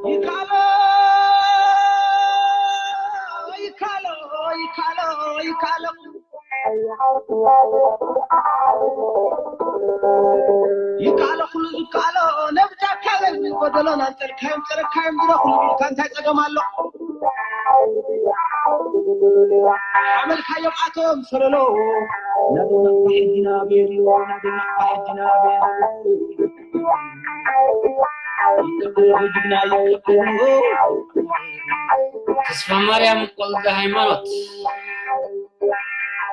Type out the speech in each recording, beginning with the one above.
ይካሎ ይካሎ ይካሎ ይካሎ ይካሎ ኩሉ ዝካሎ ነብታ ካበል ጎደሎ ናንጠልካዮም ጸረካዮም ዝረኹሉ ኢልካ እንታይ ጸገም ኣሎ? ሓመልካዮም ኣቶም ሰለሎ ናብና ሕጂና ቤሉ ናብና ሕጂና ቤሉ ተስፋ ማርያም ወልደ ሃይማኖት።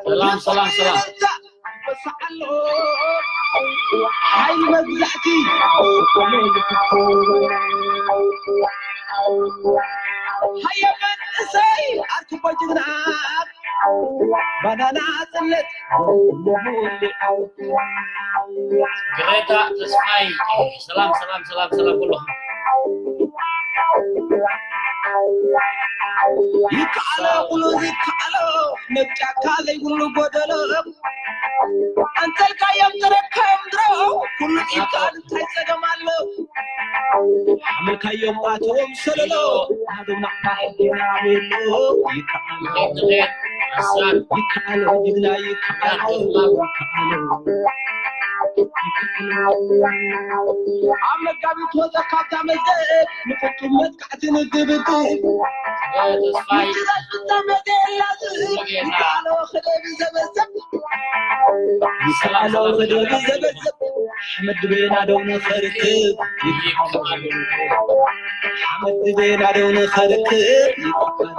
ሰላም ሰላም ሰላም። ሓይሊ መግዛእቲ ሃየ መንእሰይ ኣርክቦ ጅግና ባናና ጽነት ግሬታ ተስፋይ። ሰላም ሰላም ሰላም ሰላም ኩሉ ይከኣሎ ኩሉ ይከኣሎ መብጫካ ዘይብሉ ጎደሎ ኣንተልካዮም ተረካዮም ድሮ ኩሉ ይከኣል እንታይ ጸገም ኣሎ ሓመልካዮም ኣተዎም ሰለሎ ኣደና ባሕና ቤሎ ይከኣሎ ይከኣሎ ጅግና ይከኣሎ ይከኣሎ ኣብ መጋቢት ወፀ ካብታ መዝገብ ንፍፁም መጥቃዕቲ ንግብግብ ምትራፍ ፍፃመ ዘየላዝብ ይከኣሎ ክደብ ዘበዘብ ይከኣሎ ክደብ ዘበዘብ ኣሕመድ ቤና ደው ንኸርክብ ይከኣሎ ኣሕመድ ቤና ደው ንኸርክብ ይከኣሎ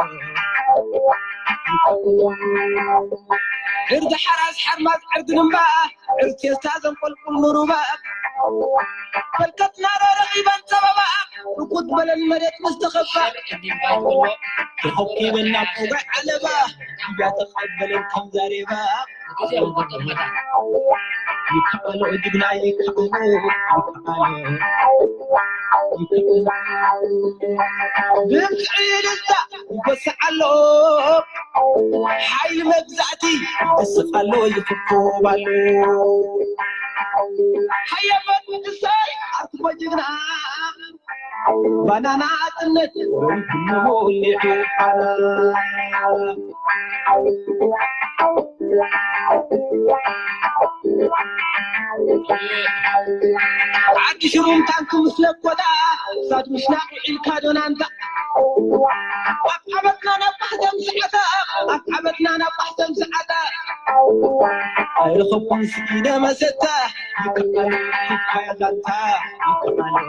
ዕርዲ ሓራስ ሓርማዝ ዕርዲ ንምባ ዕርቴስታ ዘንቆልቁል ንሩባ በርከትና ዶ ረኺበን ጸበባ ርኩት በለን መሬት ምስ ተኸባ ተኸኪበን ናብ ጸጉዕ ዓለባ እያ ተቐበለን ከም ዛሬባ ይከኣሎ ጅግና ይከኣሎ ይከኣሎ ድምፂ ልዛ ይጎስዕ ኣሎ ሓይሊ መግዛእቲ ይስቕ ኣሎ ይፍኮብ ኣሎ ሃየ መንእሰይ ኣርክቦ ጅግና ባናና ጽነት ወሊዑ ዓዲ ሽሩም ታንክ ምስ ለኮታ ሳድ ምሽናቕ ኢልካ ዶናንታ ኣብ ዓመትና ናብ ባሕተም ሰዓታ ኣብ ዓመትና ናብ ባሕተም ሰዓታ ኣይረኸብኩን ስኢነ መሰታ ይከኣል ይከኣል ዛንታ ይከኣል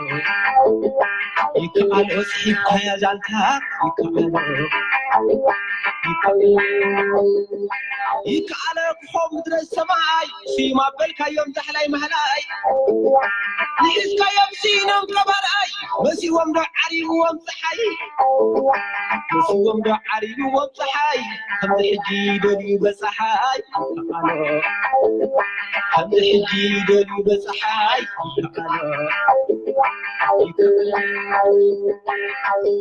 ይከኣል ጽሒፍካያ ዛንታ ይከኣል ይከኣል ይከኣለ ክኾ ምድረ ሰማይ ስዩም ኣበልካዮም ዛሕላይ ማህላይ ንሒዝካዮም ስኢኖም ቀባርኣይ መሲዎም ዶ ዓሪብዎም ፀሓይ መሲዎም ዶ ዓሪብዎም ፀሓይ ከምዚ ሕጂ ደልዩ በፀሓይ ይከኣሎ ከምዚ ሕጂ ደልዩ በፀሓይ ይከኣሎ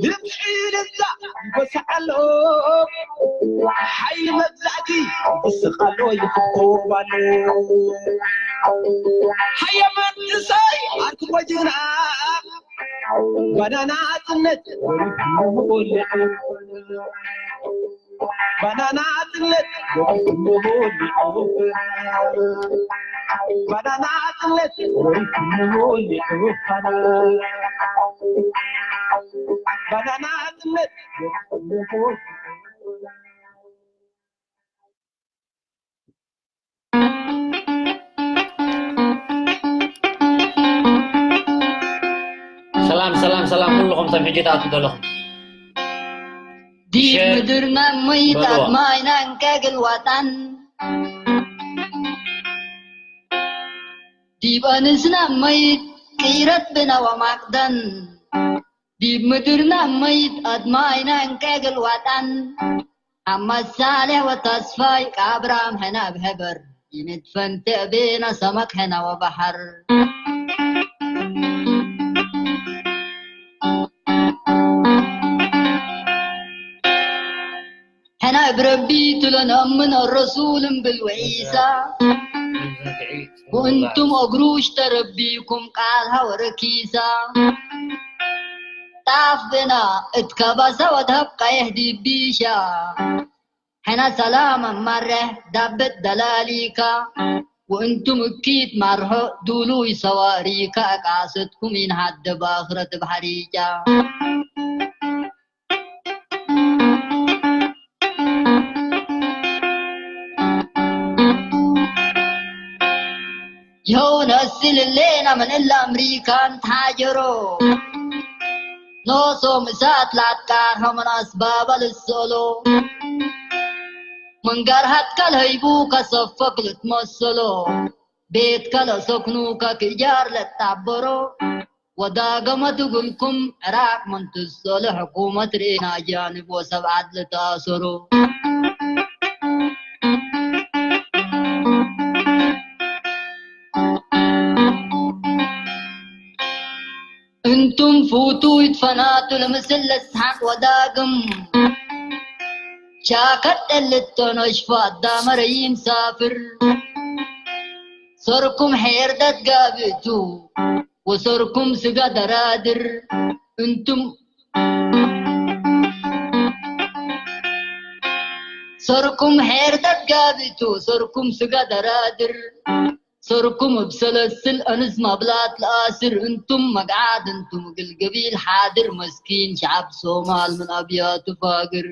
ድምፂ ልዛ ይጎስዕ ኣሎ ሓይሊ መግዛእቲ ይስቕ ኣሎ ይኽኮብ ኣሎ ሃየ መንእሰይ ኣርክቦ ጅግና ባናና ጽነት ባናና ጽነት ባናና ጽነት ባናና ጽነት ሰላም ሰላም ሰላም ኩልኹም ሰብ ሕጂ ትኣትዉ ዘለኹም ዲብ ምድርና መይታት ማይናን ከግልዋጣን ዲብ ኣንስና መይት ቅይረት ብናዋ ማቅደን ዲብ ምድርና መይት ኣድማይናን ከግልዋጣን ኣማሳልሕ ወተስፋይ ከኣብራም ሕና ብሕብር ይንድፈን ትዕቤና ሰመክ ሕና ወባሕር ሕና ብረቢ ትሎ ነእምን ኣረሱል እምብል ወዒሳ። ወእንቱም እግሩ ሽተረቢኩም ቃል ሃወረ ኪሳ። ጣፍ ብና እትከባሳ ወድሃብ ቀይሕ ዲቢሻ። ሕና ሰላም ኣማረህ ዳበት ደላሊካ። ወእንቱም እኪት ማርሖ ዱሉይ ሰዋሪካ። ቃሰትኩም ይንሃደ ባኽረት ብሓሪጫ። ይኸው ነስልሌና ምን እለ ኣምሪካን ተሃጀሮ። ኖሶም እሳት ላትቃርሖ ምን ኣስባባ ልሰሎ። መንጋርሃት ከልሀይቡ ከሰፈክ ልትመሰሎ። ቤት ከለሰክኑ ከክጃር ለጣበሮ። ወዳገመ ትግልኩም ዕራቅ ምን ትሰሎ። ሕኩመት ርኤና ኣጃንብ ወሰብ ዓድ ልተኣሰሮ። እንቱም ፉቱ ይትፈናቱ ለምስል ለስሓቅ ወዳግም። ሻከት ጠልቶ ነሽፎ ኣዳመረ ይምሳፍር። ሰርኩም ሄር ደትጋብእቱ ወሰርኩም ስጋ ደራድር። እንቱም ሰርኩም ሄር ደትጋብእቱ ሰርኩም ስጋ ደራድር። ሰርኩም እብ ሰለስል ኣንስ ማብላት ለኣስር። እንቱም መግዓት እንቱም እግል ገቢል ሓድር መስኪን ሸዓብ ሶማል ምን ኣብያቱ ፋግር።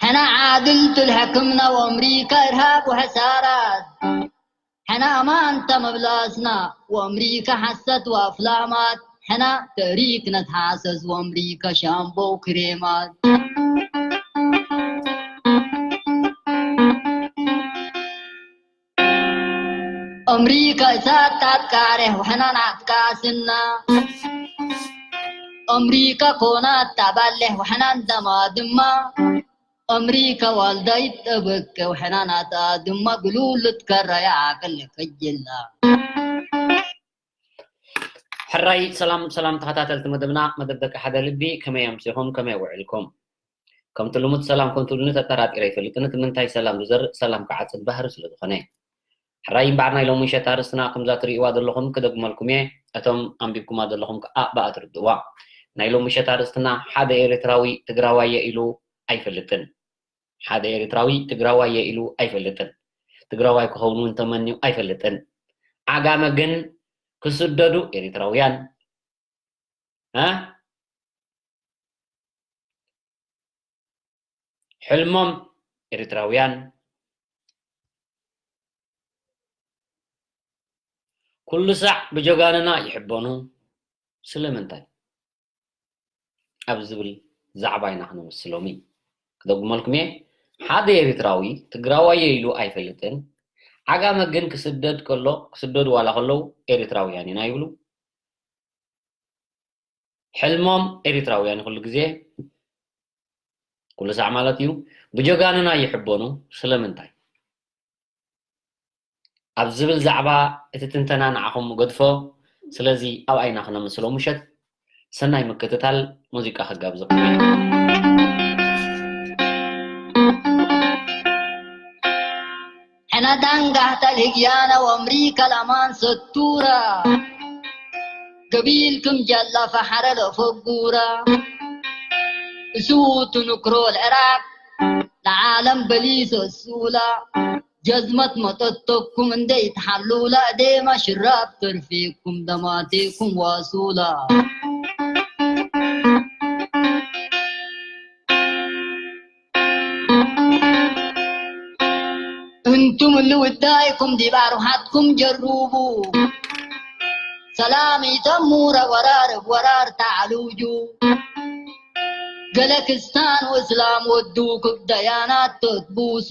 ሕና ዓድል ትልሕክምና ወኣምሪካ እርሃብ ወሐሳራት። ሕና ኣማንታ መብላስና ወኣምሪካ ሓሰት ወኣፍላማት። ሕና ተእሪክ ነትሓሰስ ወኣምሪካ ሻምቦ ክሬማት። ኣምሪካ እሳት ኣትቃሬሕ ወሕናን ኣትቃስና። ኣምሪካ ኮናት ታባሌሕ ወሕናን ደማ ድማ። ኣምሪካ ዋልዳይት ጠበቀ ወሕናን ኣታ ድማ ግሉል ልትከራያ ዓቅል ከጅላ። ሕራይ ሰላም ሰላም ተኸታተልቲ መደብና፣ መደብ ደቂ ሓደ ልቢ፣ ከመይ ኣምሲኹም? ከመይ ውዕልኩም? ከምቲ ልሙድ ሰላም ከም ትብሉኒ ተጠራጢረ ኣይፈልጥን። እቲ ምንታይ ሰላም ዝዘርእ ሰላም ክዓጽድ ባህሪ ስለ ዝኾነ። ሕራይ እምበኣር ናይ ሎሚ ምሸት ኣርእስትና ከምዛ ትርእይዋ ዘለኹም ክደግመልኩም እየ። እቶም ኣንቢብኩማ ዘለኹም ከኣ ብኣ ትርድእዋ። ናይ ሎሚ ምሸት ኣርእስትና ሓደ ኤርትራዊ ትግራዋየ ኢሉ ኣይፈልጥን። ሓደ ኤርትራዊ ትግራዋየ ኢሉ ኣይፈልጥን። ትግራዋይ ክኸውን እውን ተመንዩ ኣይፈልጥን። ዓጋመ ግን ክስደዱ ኤርትራውያን እ? ሕልሞም ኤርትራውያን ኩሉ ሳዕ ብጀጋኑና ይሕበኑ። ስለምንታይ? ኣብ ዝብል ዛዕባ ኢና ክነምስስ ሎሚ። ክደግመልኩም እየ፣ ሓደ ኤርትራዊ ትግራዋየ ኢሉ ኣይፈልጥን። ዓጋመ ግን ክስደድ ከሎ፣ ክስደዱ ዋላ ከለዉ ኤርትራውያን ኢና ይብሉ። ሕልሞም ኤርትራውያን ኩሉ ግዜ፣ ኩሉ ሳዕ ማለት እዩ፣ ብጀጋኑና ይሕበኑ። ስለምንታይ? ኣብ ዝብል ዛዕባ እቲ ትንተና ንዓኹም እገድፎ። ስለዚ ኣብኣ ኢና ክነምስሎ ምሸት። ሰናይ ምክትታል። ሙዚቃ ክጋብዘኩም እየ። ሕና ዳንጋህታ ልህግያና ወኣምሪካ ላማን ሰቱራ። ገቢል ክም ጃላ ፈሓረ ለፈጉራ። እሱ ትንክሮ ልዕራብ ለዓለም በሊሶ እሱላ። ጀዝመት መጠተኩም እንደ ይትሓሉላ። እዴማ ሽራብ ተርፌኩም ደማቴኩም ዋሱላ። እንቱም እሊ ውዳይኩም ዲብ ኣርውሓትኩም ጀሩቡ። ሰላም ኢተሙረ ወራር እብ ወራር ተዓሉጁ። ገለ ክስታን ወእስላም ወዱ ክብ ደያናት ተትቡሱ።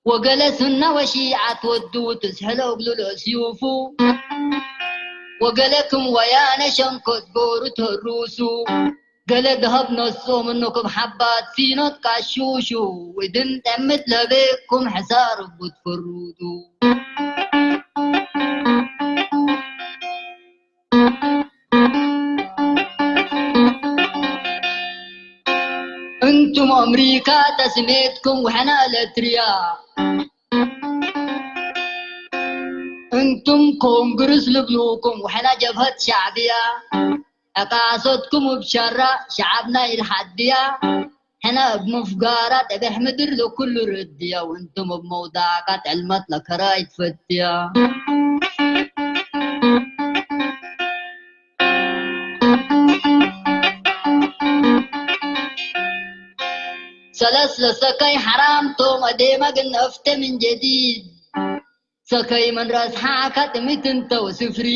ወገለ ሱና ወሺዓት ወዱ ትስሕሎ እግሉ ለስዩፉ። ወገለ ክም ወያነ ሸንኮት ጎሩ ተሩሱ። ገለ ደሀብ ነሶ ምኑ ክም ሓባት ሲኖት ቃሹሹ። ውድን ጠምት ለቤኩም ሕሳር እቡ ትፈሩዱ። ኣምሪካ ተስሜትኩም ውሕና ኤለትርያ። እንቱም ኮንግርስ ልብሉኩም ውሕና ጀብሀት ሻዕብያ። ዕቃሶትኩም እብ ሸራ ሸዓብና ኢልሓድያ። ሕነ እብ ምፍጋራ ጠቤሕ ምድር ለኩሉ ርድያ። ወእንቱም እብ መውዳቃ ጥዕልመት ለከራይ ትፈትያ። ሰለስ ለሰከይ ሐራም ቶም ኣዴመ ግን እፍተ ምን ጀዲድ። ሰከይ ምን ረስሓ ከጥሚት እንተው ስፍሪ።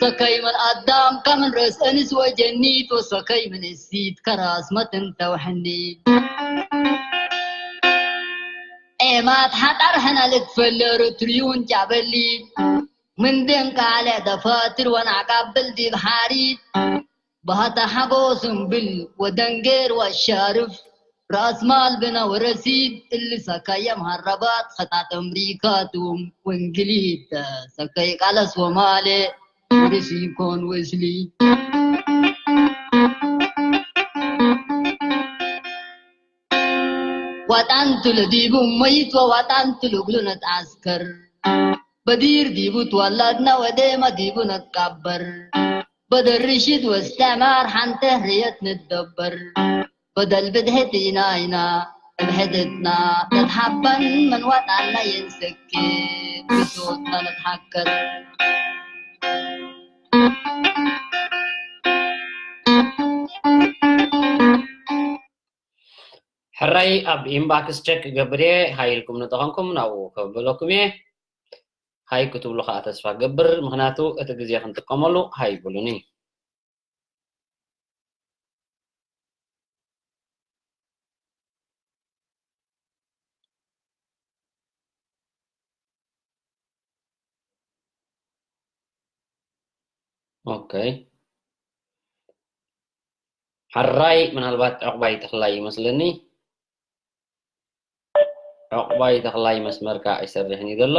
ሰከይ ምን ኣዳም ከምን ረስ እንስ ወጀኒት ወሰከይ ምን እሲት ከራስ መት እንተው ሕኒት። ኤማት ሐጠር ሕነ ልትፈለር ትሪውን ጫበሊ። ምን ደንቃለ ደፋትር ወናቃብል ዲብ ሓሪት። ባህታ ሓጎስ እምብል ወደንጌር ወሻርፍ። ራእስ ማል ብና ወረሲድ እሊ ሰካየ መሃረባት ኸጣጥ ኣምሪካ ትውም ወንግሊት ሰካይ ቃለስ ወማሌ ወርስ ይኮን ወስሊ። ዋጣንቱ ለዲቡ መይት ወዋጣንቱ ልግሉ ነትዓስከር። በዲር ዲቡ ትወለድና ወዴማ ዲቡ ነትቃበር። በደርሽት ወስተማር ሓንተ ህርየት ንደበር። በደል ብድሕት ኢና ኢና እብሕድትና ነትሓበን መንዋጣና የንሰክት ብሶትና ነትሓከር። ሕራይ ኣብ ኢንባክስ ቸክ ገብር እየ። ሃይ ኢልኩም ንተኾንኩም ናብኡ ከብለኩም እየ። ሃይ ክትብሉ ከዓ ተስፋ ገብር፣ ምኽንያቱ እቲ ግዜ ክንጥቀመሉ ሃይ ይብሉኒ። ኦኬ። ሕራይ ምናልባት ዕቑባይ ተኽላይ ይመስለኒ። ዕቑባይ ተኽላይ መስመርካ ኣይሰርሕን እዩ ዘሎ።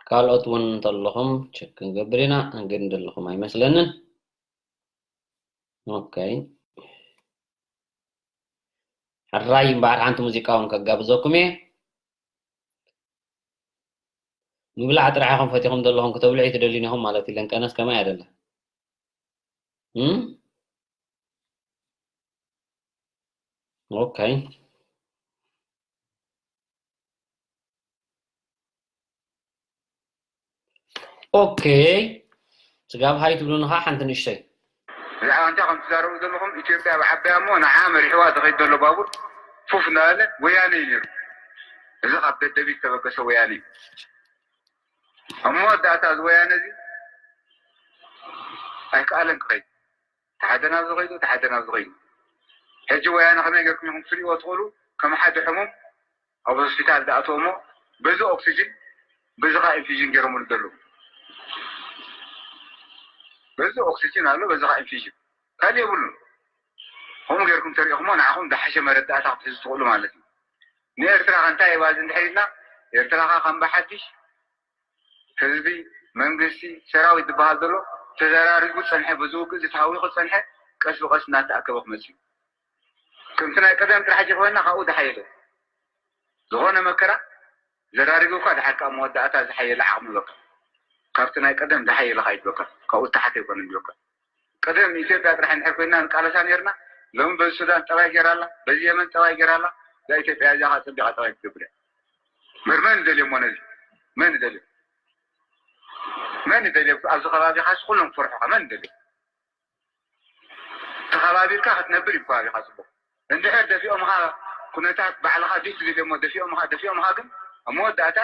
ካልኦት እውን እንተለኹም ቸክ ክንገብር ኢና፣ ግን ዘለኹም ኣይመስለንን። ኦኬ። ሕራይ እምበኣር ሓንቲ ሙዚቃ እውን ከጋብዘኩም እየ። ምብላዕ ጥራሕ ኢኹም ፈቲኹም ዘለኹም፣ ክተብልዑ ኣይትደልዩን ኢኹም ማለት እዩ። ለንቀነስ ከማይ ኣይደለ። እም? ኦኬ። ኦኬ። ስጋብ ሃይ ትብሉኒ ኸዓ ሓንቲ ንእሽተይ። ብዛዕባ እንታይ ከም ትዛረቡ ዘለኹም፣ ኢትዮጵያ ብዓባያ እሞ ንዓ መሪሕዋ ዝኸይድ ዘሎ ባቡር ፉፍ እናበለ ወያነ እዩ ነይሩ። እዚ ካብ ደደቢት ተበገሰ ወያነ እዩ። ኣብ መወዳእታ እዚ ወያነ እዚ ኣይከኣለን ክኸይድ። ተሓደ ናብዚ ኸይዱ፣ ተሓደ ናብዚ ኸይዱ። ሕጂ ወያነ ከመይ ጌርኩም ኢኹም ክትርእይዎ ትኽእሉ? ከም ሓደ ሕሙም ኣብ ሆስፒታል ዝኣተወ እሞ በዚ ኦክሲጅን፣ በዚ ኸዓ ኢንፊዥን ገይሮምሉ ዘለዉ። በዚ ኦክሲጅን ኣሎ፣ በዚ ኸዓ ኢንፊዥን። ካልእ የብሉን። ከምኡ ጌርኩም ተሪእኹሞ ንዓኹም ዝሓሸ መረዳእታ ክትሕዙ ትኽእሉ ማለት እዩ። ንኤርትራ ከ እንታይ ይባል እንድሕር ኢልና፣ ኤርትራ ከ ከም ብሓድሽ ህዝቢ፣ መንግስቲ፣ ሰራዊት ዝበሃል ዘሎ ተዘራሪጉ ጸንሐ፣ በዚ ውግእ እዚ ተሃዊኹ ጸንሐ፣ ቀስ ብቐስ እናተኣከበ ክመጽእ እዩ። ከምቲ ናይ ቀደም ጥራሕ ጀኾና ካብኡ ዝሓየለ። ዝኾነ መከራ ዘራሪጉ እኳ ድሓር ካብ መወዳእታ ዝሓየለ ዓቕሚ ይበካ። ካብቲ ናይ ቀደም ዝሓየለ ኸዓ ይበካ። ካብኡ ዝተሓተ ኣይኮነን ይበካ። ቀደም ኢትዮጵያ ጥራሕ እንድሕር ኮይና ንቃለሳ ነይርና፣ ሎሚ በዚ ሱዳን ጠባይ ገይራ ኣላ፣ በዚ የመን ጠባይ ገይራ ኣላ፣ እዛ ኢትዮጵያ እዚኣ ኸዓ ጸቢቓ ጠባይ ትገብር እያ። እምበር መን ይደልዮ እሞ ነዚ? መን ይደልዮ? መን ይደልዮ? ኣብዚ ከባቢኻስ ኩሎም ክፈርሑኻ፣ መን ይደልዮ? ተኸባቢርካ ክትነብር እዩ ከባቢኻ ጽቡቕ። እንድሕር ደፊኦምኻ ኩነታት ባዕልኻ ድዩ ትደልዮ እሞ ደፊኦምኻ፣ ደፊኦምኻ ግን ኣብ መወዳእታ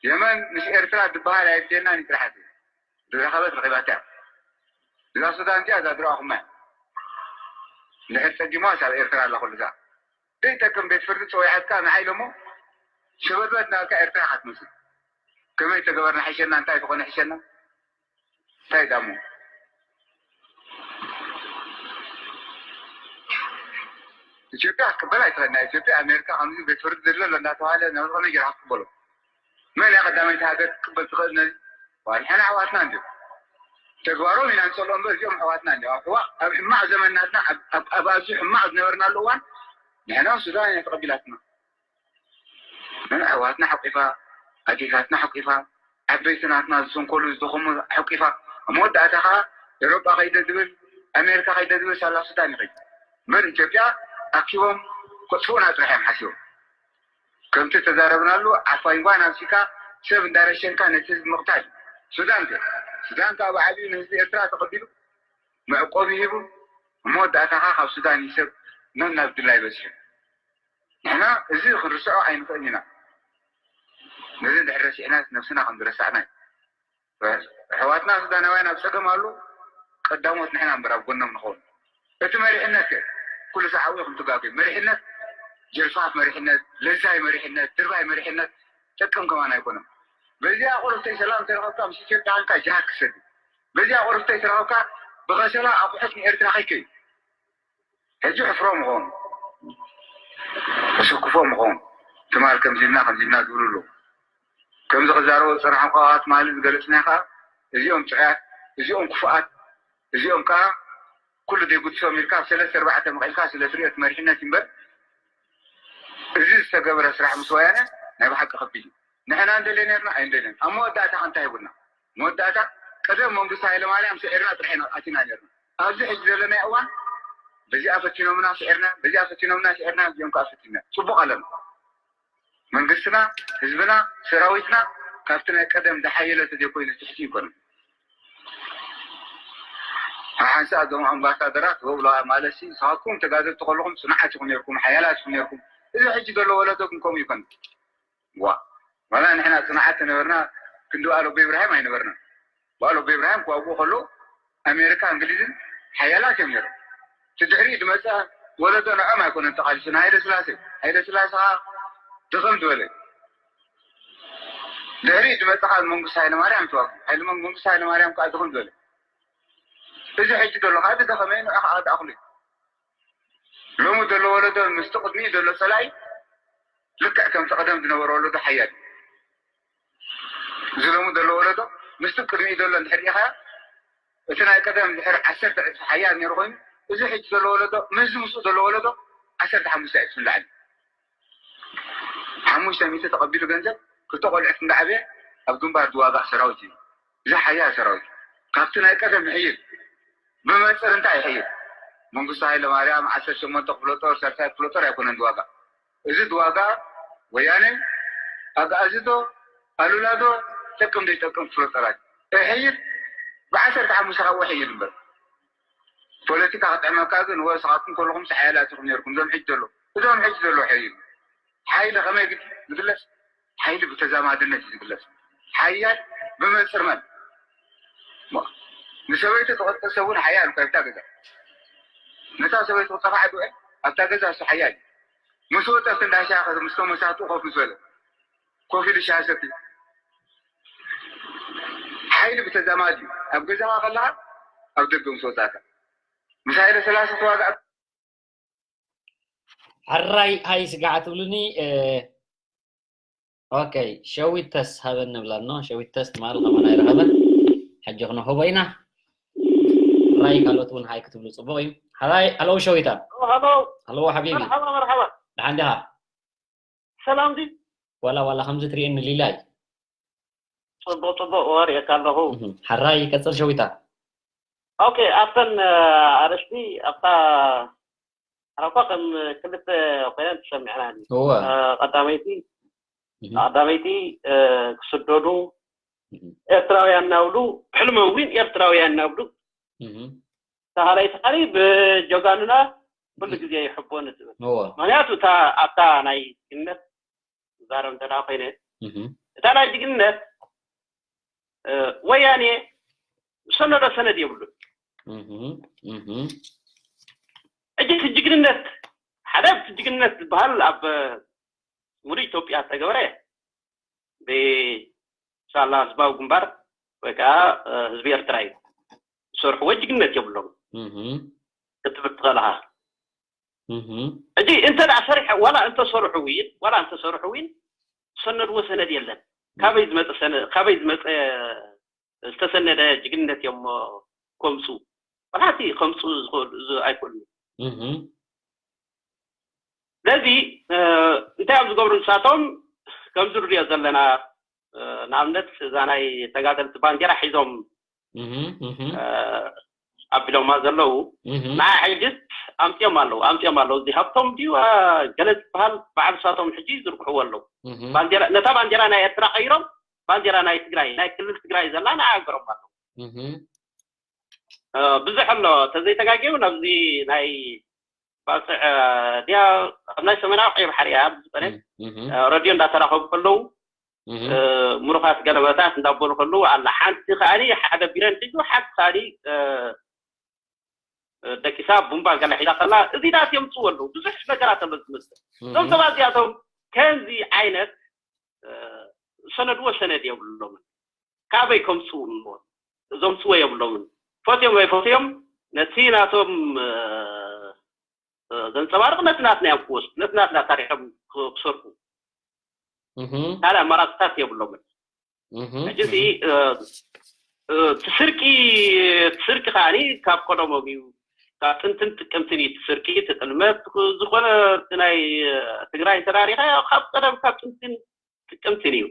የመን ምስ ኤርትራ ዝበሃል ኣየድልየናን እዩ ጥራሕ እዩ። ዝረኸበት ረኺባታ እያ። እዛ ሱዳን እዚኣ እዛ ዝረኣኹማ እያ። እንድሕር ጸጊማስ ኣብ ኤርትራ ኣላ ኩሉ ሰዓት። ዘይጠቅም ቤት ፍርዲ ጸዊዐትካ ንዓይ ኢሎሞ ሸበድበት እናበልካ ኤርትራ ኢኻ ትመስል። ከመይ ተገበርና ሕሸና፣ እንታይ ተኾነ ሕሸና? እንታይ ዳሞ? ኢትዮጵያ ክትቅበል ኣይትኽእልን። ኢትዮጵያ ኣሜሪካ ከምዚ ቤት ፍርዲ ዘሎ እንዳተባሃለ ናብ ከመይ ጌርካ ክትቅበሎ? መን እያ ቀዳመይቲ ሃገር ክትቅበል ትኽእል ነዚ? ዋላ ንሕና ኣሕዋትና እንድዮም። ተግባሮም ኢና ንጸልኦ እምበር እዚኦም ኣሕዋትና እንዲኦም። ኣብ ሕዋ-፣ ኣብ ሕማቕ ዘመን ናትና፣ ኣብ፣ ኣብ፣ ኣብ ኣዝዩ ሕማቕ ዝነበርናሉ እዋን ንሕና ሱዳን እያ ተቐቢላትና። ኣሕዋትና ሓቂፋ፣ ኣዴታትና ሓቂፋ፣ ዓበይቲ ናትና ዝሰንከሉ ዝደኸሙ ሓቂፋ፣ ኣብ መወዳእታ ኸዓ ኤውሮጳ ከይደ ዝብል፣ ኣሜሪካ ከይደ ዝብል ሳላ ሱዳን ይኸይድ። እምበር ኢትዮጵያ ኣኪቦም ከጥፍኡና ጥራሕ እዮም ሓሲቦም። ከምቲ ተዛረብናሉ፣ ዓፋይንጓን ኣምሲካ ሰብ እንዳረሸንካ ነቲ ህዝቢ ምቕታል። ሱዳን ከ? ሱዳን ከኣ ብዓቢኡ ንህዝቢ ኤርትራ ተቐቢሉ፣ መዕቆቢ ሂቡ፣ ኣብ መወዳእታ ኸኣ ካብ ሱዳን ይሰብ ነን ናብ ድላይ በጺሑ። ንሕና እዚ ክንርስዖ ኣይንኽእልን ኢና። ነዚ እንድሕር ረሲዕናስ ነብስና ከም ዝረሳዕና እዩ። ኣሕዋትና ሱዳናውያን ኣብ ጸገም ኣሉ፣ ቀዳሞት ንሕና እምበር ኣብ ጎኖም ንኸውን። እቲ መሪሕነት ከ? ኩሉ ሰዓዊ ኢኹም ትጋገዩ። መሪሕነት ጀልፋፍ መሪሕነት፣ ለዛይ መሪሕነት፣ ድርባይ መሪሕነት ጠቅም ከማን ኣይኮነን። በዚኣ ቁርብተይ ሰላም ተረኸብካ ምስ ኢትዮጵያ ኮንካ ጅሃድ ክሰድ። በዚኣ ቁርብተይ ተረኸብካ ብኸሰላ ኣቑሑት ንኤርትራ ከይከዩ። ሕጂ ሕፍሮም ይኸውን፣ ተሰክፎም ይኸውን። ትማል ከምዚ ኢልና ከምዚ ኢልና ዝብሉ ኣለዉ። ከምዚ ክዛረቡ ዝጸናሕኩ ከኣ ትማሊ ዝገለጽናዮ ከኣ እዚኦም ጥዑያት፣ እዚኦም ክፉኣት፣ እዚኦም ከኣ ኩሉ ዘይጉድሶም ኢልካ ኣብ ሰለስተ ኣርባዕተ መቒልካ ስለ ትሪኦ እቲ መሪሕነት እዩ እምበር፣ እዚ ዝተገብረ ስራሕ ምስ ወያነ ናይ ብሓቂ ከቢድ እዩ። ንሕና እንደልዮ ነርና ኣይንደልዮን። ኣብ መወዳእታ ከ እንታይ ይብሉና? መወዳእታ ቀደም መንግስቲ ሃይለማርያም ስዒርና ጥራሕ ኢና ኣቲና ነርና። ኣብዚ ሕጂ ዘለናዮ እዋን በዚኣ ፈቲኖምና ስዒርና፣ በዚኣ ፈቲኖምና ስዒርና፣ እዚኦም ከኣ ፈቲና። ጽቡቕ ኣለና። መንግስትና፣ ህዝብና፣ ሰራዊትና ካብቲ ናይ ቀደም ዝሓየለ ተዘይኮይኑ ትሕቲ ይኮነ። ሓንሳእ እዞም ኣምባሳደራት ወብለዋ ማለትሲ ንስኻትኩም ተጋደልቲ ከለኹም ጽኑዓት ኢኹም ነርኩም፣ ሓያላት ኢኹም ነርኩም። እዚ ሕጂ ዘሎ ወለዶ ግን ከምኡ ይኮነ። ዋ፣ ዋላ ንሕና ጽኑዓት ተነበርና ክንዲ በዓል ኣቦ ኢብራሂም ኣይነበርናን። በዓል ኣቦ ኢብራሂም ክዋግኡ ከለዉ ኣሜሪካ፣ እንግሊዝን ሓያላት እዮም ነይሮም። እቲ ድሕሪኡ ዝመጸ ወለዶ ንዖም ኣይኮነን ተቓሊሱ፣ ንሃይለ ስላሴ። ሃይለ ስላሴ ከኣ ድኽም ዝበለ። ድሕሪኡ ዝመጸ ከኣ መንግስቲ ሃይለማርያም ተዋግኡ። ሃይለ መን-፣ መንግስቲ ሃይለማርያም ከኣ ድኽም ዝበለ። እዚ ሕጂ ዘሎ ከኣ ዝደኸመ እዩ፣ ንዑ ከኣ ክኣኽሉ እዩ። ሎሚ ዘሎ ወለዶ ምስቲ ቅድሚኡ ዘሎ ጸላኢ ልክዕ ከምቲ ቀደም ዝነበረ ወለዶ ሓያል እዩ። እዚ ሎሚ ዘሎ ወለዶ ምስቲ ቅድሚኡ ዘሎ እንድሕር ርኢኻዮ፣ እቲ ናይ ቀደም እንድሕር ዓሰርተ ዕጽፊ ሓያል ነይሩ ኮይኑ፣ እዚ ሕጂ ዘሎ ወለዶ ምስዚ ምስኡ ዘሎ ወለዶ ዓሰርተ ሓሙሽተ ዕጽፊ ንላዕሊ። ሓሙሽተ ሚእቲ ተቐቢሉ ገንዘብ፣ ክልተ ቆልዑት እንዳዓበየ ኣብ ግንባር ዝዋጋእ ሰራዊት እዩ። እዚ ሓያል ሰራዊት ካብቲ ናይ ቀደም ይሕይል። ብመንጽር እንታይ ይሕይል? መንግስቱ ሃይለ ማርያም ዓሰርተ ሸሞንተ ክፍለ ጦር፣ ሳልሳይ ክፍለ ጦር ኣይኮነን ዝዋጋእ። እዚ ዝዋጋእ ወያነ፣ ኣግኣዚ ዶ፣ ኣሉላ ዶ፣ ጠቅም ዘይጠቅም ክፍለ ጦራት ይሕይል። ብዓሰርተ ሓሙሽተ ካብኡ ይሕይል እምበር። ፖለቲካ ክጥዕመካ ግን፣ ወ-፣ ንስኻትኩም ከለኹም ሓያላት ኢኹም ነይርኩም። እዞም ሕጂ ዘለዉ፣ እዞም ሕጂ ዘለዉ ይሕይሉ። ሓይሊ ከመይ ግድ-፣ ዝግለጽ? ሓይሊ ብተዛማድነት እዩ ዝግለጽ። ሓያል ብመንጽር መን? ሞ-፣ ንሰበይቱ ትቐጽል ሰብ እውን ሓያል እኳ ኣብታ ገዛ። ነታ ሰበይቱ ክጠፍኣ ዝውዕል ኣብታ ገዛ እሱ ሓያል እዩ። ምስ ወጸ ኣብቲ እንዳ ሻሂ ምስ ተመሳጡ ኮፍ ምስ በለ፣ ኮፍ ኢሉ ሻሂ ሰትዩ። ሓይሊ ብተዛማዲ እዩ። ኣብ ገዛኻ ከለኻ፣ ኣብ ደገ ምስ ወጻእካ። ምስ ሃይለ ስላሴ ተዋጋእ። ሕራይ ሃይ ስጋዕ ትብሉኒ። እ፣ ኦኬ፣ ሸዊት ተስ ሃበን ንብላ ኣሎ። ሸዊት ተስ ትማል ከማን ኣይረኸበን። ሕጂ ክንህቦ ኢና። ሕራይ ካልኦት እውን ሃይ ክትብሉ ጽቡቕ እዩ። ሕራይ፣ ሃሎ ሸዊታ። ሃሎ፣ ሃሎ ሓቢቢ። መርሓባ፣ መርሓባ። ደሓን ዲኻ? ሰላም ድዩ? ዋላ፣ ዋላ ከምዚ ትርእየኒ ሊላይ። ጽቡቕ፣ ጽቡቕ፣ ወርእየካ ኣለኹ። እህ፣ ሕራይ ቀጽል ሸዊታ። ኦኬ፣ ኣብተን፣ እ፣ ኣርእስቲ፣ ኣብታ፣ ኣረኳ ከም ክልተ ኮይነን ተሰሚዕና። እወ። እ፣ ቀዳመይቲ፣ እህ። ቀዳመይቲ፣ እ፣ ክስደዱ፣ እህ። ኤርትራውያን እናብሉ፣ ሕልሚ እውን ኤርትራውያን እናብሉ፣ እህ። ተኻልኣይቲ ካሊ ብጀጋኑና ኩሉ እህ። ግዜ ይሕቦ ንትብል። እወ። ምኽንያቱ እታ ኣብታ ናይ ጅግንነት ዝዛረብ እንተ ደኣ ኮይነ፣ እህ። እታ ናይ ጅግንነት፣ እ፣ ወያኔ ዝሰነዶ ሰነድ የብሉን። እህ፣ እህ። ሕጂ እቲ ጅግንነት፣ ሓደ እቲ ጅግንነት ዝበሃል ኣብ ሙሉእ ኢትዮጵያ ዝተገበረ ብሳላ ህዝባዊ ግንባር ወይ ከዓ፣ እ፣ ህዝቢ ኤርትራ እዩ። ዝሰርሕዎ ጅግንነት የብሎም። እህ። ክትብል ትኽእል ኢኻ። እህ። ሕጂ እንተ ደኣ ሰሪሐ፣ ዋላ እንተሰርሑ እውን፣ ዋላ እንተሰርሑ እውን ዝሰነድዎ ሰነድ የለን። ካበይ ዝመፀ ሰነ-፣ ካበይ ዝመፀ ዝተሰነደ ጅግንነት እዮም ከምፁ፣ ብሓቲ ከምፁ ዝኽእሉ፣ እዚ ኣይክእሉን። እህ። ስለዚ፣ እ፣ እንታይ እዮም ዝገብሩ ንሳቶም? ከምዚ ንሪኦ ዘለና፣ እ፣ ንኣብነት እዛ ናይ ተጋደልቲ ባንዴራ ሒዞም፣ እህ፣ እህ። እ፣ ኣቢሎማ ዘለዉ፣ እህ። ንዓ ሕጅስ ኣምፅኦም ኣለዉ፣ ኣምፅኦም ኣለዉ። እዚ ሃብቶም ድዩ፣ እ፣ ገለ ዝበሃል በዓል ንሳቶም ሕጂ ይዝርግሕዎ ኣለዉ። እህ። ባንዴራ፣ ነታ ባንዴራ ናይ ኤርትራ ቀይሮም፣ ባንዴራ ናይ ትግራይ፣ ናይ ክልል ትግራይ ዘላ ንዓ ገይሮማ ኣለዉ። እህ። እ፣ ብዙሕ ኣሎ፣ ተዘይተጋግዩ ናብዚ ናይ ባፅዕ፣ እ፣ ድያ ኣብ ናይ ሰሜናዊ ቀይሕ ባሕሪ እያ፣ ኣብዚ ዝኾነ፣ እህ፣ እህ። እ፣ ረድዮ እንዳተራኸቡ ከለዉ፣ እህ። እ፣ ምሩኻት ገለመታት እንዳበሉ ከለዉ ኣላ። ሓንቲ ከኣኒ ሓደ ቢረን ሒዙ፣ ሓንቲ ከኣኒ፣ እ፣ እ፣ ደቂሳ ቡምባ ገለ ሒዛ ከላ፣ እዚ ዳት የምፅኡ ኣለዉ። ብዙሕ ነገራት ኣሎ ዝመስል። እዞም እህ። ሰባት እዚኣቶም ከምዚ ዓይነት፣ እ፣ ዝሰነድዎ ሰነድ የብሎምን። ካበይ ከምፅኡ እሞ ዘምፅዎ የብሎምን። ፈትዮም ኣይፈትዮም ነቲ ናቶም፣ እ፣ እ፣ ዘንፀባርቕ ነቲ ናትና እዮም ክወስዱ፣ ነቲ ናትና ታሪኾም ክ-፣ ክሰርሑ። እህ። ካልእ ኣማራፅታት የብሎምን። እህ። ሕጂ እዚ፣ እህ። እ፣ እ፣ እቲ ስርቂ፣ እቲ ስርቂ ከኣኒ ካብ ቀደሞም እዩ። ካብ ጥንትን ጥቅምትን እዩ እቲ ስርቂ፣ እቲ ጥልመት። ዝኾነ እቲ ናይ፣ እ፣ ትግራይ እንተዳሪኻ ካብ ቀደም ካብ ጥንትን ጥቅምትን እዩ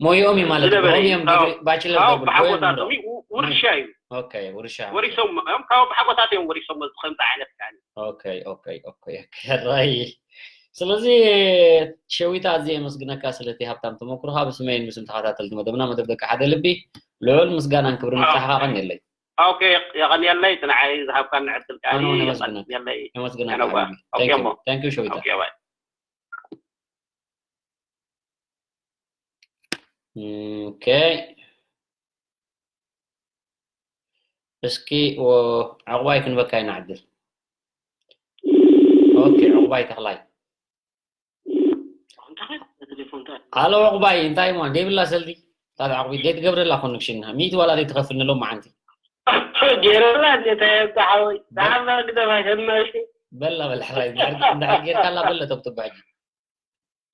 ሞይኦም እዩ ማለት እዩ። ዝነበረ ብኦም እዩ። እዮም ካብ፣ ዲግሪ ባችለር ካብ ገብሩ፣ ሞይኦም ብሓጎታቶም ንብሎ። እዩ፣ ው-፣ ውርሻ እዩ። ኦኬ፣ ውርሻ። ወሪሶም እዮም፣ ካብ ብሓጎታት እዮም ወሪሶም፣ እዚ ከምዚ ዓይነት ከኣኒ። ኦኬ፣ ኦኬ፣ ኦኬ፣ ኦኬ፣ ራይ። ስለዚ ሸዊታ ኣዝየ የመስግነካ ስለቲ ሃብታም ተመክሮኻ ብስመይን ብስም ተኸታተልቲ መደብና፣ መደብ ደቂ ሓደ ልቢ፣ ልዑል ምስጋናን ክብርን ኣዎ። ንብጻሕኻ። ቀንየለይ። ኦኬ፣ የቐንየለይ፣ እቲ ንዓይ ዝሃብካኒ ዕድል ከኣኒ ኣነ እውን የመስግነካ። የቐንየለይ። የመስግነካ የነዋ። ሓቢቢ። ኦኬ፣ Thank you። እሞ። Thank you ሸዊታ። ኦኬ፣ ባይ። ኦኬ። እስኪ ወ-፣ ዕቑባይ ክንበካ ኢና ዕድል። ኦኬ፣ ዕቑባይ ተኽላይ። ኣሎ ዕቑባይ፣ እንታይ እሞ ደይብላ ሰልዲ? ታዲያ ዕቑቢ ደይ ትገብረላ ኮኔክሽን ሚእቲ ዋላ ደይ ትኸፍል ንሎም መዓንቲ። ገይረላ እንዴ ተየብዛ ሓወይ። በ-፣ ዛዕባ ግደፍ ኣይተናሽ። በላ በላ ሕራይ፣ እንድሕር፣ እንድሕር ጌርካላ በለ ተብትባ ሕጂ።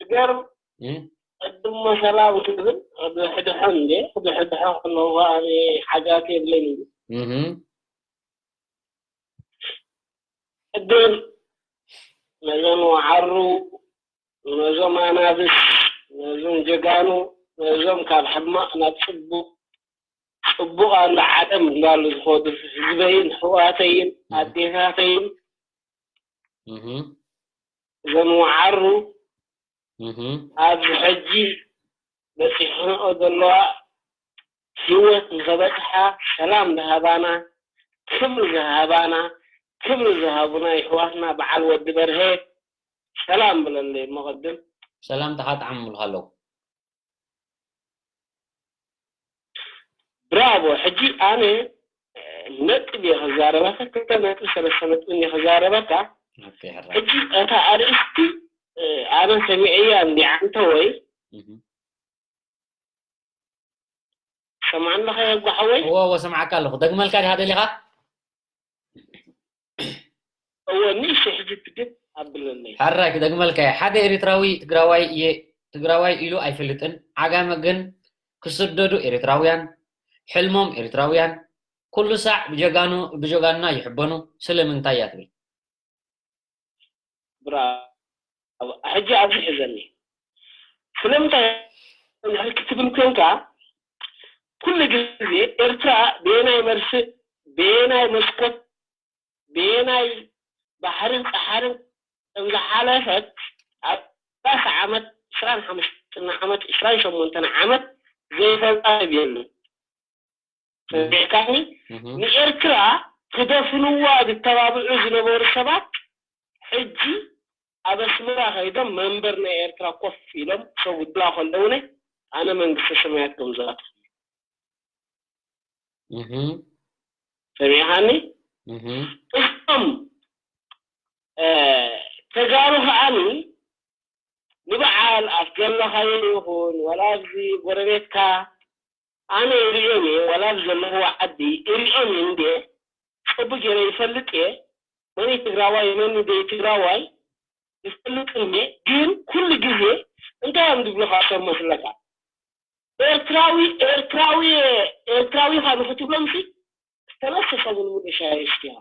ገርም። እ? ቅድሞ ሰላም ክብል፣ ክድሕድሖ እንዴ፣ ክድሕድሖ ከለኹ ኣነ ሓጋት የብለይን እዩ። እህ። ቅድም ነዞም ወዓሩ፣ ነዞም ኣናብስ፣ ነዞም ጀጋኑ፣ ነዞም ካብ ሕማቕ ናብ ጽቡቕ፣ ጽቡቕ ኣሎ ዓለም እንዳሉ ዝኸዱ ህዝበይን፣ ኣሕዋተይን፣ እህ። ኣዴታተይን፣ እህ። እዞም ወዓሩ እህ። ኣብዚ ሕጂ በፂሕንኦ ዘለዋ ህይወት ንኸበፅሓ ሰላም ዝሃባና፣ ክብሪ ዝሃባና፣ ክብሪ ዝሃቡና የሕዋትና በዓል ወዲ በርሀ ሰላም ብለለይ እሞ ቅድም። ሰላምታኻ ጠዓምሉኻ ኣለዉ። ብራቮ። ሕጂ ኣነ ነጥብ እየ ክዛረበካ፣ ክልተ ነጥቢ፣ ሰለስተ ነጥቢ እየ ክዛረበካ። ኦኬ፣ ሕራይ። ሕጂ እታ ኣርእስቲ፣ እ፣ ኣነ ሰሚዐያ እንዲ ዓንተ ወይ? እህ። ሰማዕ ኣለኻ የጓ ሓወይ? እወ፣ እወ፣ ሰምዓካ ኣለኹ። ደግመልካ ዲኻ ደሊኻ? እወ፣ ንእሽተይ ሕጂ ትግብ ኣብለለይ። ሕራይ፣ ክደግመልካ እየ። ሓደ ኤርትራዊ ትግራዋይ እየ፣ ትግራዋይ ኢሉ ኣይፈልጥን። ዓጋመ ግን ክስደዱ ኤርትራውያን፣ ሕልሞም ኤርትራውያን፣ ኩሉ ሳዕ ብጀጋኑ፣ ብጀጋኑና ይሕበኑ። ስለምንታይ እያ ትብል? ብራቮ። ሕጂ ኣብዚ ሕዘኒ። ስለምንታይ እንድሕር ክትብል ኮንካ፣ ኩሉ ግዜ ኤርትራ በየናይ መርስእ፣ በየናይ መስኮት፣ በየናይ ባሕርን ጸሓርን ከም ዝሓለፈት፣ ኣብ ሰላሳ ዓመት፣ ዕስራን ሓሙሽተን ዓመት፣ ዕስራን ሸሞንተን ዓመት ዘይፈልጣ ሰብ የለን። ሰሚዕካኒ? እህ። ንኤርትራ ክደፍንዋ ዝተባብዑ ዝነበሩ ሰባት፣ ሕጂ ኣብ ኣስመራ ከይዶም መንበር ናይ ኤርትራ ኮፍ ኢሎም ክሰግዱላ ከለውነ፣ ኣነ መንግስተ ሰማያት ከም ዝኣትው። እህ። ሰሚዕካኒ? እህ። እዞም፣ እ፣ ተጋሩ ከኣኒ ንበዓል ኣብ ዘለኻዮ ይኹን፣ ዋላ ኣብዚ ጎረቤትካ፣ ኣነ ይርእዮም እየ፣ ዋላ ኣብ ዘለኽዎ ዓዲ ይርእዮም እየ እንዴ፣ ጽቡቅ ገይረ ይፈልጥ እየ። መን እዩ ትግራዋይ፣ መን እዩ ደይ ትግራዋይ ይፈልጥ እየ። ግን ኩሉ ግዜ እንታይ እዮም ዝብሉኻ ሰብ መስለካ? ኤርትራዊ፣ ኤርትራዊ፣ ኤርትራዊ ኢኻ ንኽትብሎም ሲ ሰለስተ ሰሙን ሙሉእ ሻሂ ኣስትኻ።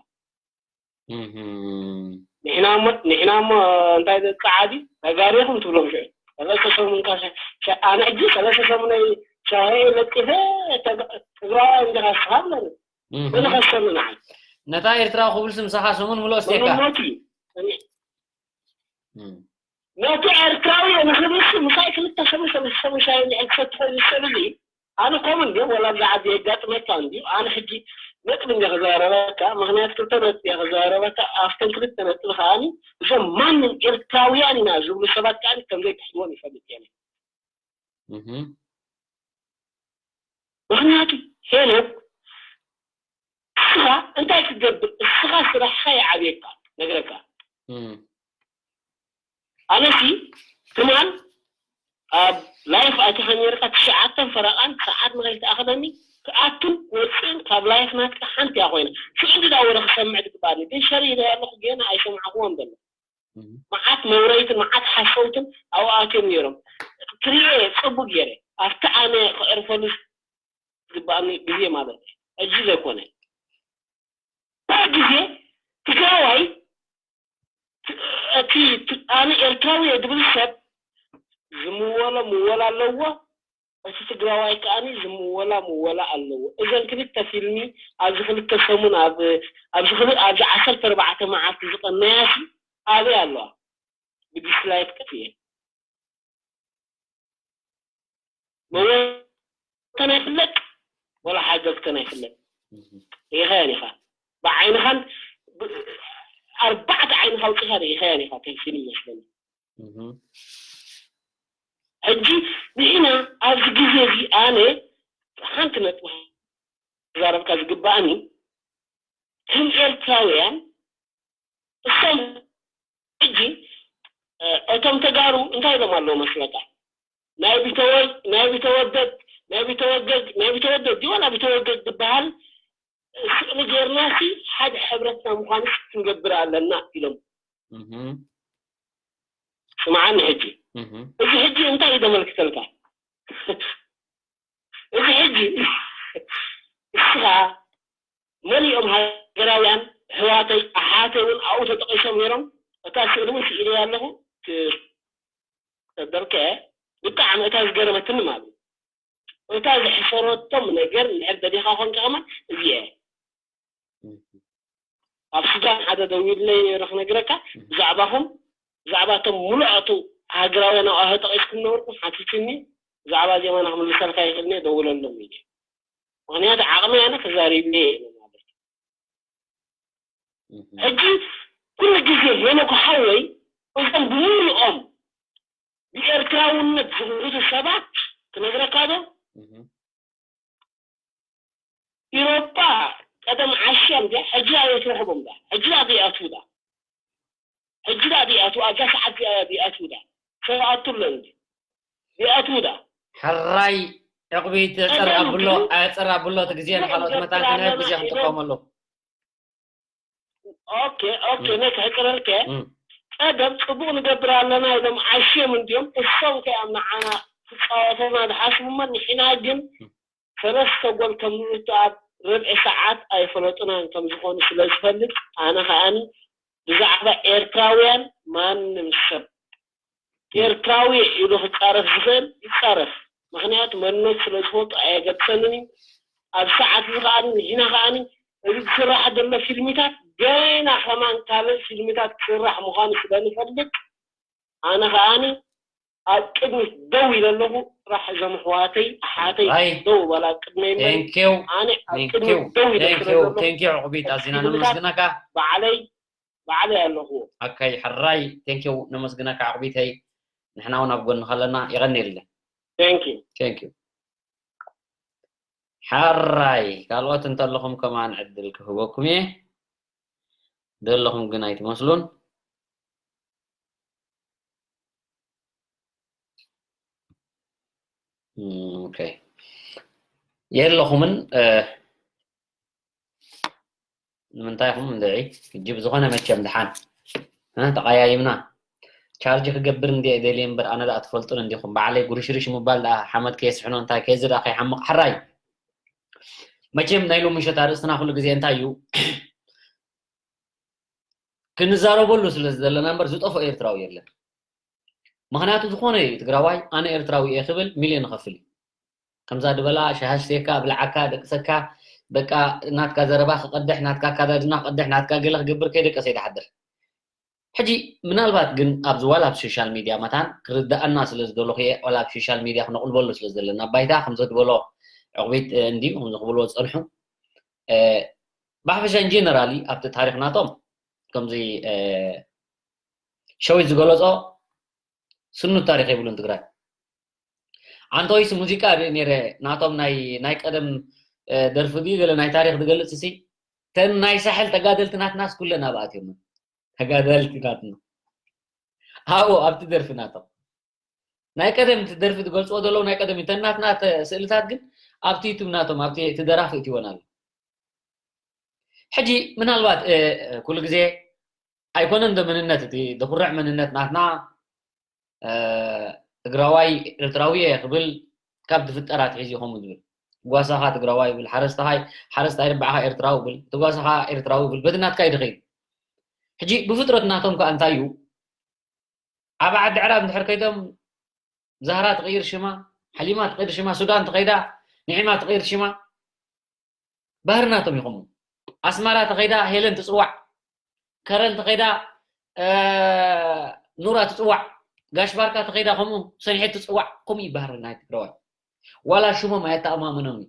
እህም። ንሕና እሞ ንሕና እሞ እንታይ ዘጸዓዲ ተጋሩ ኢኹም ትብሎም ሽዑ። ሰለስተ ሰሙን ካብ ሻ- ሻ- ኣነ ሕጂ ሰለስተ ሰሙነይ ሻሂ ለጢፈ ተግ- ትግራዋይ እንዲኻ እስኻ ብለኒ። እህም። መን ኸሰኒ ንዓይ? ነታ ኤርትራ ክብል ስምሳኻ ሰሙን ሙሉእ ኣስቴካ። መንነቱ እዩ። እኔ እም። ነቲ ኤርትራዊ ንኽብልሲ ምሳይ ክልተ ሰሙን ሰለስተ ሰሙን ሻሂ እንድሕር ክሰቲ ኮይኑ ሰብ እዚ ኣነ ኮመን ድዮም ወላ ኣብዚ ዓዲ የጋጥመካ እንድዩ። ኣነ ሕጂ ነጥቢ እንደ ክዛረበካ ምክንያት ክልተ ነጥቢ እየ ክዛረበካ። ኣብተን ክልተ ነጥቢ ከዓኒ እዞም ማንም ኤርትራውያን ኢና ዝብሉ ሰባት ከዓኒ ከም ዘይትሕዝዎም ይፈልጥ እየ። እህም። ምክንያቱ ሄኖክ እስኻ እንታይ ክትገብር እስኻ ስራሕኻ ይዓብየካ ነግረካ። እም። ኣነሲ ትማል ኣብ ላይፍ ኣቲኻ ነርካ ትሽዓተን ፈረቓን ሰዓት ንኸይትኣኽለኒ ክኣቱን ወፅእን ካብ ላይፍ ናትካ ሓንቲ እያ ኮይና ሽዑ እንዲ ዳወረ ክሰምዕ ትግባእኒ ግን ሸር ኢለ ኣለኹ ገና ኣይሰማዕክዎን ዘሎ። እም። መዓት መውረይትን መዓት ሓሰውትን ኣብኡ ኣትዮም ነይሮም ክሪኦ እየ ፅቡቅ ገይረ ኣብቲ ኣነ ክዕርፈሉ ዝግባኣኒ ግዜ ማለት እዩ። ሕጂ ዘይኮነ ታ ግዜ ትግራዋይ እቲ ኣነ ኤርትራዊ እየ ዝብል ሰብ ዝምወሎ ምወላ ኣለዎ። እቲ ትግራዋይ ከዓኒ ዝምወላ ምወላ ኣለዎ። እዘን ክልተ ፊልሚ ኣብዚ ክልተ ሰሙን ኣብ ኣብዚ ክል ኣብዚ ዓሰርተ ኣርባዕተ መዓልቲ ዝቐነያሲ ኣበይ ኣለዋ? ብዲስላይክ ጠፊኤ። መወተን ኣይፍለጥ ወላ ሓገዝከን ኣይፍለጥ። ሪኢኻየን ኢኻ ብዓይንኻን ኣርባዕተ ዓይንኻ ኣውፂኻ ሪኢኻየን ኢኻ ተን ፊልም መስለኒ። ሕጂ ንሕና ኣብዚ ግዜ እዚ ኣነ ሓንቲ ነጥቢ ክዛረብካ ዝግባኣኒ ከም ኤርትራውያን እሶም ሕጂ እቶም ተጋሩ እንታይ ኢሎም ኣለዉ መስለካ? ናይ ቢተወደድ ናይ ቢተወደድ ናይ ቢተወገግ ናይ ቢተወደድ ድዩ ዋላ ቢተወገግ ዝበሃል ስእሊ ጌርናሲ ሓደ ሕብረትና ምዃንስ ክንገብር ኣለና ኢሎም። ስምዓኒ ሕጂ እዚ ሕጂ እንታይ እዩ ዘመልክተልካ? እዚ ሕጂ እስኻ መሊኦም ሃገራውያን ኣሕዋተይ ኣሓተይ እውን ኣብኡ ተጠቒሶም ነይሮም። እታ ስእሊ እውን ስኢለያ ኣለኹ ክሰደልከ ብጣዕሚ እታ ዝገረመትኒ ማለት እዩ። እታ ዘሕፈረቶም ነገር እንድሕር ደሊኻ ኮንካ ከማን እዚኣ እያ። ኣብ ሱዳን ሓደ ደዊሉለይ ነይሩ ክነግረካ ብዛዕባኹም ብዛዕባ እቶም ሙሉእ ኣቱ ሃገራውያን ኣብኣ ተጠቒስኩም ነበርኩም ሓቲቱኒ ብዛዕባ ዜማና ክምልሰልካ ይኽእል እየ ደውለሎም ኢለ ምኽንያቱ ዓቕመይ ኣነ ተዛሪበ እየ ኢለ ማለት እዩ። ሕጂ ኩሉ ግዜ ሄኖክ ሓወይ እዞም ብምሉኦም ብኤርትራውነት ዝኽሕዱ ሰባት ክነግረካ ዶ ኢሮጳ ቀደም ዓሽያ እንድያ ሕጂ ኣየ ትረኽቦም ዳ ሕጂ ዳ ዘይኣትዉ ዳ ሕጂ ዳ ዘይኣትዉ ኣብዛ ሰዓት እዚኣ ዳ ዘይኣትዉ ዳ ሰብ ኣቱ ኣሎ እንዲ ዘይኣትዉ ዳ ሕራይ ዕቕቢት ቀደም ጸር ኣብሎ ግን ኣጸር ኣብሎ እቲ ግዜ ንኻልኦት መታን ክንህብ ግዜ ክንጥቀመሉ ኦኬ ኦኬ ነይ ክሕቅረልከ ቀደም ጽቡቕ ንገብር ኣለና ኢሎም ዓሽዮም እንድዮም እሶም ከ ኣብ ንዓና ክጻወቱና ዝሓስቡ እሞ ንሕና ግን ሰለስተ ጎል ከም ንእቱ ኣብ ርብዒ ሰዓት ኣይፈለጡናን ከም ዝኾኑ ስለ ዝፈልጥ ኣነ ከኣኒ ብዛዕባ ኤርትራውያን ማንም ሰብ ኤርትራዊ ኢሉ ክጻረፍ ዝኽእል ይጻረፍ ምኽንያቱ መንነቱ ስለ ዝፈልጡ ኣየገድሰንን እዩ ኣብ ሰዓት እዚ ከኣኒ ንሕና ከኣኒ እዚ ዝስራሕ ዘሎ ፊልሚታት ገና ከማን ካልእ ፊልሚታት ክስራሕ ምዃኑ ስለ ንፈልጥ ኣነ ከኣኒ ኣብ ቅድሚት ደው ኢለ ኣለኹ ጥራሕ እዞም ኣሕዋተይ ኣሓተይ ደው በል ኣብ ቅድመይ እምበር ኣነ ኣብ ቅድሚት ደው ኢለ ስለ ዘለኹ ዕቁቢት ኣዚና ነመስግነካ ባዕለይ ባዕለይ ኣለኹ ኣካይ ሕራይ ቴንኪው ነመስግነካ ዕቁቢተይ ንሕና እውን ኣብ ጎንኻ ኣለና የቐኒልና ቴንኪው ሓራይ ካልኦት እንተለኹም ከማን ዕድል ክህበኩም እየ ዘለኹም ግን ኣይትመስሉን የለኹምን ንምንታይ ኢኹም እንድዒ ሕጂ ብዝኾነ መቸም ድሓን ተቐያይምና ቻርጅ ክገብር እንድየ ደልየ እምበር ኣነ ደኣ ትፈልጡን እንዲኹም ባዕለይ ጉርሽርሽ ምባል ደኣ ሓመድ ከየስሕኖ እንታይ ከዚ ደኣ ከይሓምቕ ሓራይ መቸም ናይ ሎሚ ምሸት ኣርእስትና ኩሉ ግዜ እንታይ እዩ? ክንዛረበሉ ስለ ዘለና እምበር ዝጠፍኦ ኤርትራዊ የለን። ምኽንያቱ ዝኾነ እዩ ትግራዋይ ኣነ ኤርትራዊ እየ ክብል ሚልዮን ይኸፍል እዩ። ከምዛ ድበላ ሻሃ ስተየካ፣ ብልዓካ፣ ደቅሰካ፣ በቃ ናትካ ዘረባ ክቐድሕ፣ ናትካ ኣካዳድና ክቐድሕ፣ ናትካ ገለ ክገብር ከይደቀሰ ይደሓድር። ሕጂ ምናልባት ግን ኣብዚ ዋላ ኣብ ሶሻል ሚድያ መታን ክርድኣና ስለ ዝደለኹ እየ፣ ዋላ ኣብ ሶሻል ሚድያ ክነቕልበሉ ስለ ዘለና ባይታ ከምዚ ድበሎ ዕቑቢት እንድዩ ከምዚ ክብልዎ ዝጸንሑ። ብሓፈሻ ኢንጀነራሊ ኣብቲ ታሪኽ ናቶም ከምዚ ሸዊት ዝገለጾ ስኑት ታሪኽ የብሉን ትግራይ። ኣንተ ወይስ ሙዚቃ ርኢ ነይረ ናቶም ናይ ናይ ቀደም ደርፊ ድዩ ገለ ናይ ታሪኽ ዝገልጽ ሲ ተን ናይ ሳሕል ተጋደልቲ ናትናስ ኩለን ኣብኣት እዮም። ተጋደልቲ ናትና ኣብኡ ኣብቲ ደርፊ ናቶም ናይ ቀደም እቲ ደርፊ ዝገልጽዎ ዘለዉ ናይ ቀደም እዩ። ተን ናትና ስእልታት ግን ኣብቲ ዩቱብ ናቶም ኣብቲ እቲ ደራፊ እትይወን ኣሎ። ሕጂ ምናልባት ኩሉ ግዜ ኣይኮነን ዶ መንነት እቲ ዘኹርዕ መንነት ናትና ትግራዋይ ኤርትራዊ እየ ክብል ካብ ዝፍጠር ኣትሒዙ ከምኡ ዝብል ጓሳኻ ትግራዋይ ይብል ሓረስታይ ሓረስታይ ርባዕኻ ኤርትራዊ ይብል እቲ ጓሳኻ ኤርትራዊ ይብል በቲ ናትካ እዩ ድኸይድ። ሕጂ ብፍጥረት ናቶም ከኣ እንታይ እዩ? ኣብ ዓዲ ዕራብ እንድሕር ከይዶም ዛህራ ትቕይር ሽማ፣ ሓሊማ ትቕይር ሽማ፣ ሱዳን ትኸይዳ ንዒማ ትቕይር ሽማ። ባህርናቶም ይኸሙ ኣስማራ ተኸይዳ ሄለን ትፅዋዕ፣ ከረን ተኸይዳ ኑራ ትፅዋዕ፣ ጋሽ ባርካ ተኸይዳ ከምኡ ሰኒሐት ትፅዋዕ። ከምኡ ይባህር ናይ ትግራዋይ ዋላ ሽሞም ኣየተኣማምኖም እዩ።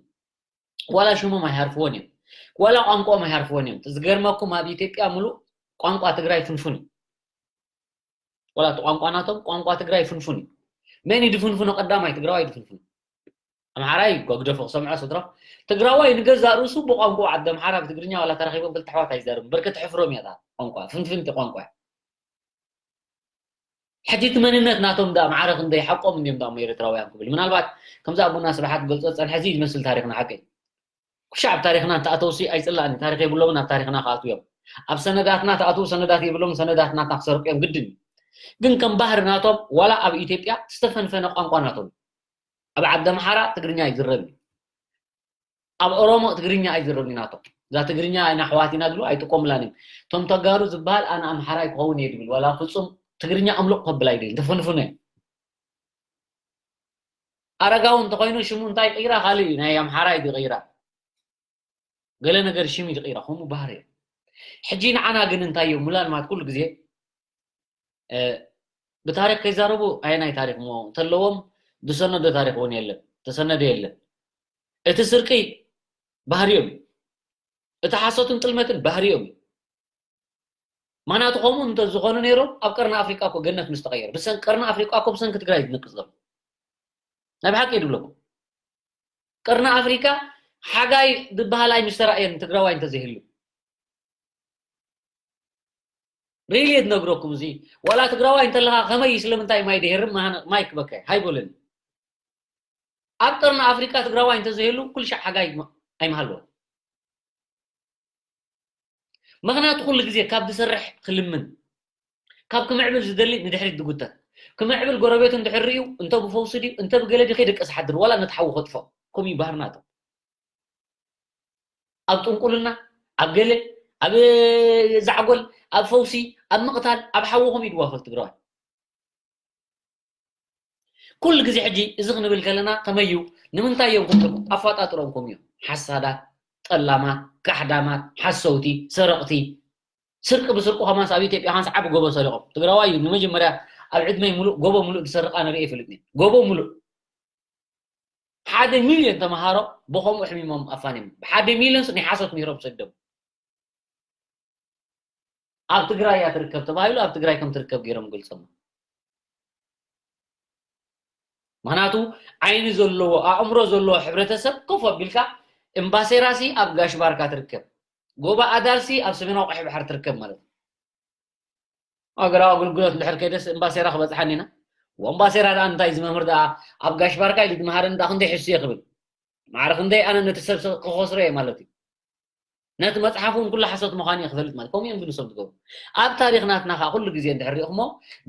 ዋላ ሽሞም ኣይሃርፍዎን እዮም። ዋላ ቋንቋኦም ኣይሃርፍዎን እዮም። ዝገርመኩም ኣብ ኢትዮጵያ ሙሉእ ቋንቋ ትግራይ ፍንፉን እዩ። ዋላ እቲ ቋንቋ ናቶም ቋንቋ ትግራይ ፍንፉን እዩ። መን እዩ ድፍንፍኖ? ቀዳማይ ትግራዋይ ድፍንፍኖ። ኣምሓራይ ጓግደፎ ክሰምዖ ስድሮ ትግራዋይ ንገዛእ ርእሱ ብቋንቋ ዓዲ ኣምሓራ ብትግርኛ ዋላ ተራኺቦም ክልተ ኣሕዋት ኣይዛረብን። በርከ ተሕፍሮም እያ እታ ቋንቋ ፍንፍንቲ ቋንቋ እያ። ሕጂ እቲ መንነት ናቶም ደኣ ማዕረ ክንደይ ሓቆም እንድዮም ደኣ እሞ ኤርትራውያን ክብል ምናልባት ከምዚ ኣቦና ስብሓት ክገልጾ ዝጸንሐ እዚ ዝመስል ታሪኽና ሓቂ ኩሻ ኣብ ታሪኽና እንተኣተውሲ ኣይጽላእን ታሪኽ የብሎምን ኣብ ታሪኽና ክኣትዉ እዮም ኣብ ሰነዳትና ተኣትዉ ሰነዳት የብሎም ሰነዳት ናትና ክሰርቁ እዮም ግድን እዩ ግን ከም ባህሪ ናቶም ዋላ ኣብ ኢትዮጵያ ዝተፈንፈነ ቋንቋ ናቶም ኣብ ዓዲ ኣምሓራ ትግርኛ ይዝረብ እዩ ኣብ ኦሮሞ ትግርኛ ኣይዝረብ እዩ ናቶም እዛ ትግርኛ ኢና ኣሕዋት ኢና ዝብሉ ኣይጥቀሙላን እዮም እቶም ተጋሩ ዝበሃል ኣነ ኣምሓራይ ክኸውን እየ ዝብል ዋላ ፍጹም ትግርኛ ኣምልቕ ከብል ኣይደልን ተፈንፍኖ እዮም ኣረጋዊ እንተኮይኑ ሽሙ እንታይ ይቅይራ ካልእ እዩ ናይ ኣምሓራ እዩ ዝቅይራ ገለ ነገር ሽም እዩ ዝቅይራ ከምኡ ባህሪ እዩ ሕጂ ንዓና ግን እንታይ እዮም ሙላልማት ኩሉ ግዜ ብታሪክ ከይዛረቡ ኣየናይ ታሪክ ሞ እንተለዎም ዝሰነዶ ታሪክ እውን የለን ተሰነደ የለን እቲ ስርቂ ባህሪኦም እዩ እቲ ሓሶትን ጥልመትን ባህሪኦም እዩ ምክንያቱ ከምኡ እንተዝኾኑ ነይሮም ኣብ ቀርኒ ኣፍሪቃ እኮ ገነት ምስ ተቐየረ ብሰን ቀርኒ ኣፍሪቃ እኮ ብሰንኪ ትግራይ ዝነቅፅ ዘሎ ናይ ብሓቂ ይድብለኩም ቀርኒ ኣፍሪቃ ሓጋይ ዝበሃል ኣይምስተራእየን ትግራዋይ እንተዘይህሉ ሪሊ ዝነግረኩም እዚ ዋላ ትግራዋይ እንተለካ ከመይ ስለምንታይ ማይ ድሄርም ማይ ክበካ ሃይቦለኒ ኣብ ቀርኒ ኣፍሪቃ ትግራዋይ እንተዘይህሉ ኩሉ ሻዕ ሓጋይ ኣይምሃልዎን ምኽንያቱ ኩሉ ግዜ ካብ ዝሰርሕ ክልምን ካብ ክምዕብል ዝደሊ ንድሕሪት ዝጉተት ክምዕብል ጎረቤቱ እንድሕር ርእዩ እንተ ብፈውሲ ድዩ እንተ ብገለ ድዩ ከይደቀስ ሓድር ዋላ ነቲ ሓዊ ከጥፍኦ ከምኡ እዩ ባህርናቶም ኣብ ጥንቁልና ኣብ ገለ ኣብ ዛዕጎል ኣብ ፈውሲ ኣብ ምቕታል ኣብ ሓዊ ከምኡ ይድዋፈል ትግራዋይ ኩሉ ግዜ ሕጂ እዚ ክንብል ከለና ከመይ እዩ ንምንታይ እዮም ከምኡ ኣፋጣጥሮም ከምኡ እዮም ሓሳዳት ጠላማት ካሕዳማት ሓሰውቲ ሰረቕቲ ስርቂ ብስርቁ ከማንስ ኣብ ኢትዮጵያ ከማንስ ዓቢ ጎቦ ሰሪቖም ትግራዋይ እዩ ንመጀመርያ ኣብ ዕድመይ ሙሉእ ጎቦ ሙሉእ ዝሰርቕ ኣነ ርእየ ይፈልጥ እየ ጎቦ ሙሉእ ሓደ ሚልዮን ተምሃሮ ብኸምኡ ኣሕሚሞም ኣፋንዮም ብሓደ ሚልዮን ናይ ሓሶት ምሂሮም ሰዶም ኣብ ትግራይ እያ ትርከብ ተባሂሉ ኣብ ትግራይ ከም ትርከብ ገይሮም ገልፆም ምክንያቱ ዓይኒ ዘለዎ ኣእምሮ ዘለዎ ሕብረተሰብ ኮፍ ኣቢልካ እምባሴራሲ ኣብ ጋሽ ባርካ ትርከብ ጎባ ኣዳልሲ ኣብ ሰሜናዊ ቀይሕ ባሕሪ ትርከብ ማለት እዩ ሃገራዊ ኣገልግሎት እንድሕር ከይደስ እምባሴራ ክበፅሓኒ ኢና ወምባሴራ ደኣ እንታይ ዝመምህር ደኣ ኣብ ጋሽ ባርካ ኢሉ ዝመሃረኒ ደኣ ክንደይ ሕሱ እየ ክብል ማዕረ ክንደይ ኣነ ነቲ ሰብ ክኸስሮ እየ ማለት እዩ ነቲ መፅሓፍ እውን ኩሉ ሓሶት ምዃኑ እየ ክፈልጥ ማለት ከምኡ እዮም ግን ሰብ ዝገብሩ ኣብ ታሪክ ናትና ከዓ ኩሉ ግዜ እንድሕር ሪእኹሞ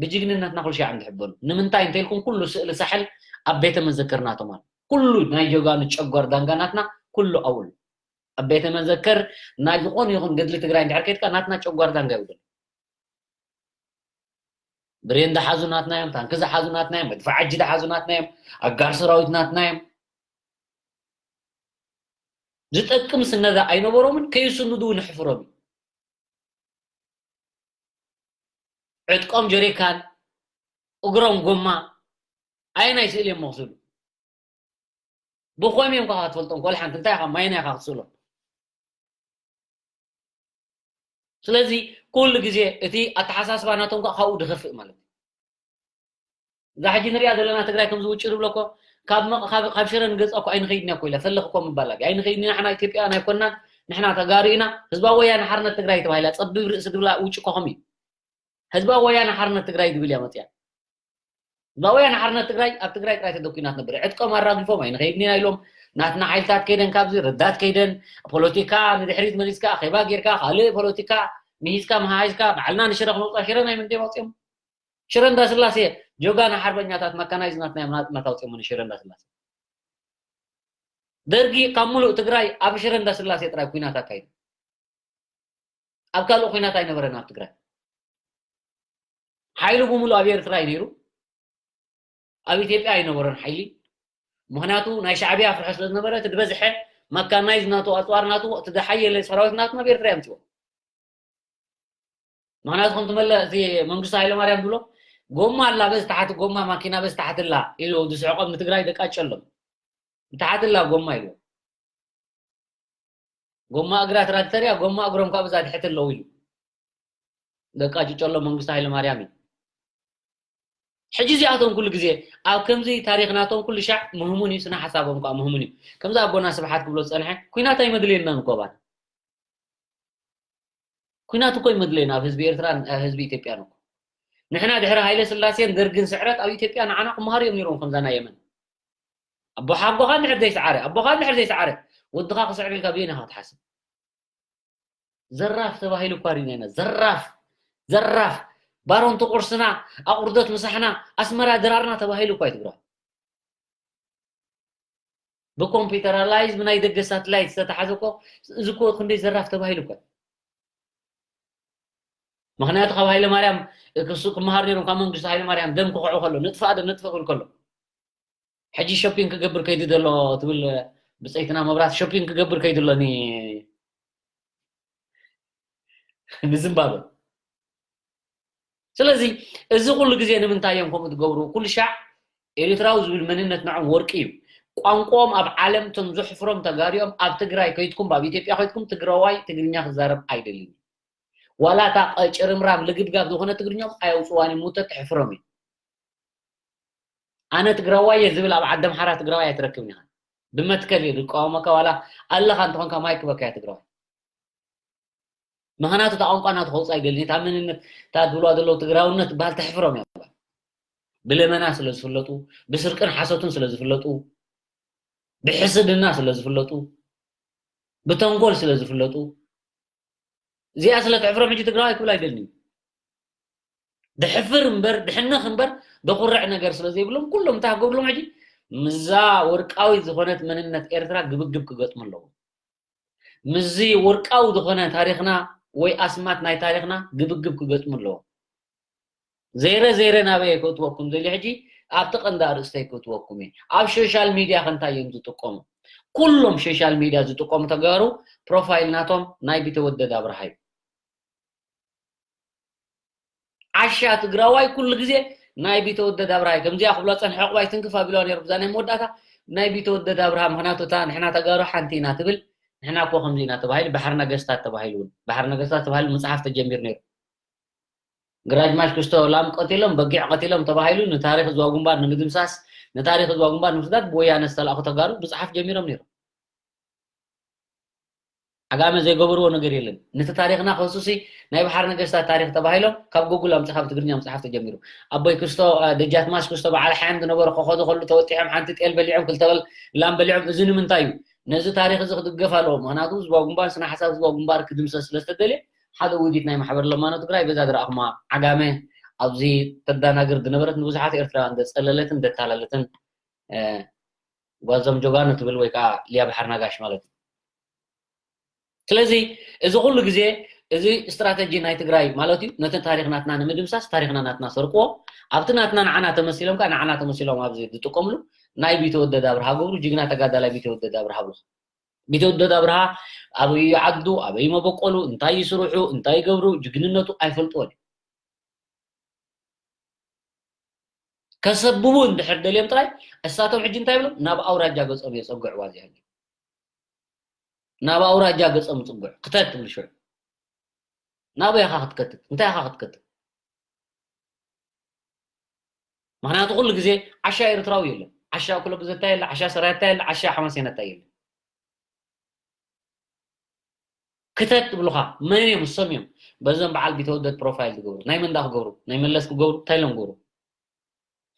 ብጅግንነትና ኩሉ ሻዕ እንድሕበሉ ንምንታይ እንተኢልኩም ኩሉ ስእሊ ሳሕል ኣብ ቤተ መዘክር ናቶም ኣሎ ኩሉ ናይ ጀጋኑ ጨጓር ዳንጋ ናትና ኩሉ ኣብኡ ኣሎ ኣብ ቤተ መዘክር ናይ ዝኾነ ይኹን ገድሊ ትግራይ እንድሕር ከድካ ናትና ጨጓር ዳንጋ ይውድል። ብሬን ዝሓዙ ናትና እዮም፣ ታንኪ ዝሓዙ ናትና እዮም፣ መድፍዓጂ ዝሓዙ ናትና እዮም፣ ኣጋር ሰራዊት ናትና እዮም። ዝጠቅም ስነዛ ኣይነበሮምን፣ ከይስንዱ እውን ሕፍሮም እዩ። ዕጥቆም ጀሪካን፣ እግሮም ጎማ፣ ኣየናይ ስእሊ እዮም መኽስሉ? ብኾም እዮም ከዓ ክትፈልጦም፣ ኮል ሓንቲ እንታይ ኢኻ ማይና ኢኻ ክትስእሎም። ስለዚ ኩሉ ግዜ እቲ ኣተሓሳስባ ናቶም ከዓ ካብኡ ድኸፍእ ማለት እዩ። እዛ ሕጂ ንሪኣ ዘለና ትግራይ ከምዚ ውጭ ዝብሎ እኮ ካብ መ- ካብ- ካብ ሽረ ንገፃ እኮ ኣይንኸይድን እኮ ኢላ ፈለኽ እኮ ምባል ኣብያ ኣይንኸይድን ኢና፣ ንሕና ኢትዮጵያውያን ኣይኮናን፣ ንሕና ተጋሩ ኢና፣ ህዝባዊ ወያነ ሓርነት ትግራይ ተባሂላ ፀቢብ ርእሲ ድብላ ውጭ እኮ ከምኡ እዩ። ህዝባዊ ወያነ ሓርነት ትግራይ ድብል እያ መፅያ። ህዝባዊ ወያነ ሓርነት ትግራይ ኣብ ትግራይ ጥራይ ተደኩና ትነብር። ዕጥቆም ኣራጊፎም ኣይንኸይድን ኢና ኢሎም ናትና ሓይልታት ከይደን ካብዚ ረዳት ከይደን ፖለቲካ ንድሕሪት መሊስካ ኣኼባ ጌርካ ካልእ ፖለቲካ ምሂዝካ መሃይዝካ ባዕልና ንሽረ ክነውፃ ሽረ ናይ ምንታይ መፅኦም ሽረ እንዳስላሴ ጆጋና ሓርበኛታት መካናይዝ ናትና እዮም ናትና ታውፅኦም ንሽረ እንዳስላሴ ደርጊ ካብ ሙሉእ ትግራይ ኣብ ሽረ እንዳስላሴ ጥራይ ኩናት ኣካይዱ ኣብ ካልእ ኩናት ኣይነበረን ኣብ ትግራይ ሓይሉ ብምሉእ ኣብ ኤርትራ እዩ ነይሩ ኣብ ኢትዮጵያ ኣይነበረን ሓይሊ ምክንያቱ ናይ ሻዕቢያ ፍርሒ ስለ ዝነበረ እቲ ዝበዝሐ መካናይዝ ናቱ ኣፅዋር ናቱ እቲ ዝሓየለ ሰራዊት ናቱ ናብ ኤርትራ የምፅዎ ምክንያቱ ከም ትመለ እቲ መንግስቱ ሃይለማርያም ዝብሎ ጎማ ኣላ በዚ ተሓቲ ጎማ ማኪና በዚ ተሓቲ ኣላ ኢሉ ዝስሕቆም ንትግራይ ደቃጨሎም ብተሓቲ ኣላ ጎማ ኢሉ ጎማ እግራ ትራክተር እያ ጎማ እግሮም ካብ እዛ ድሕቲ ኣለዉ ኢሉ ደቃጭጨሎ መንግስቱ ሃይለማርያም እዩ ሕጂ እዚኣቶም ኩሉ ግዜ ኣብ ከምዚ ታሪክ ናቶም ኩሉ ሻዕ ምህሙን እዩ ስነ ሓሳቦም ከዓ ምህሙን እዩ ከምዚ ኣቦና ስብሓት ክብሎ ዝፀንሐ ኩናት ኣይመድልየናን እኮ ባር ኩናት እኮ ይመድለየና ኣብ ህዝቢ ኤርትራን ህዝቢ ኢትዮጵያን እኮ ንሕና ድሕሪ ሃይለ ስላሴን ደርግን ስዕረት ኣብ ኢትዮጵያ ንዓና ክመሃሩ እዮም ነይሮም ከምዛ ናይ የመን ኣቦሓጎኻ እንድሕር ዘይሰዓረ ኣቦኻ እንድሕር ዘይሰዓረ ወድኻ ክስዕር ኢልካ ብየን ኢኻ ክትሓስብ ዘራፍ ተባሂሉ እኳ ሪናይና ዘራፍ ዘራፍ ባሮንቲ ቁርስና ኣቁርደት ምሳሕና ኣስመራ ድራርና ተባሂሉ እኳ ይትግራ ብኮምፒተራላይዝ ብናይ ደገ ሳትላይት ዝተተሓዘ እኮ እዚ እኮ ክንደይ ዘራፍ ተባሂሉ እኮ ምክንያቱ ካብ ሃይለ ማርያም ክሱ ክመሃር ነይሮም ካብ መንግስቲ ሃይለ ማርያም ደም ክኽዑ ከሎ ንጥፋእ ደም ንጥፍእ ክብል ከሎ ሕጂ ሾፒንግ ክገብር ከይዱ ዘሎ ትብል ብፀይትና መብራት ሾፒንግ ክገብር ከይዱ ኣሎ ንዝምባብወ ስለዚ እዚ ኩሉ ግዜ ንምንታይ እዮም ከምኡ ትገብሩ ኩሉ ሻዕ ኤሪትራዊ ዝብል መንነት ንዖም ወርቂ እዩ ቋንቋኦም ኣብ ዓለም ቶም ዘሕፍሮም ተጋሪኦም ኣብ ትግራይ ከይትኩም ኣብ ኢትዮጵያ ከይትኩም ትግራዋይ ትግርኛ ክዛረብ ኣይደልን ዋላ እታ ጭርምራም ልግብጋብ ዝኾነ ትግርኛም ኣየውፅዋን እዩ ሙተ ተሕፍሮም እዩ ኣነ ትግራዋይ እየ ዝብል ኣብ ዓዲ ኣምሓራ ትግራዋይ ኣይትረክብን ኢኻ ብመትከል እየ ዝቃወመካ ዋላ ኣለኻ እንተኾንካ ማይ ክበካ እያ ትግራዋይ ምኽንያቱ እታ ቋንቋ ናቱ ከውፃ ይደልን እታ መንነት እታ ዝብልዋ ዘለዉ ትግራውነት ትበሃል ተሕፍሮም እያ ብለመና ስለ ዝፍለጡ ብስርቅን ሓሶትን ስለ ዝፍለጡ ብሕስድና ስለ ዝፍለጡ ብተንኮል ስለ ዝፍለጡ እዚኣ ስለ ተሕፍሮም ሕጂ ትግራዋይ ክብል ኣይደልን እዩ ድሕፍር እምበር ድሕነኽ እምበር ደኹርዕ ነገር ስለ ዘይብሎም ኩሎም እንታይ ክገብርሎም ሕጂ ምዛ ወርቃዊት ዝኾነት መንነት ኤርትራ ግብግብ ክገጥሙ ኣለዎም ምዚ ወርቃዊ ዝኾነ ታሪኽና ወይ ኣስማት ናይ ታሪኽና ግብግብ ክገጥሙ ኣለዎም ዘይረ ዘይረ ናበየ ክእትወኩም ዘሊ ሕጂ ኣብቲ ቀንዲ ኣርእስተይ ክእትወኩም እየ ኣብ ሶሻል ሚድያ ከንታይ እዮም ዝጥቀሙ ኩሎም ሶሻል ሚድያ ዝጥቀሙ ተጋሩ ፕሮፋይል ናቶም ናይ ቢተወደድ ኣብርሃ እዩ ዓሻ ትግራዋይ ኩሉ ግዜ ናይ ቢተወደድ ኣብርሃ እዩ ከምዚኣ ክብሎ ፀንሐ ዕቁባይ ትንክፍ ኣቢልዋ ነይሩ ብዛ ናይ መወዳእታ ናይ ቢተወደድ ኣብርሃ ምክንያቱ እታ ንሕና ተጋሩ ሓንቲ ኢና ትብል ንሕና እኮ ከምዚ ኢና ተባሂሉ ባሕሪ ነገስታት ተባሂሉ እውን ባሕሪ ነገስታት ተባሂሉ መፅሓፍ ተጀሚሩ ነይሩ ግራጅማሽ ክስቶ ላም ቀቲሎም በጊዕ ቀቲሎም ተባሂሉ ንታሪክ ዝዋ ግንባር ንምድምሳስ ንታሪክ ዝዋ ግንባር ንምስዳድ ብወያነ ዝተላእኩ ተጋሩ ብፅሓፍ ጀሚሮም ነይሮም ዓጋመ ዘይገበርዎ ነገር የለን ነቲ ታሪክና ክህሱሲ ናይ ባሕሪ ነገስታት ታሪክ ተባሂሎም ካብ ጎጉል ኣምፅኻ ብትግርኛ መፅሓፍ ተጀሚሩ ኣቦይ ክስቶ ደጃትማሽ ክስቶ በዓል ሓያም ዝነበሩ ከኸዱ ከሉ ተወጢሖም ሓንቲ ጤል በሊዖም ክልተበል ላም በሊዖም እዚ ንምንታይ እዩ ነዚ ታሪክ እዚ ክድገፍ ኣለዎ ምክንያቱ ህዝባዊ ግንባር ስነ ሓሳብ ህዝባዊ ግንባር ክድምሰስ ስለ ዝተደልየ ሓደ ውዲት ናይ ማሕበር ለማኖ ትግራይ በዛ ዝረኣኹማ ዓጋመ ኣብዚ ተዳናግር ዝነበረት ንብዙሓት ኤርትራውያን ዘፀለለትን ዘታለለትን ጓል ዞም ጆጋኑ ትብል ወይ ከዓ ሊያ ባሕሪ ነጋሽ ማለት እዩ ስለዚ እዚ ኩሉ ግዜ እዚ ስትራተጂ ናይ ትግራይ ማለት እዩ፣ ነቲ ታሪኽ ናትና ንምድምሳስ ታሪኽና ናትና ሰርቅዎ፣ ኣብቲ ናትና ንዓና ተመሲሎም ከዓ ንዓና ተመሲሎም ኣብዚ ዝጥቀምሉ ናይ ቢተወደድ ኣብርሃ ገብሩ፣ ጅግና ተጋዳላይ ቢተወደድ ኣብርሃ ብሎ። ቢተወደድ ኣብርሃ ኣበይ ዓዱ፣ ኣበይ መበቆሉ፣ እንታይ ይስርሑ፣ እንታይ ይገብሩ፣ ጅግንነቱ ኣይፈልጥዎን እዩ። ከሰብቡ እንድሕር ደልዮም ጥራይ እሳቶም ሕጂ እንታይ ይብሎም? ናብ ኣውራጃ ገጾም የጸግዕዋ እዚኣ። ናብ ኣውራጃ ገጾም ጽጉዕ ክተት ትብል ሽዑ ናበይ ኢኻ ክትከትት? እንታይ ኢኻ ክትከትት? ምኽንያቱ ኩሉ ግዜ ዓሻ ኤርትራዊ የለን። ዓሻ ኩሎ ግዘታ የለ፣ ዓሻ ሰራየታ የለ፣ ዓሻ ሓማሴነታ የለ። ክተት ትብሉኻ መን እዮም? እሶም እዮም። በዞም በዓል ቢተወደድ ፕሮፋይል ዝገብሩ ናይ መን ዳ ክገብሩ? ናይ መለስ ክገብሩ? እንታይ ኢሎም ክገብሩ?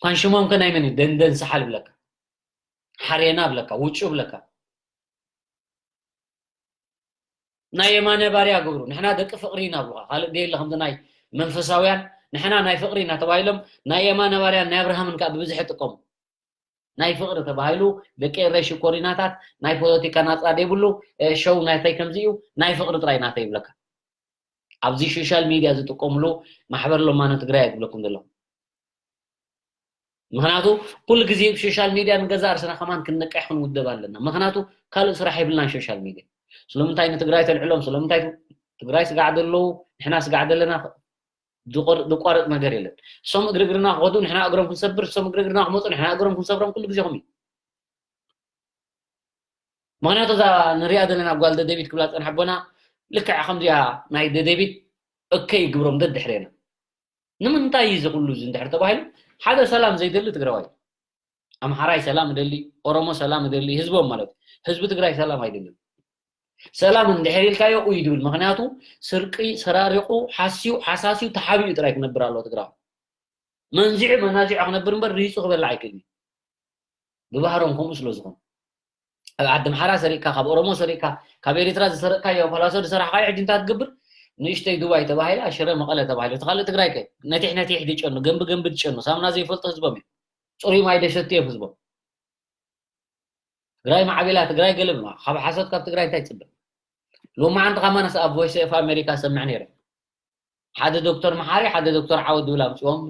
እንኳን ሽሞም ከ ናይ መን እዩ? ደንደን ሰሓል ብለካ፣ ሓሬና ብለካ፣ ውጩ ብለካ። ናይ የማነ ባርያ ገብሩ፣ ንሕና ደቂ ፍቕሪ ኢና ብሉኻ። ካልእ ደየለ ከምዚ ናይ መንፈሳውያን፣ ንሕና ናይ ፍቕሪ ኢና ተባሂሎም ናይ የማነ ባርያን ናይ ኣብርሃምን ከኣ ብብዝሒ ይጥቀሙ። ናይ ፍቕሪ ተባሂሉ ደቂ ኤረይ ሽኮሪናታት ናይ ፖለቲካ ናጻ ደይብሉ፣ እ፣ ሸው ናተይ ከምዚ እዩ፣ ናይ ፍቕሪ ጥራይ ናተይ ይብለካ። ኣብዚ ሶሻል ሚድያ ዝጥቀምሉ ማሕበር ሎማኖ ትግራይ እየ ዝብለኩም ዘለኹ። ምኽንያቱ ኩሉ ግዜ ብሶሻል ሚድያ ንገዛእ ርእስና ከማን ክንነቅሕ ክንውደብ ኣለና። ምኽንያቱ ካልእ ስራሕ የብልናን ሶሻል ሚድያ። ስለምንታይ ንትግራይ ተልዕሎም? ስለምንታይ ትግራይ ስጋዕ ዘለዉ ንሕና ስጋዕ ዘለና ዝቆር-፣ ዝቋረጽ ነገር የለን። እሶም እግሪ እግርና ክኸዱ ንሕና እግሮም ክንሰብር፣ እሶም እግሪ እግርና ክመጹ ንሕና እግሮም ክንሰብሮም ኩሉ ግዜ ከምኡ እዩ። ምኽንያቱ እዛ ንሪኣ ዘለና ጓል ደደቢት ክብላ ዝጸንሐ ኣቦና ልክዕ ከምዚኣ ናይ ደደቢት እከይ ይግብሮም ደድሕሬና። ንምንታይ እዩ እዚ ኩሉ እዚ እንድሕር ተባሂሉ ሓደ ሰላም ዘይደሊ ትግራዋይ። ኣምሓራይ ሰላም ይደሊ፣ ኦሮሞ ሰላም ይደሊ፣ ህዝቦም ማለት እዩ። ህዝቢ ትግራይ ሰላም ኣይደልን። ሰላም እንድሕር ኢልካዮ ኡይ ድብል። ምኽንያቱ ስርቂ፣ ሰራሪቑ፣ ሓስዩ፣ ሓሳስዩ፣ ተሓቢኡ ጥራይ ክነብር ኣለዎ ትግራዋይ። መንዚዑ መናዚዑ ክነብር እምበር ሪሂጹ ክበልዕ ኣይክእልን እዩ። ብባህሮም ከምኡ ስለ ዝኾኑ። ኣብ ዓዲ ኣምሓራ ሰሪቕካ፣ ካብ ኦሮሞ ሰሪቕካ፣ ካብ ኤሪትራ ዝሰረቕካዮ ፓላሶ ዝሰራሕካዮ ሕጂ እንታይ ትገብር? ንእሽተይ ዱባይ ተባሂላ፣ ሽረ መቐለ ተባሂሉ። እቲ ካልእ ትግራይ ከ? ነቲሕ ነቲሕ ድጨኑ፣ ገንቢ ገንቢ ድጨኑ፣ ሳሙና ዘይፈልጡ ህዝቦም እዮም። ጽሩይ ማይ ደሰቲ እዮም ህዝቦም። ትግራይ ማዕቢላ፣ ትግራይ ገለብማ፣ ካብ ሓሶት ካብ ትግራይ እንታይ ትጽበ? ሎማዓንቲ ከማንስ ኣብ ቮይስ ኦፍ ኣሜሪካ ሰምዕ ነይረ። ሓደ ዶክተር መሓሪ፣ ሓደ ዶክተር ዓወት ድብል ኣምጽኦም።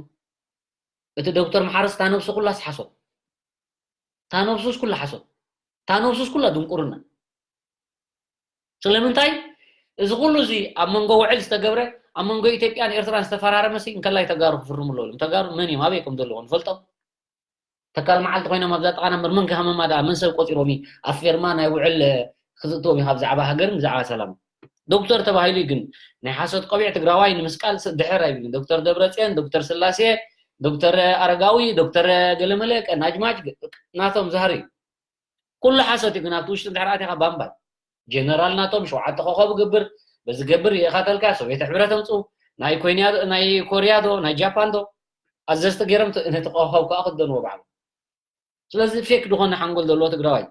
እቲ ዶክተር መሓርስ እታ ነብሱ ኩላስ ሓሶት። እታ ነብሱስ ኩላ ሓሶት። እታ ነብሱስ ኩላ ድንቁርና። ስለምንታይ? እዚ ኩሉ እዚ ኣብ መንጎ ውዕል ዝተገብረ፣ ኣብ መንጎ ኢትዮጵያን ኤርትራን ዝተፈራረመ ሲ እንከላይ ተጋሩ ክፍርሙ ኣለዎም። ተጋሩ መን እዮም? ኣበይ ከም ዘለዉ ንፈልጦም? ተካል መዓልቲ ኮይኖም ኣብዛ ጥቓና እምበር መን ከሃመማ ደኣ? መን ሰብ ቆጺሮም እዩ? ኣብ ፌርማ ናይ ውዕል ክዝእትዎም እዩ ካብ ዛዕባ ሃገርን ብዛዕባ ሰላም። ዶክተር ተባሂሉ እዩ ግን ናይ ሓሶት ቆቢዕ ትግራዋይ ንምስቃል ስ-፣ ድሕር ኣይብልን። ዶክተር ደብረጽዮን፣ ዶክተር ስላሴ፣ ዶክተር ኣረጋዊ፣ ዶክተር ገለመለ፣ ቀናጅማጅ፣ ናቶም ዝሃር እዩ። ኩሉ ሓሶት እዩ ግን ኣብቲ ውሽጢ እንድሕር ኣቲኻ ባምባይ። ጀነራል ናቶም ሸውዓተ ኮኸብ ገብር፣ በዚ ገብር ይኸተልካ፣ ሶቪየት ሕብረት ኣምጽኡ፣ ናይ ኮይንያ-፣ ናይ ኮርያ ዶ፣ ናይ ጃፓን ዶ፣ ኣዘዝቲ ገይሮም ት-፣ ነቲ ኮኸብ ከኣ ክደንዎ ባዕሉ። ስለዚ ፌክ ዝኾነ ሓንጎል ዘለዎ ትግራዋይ።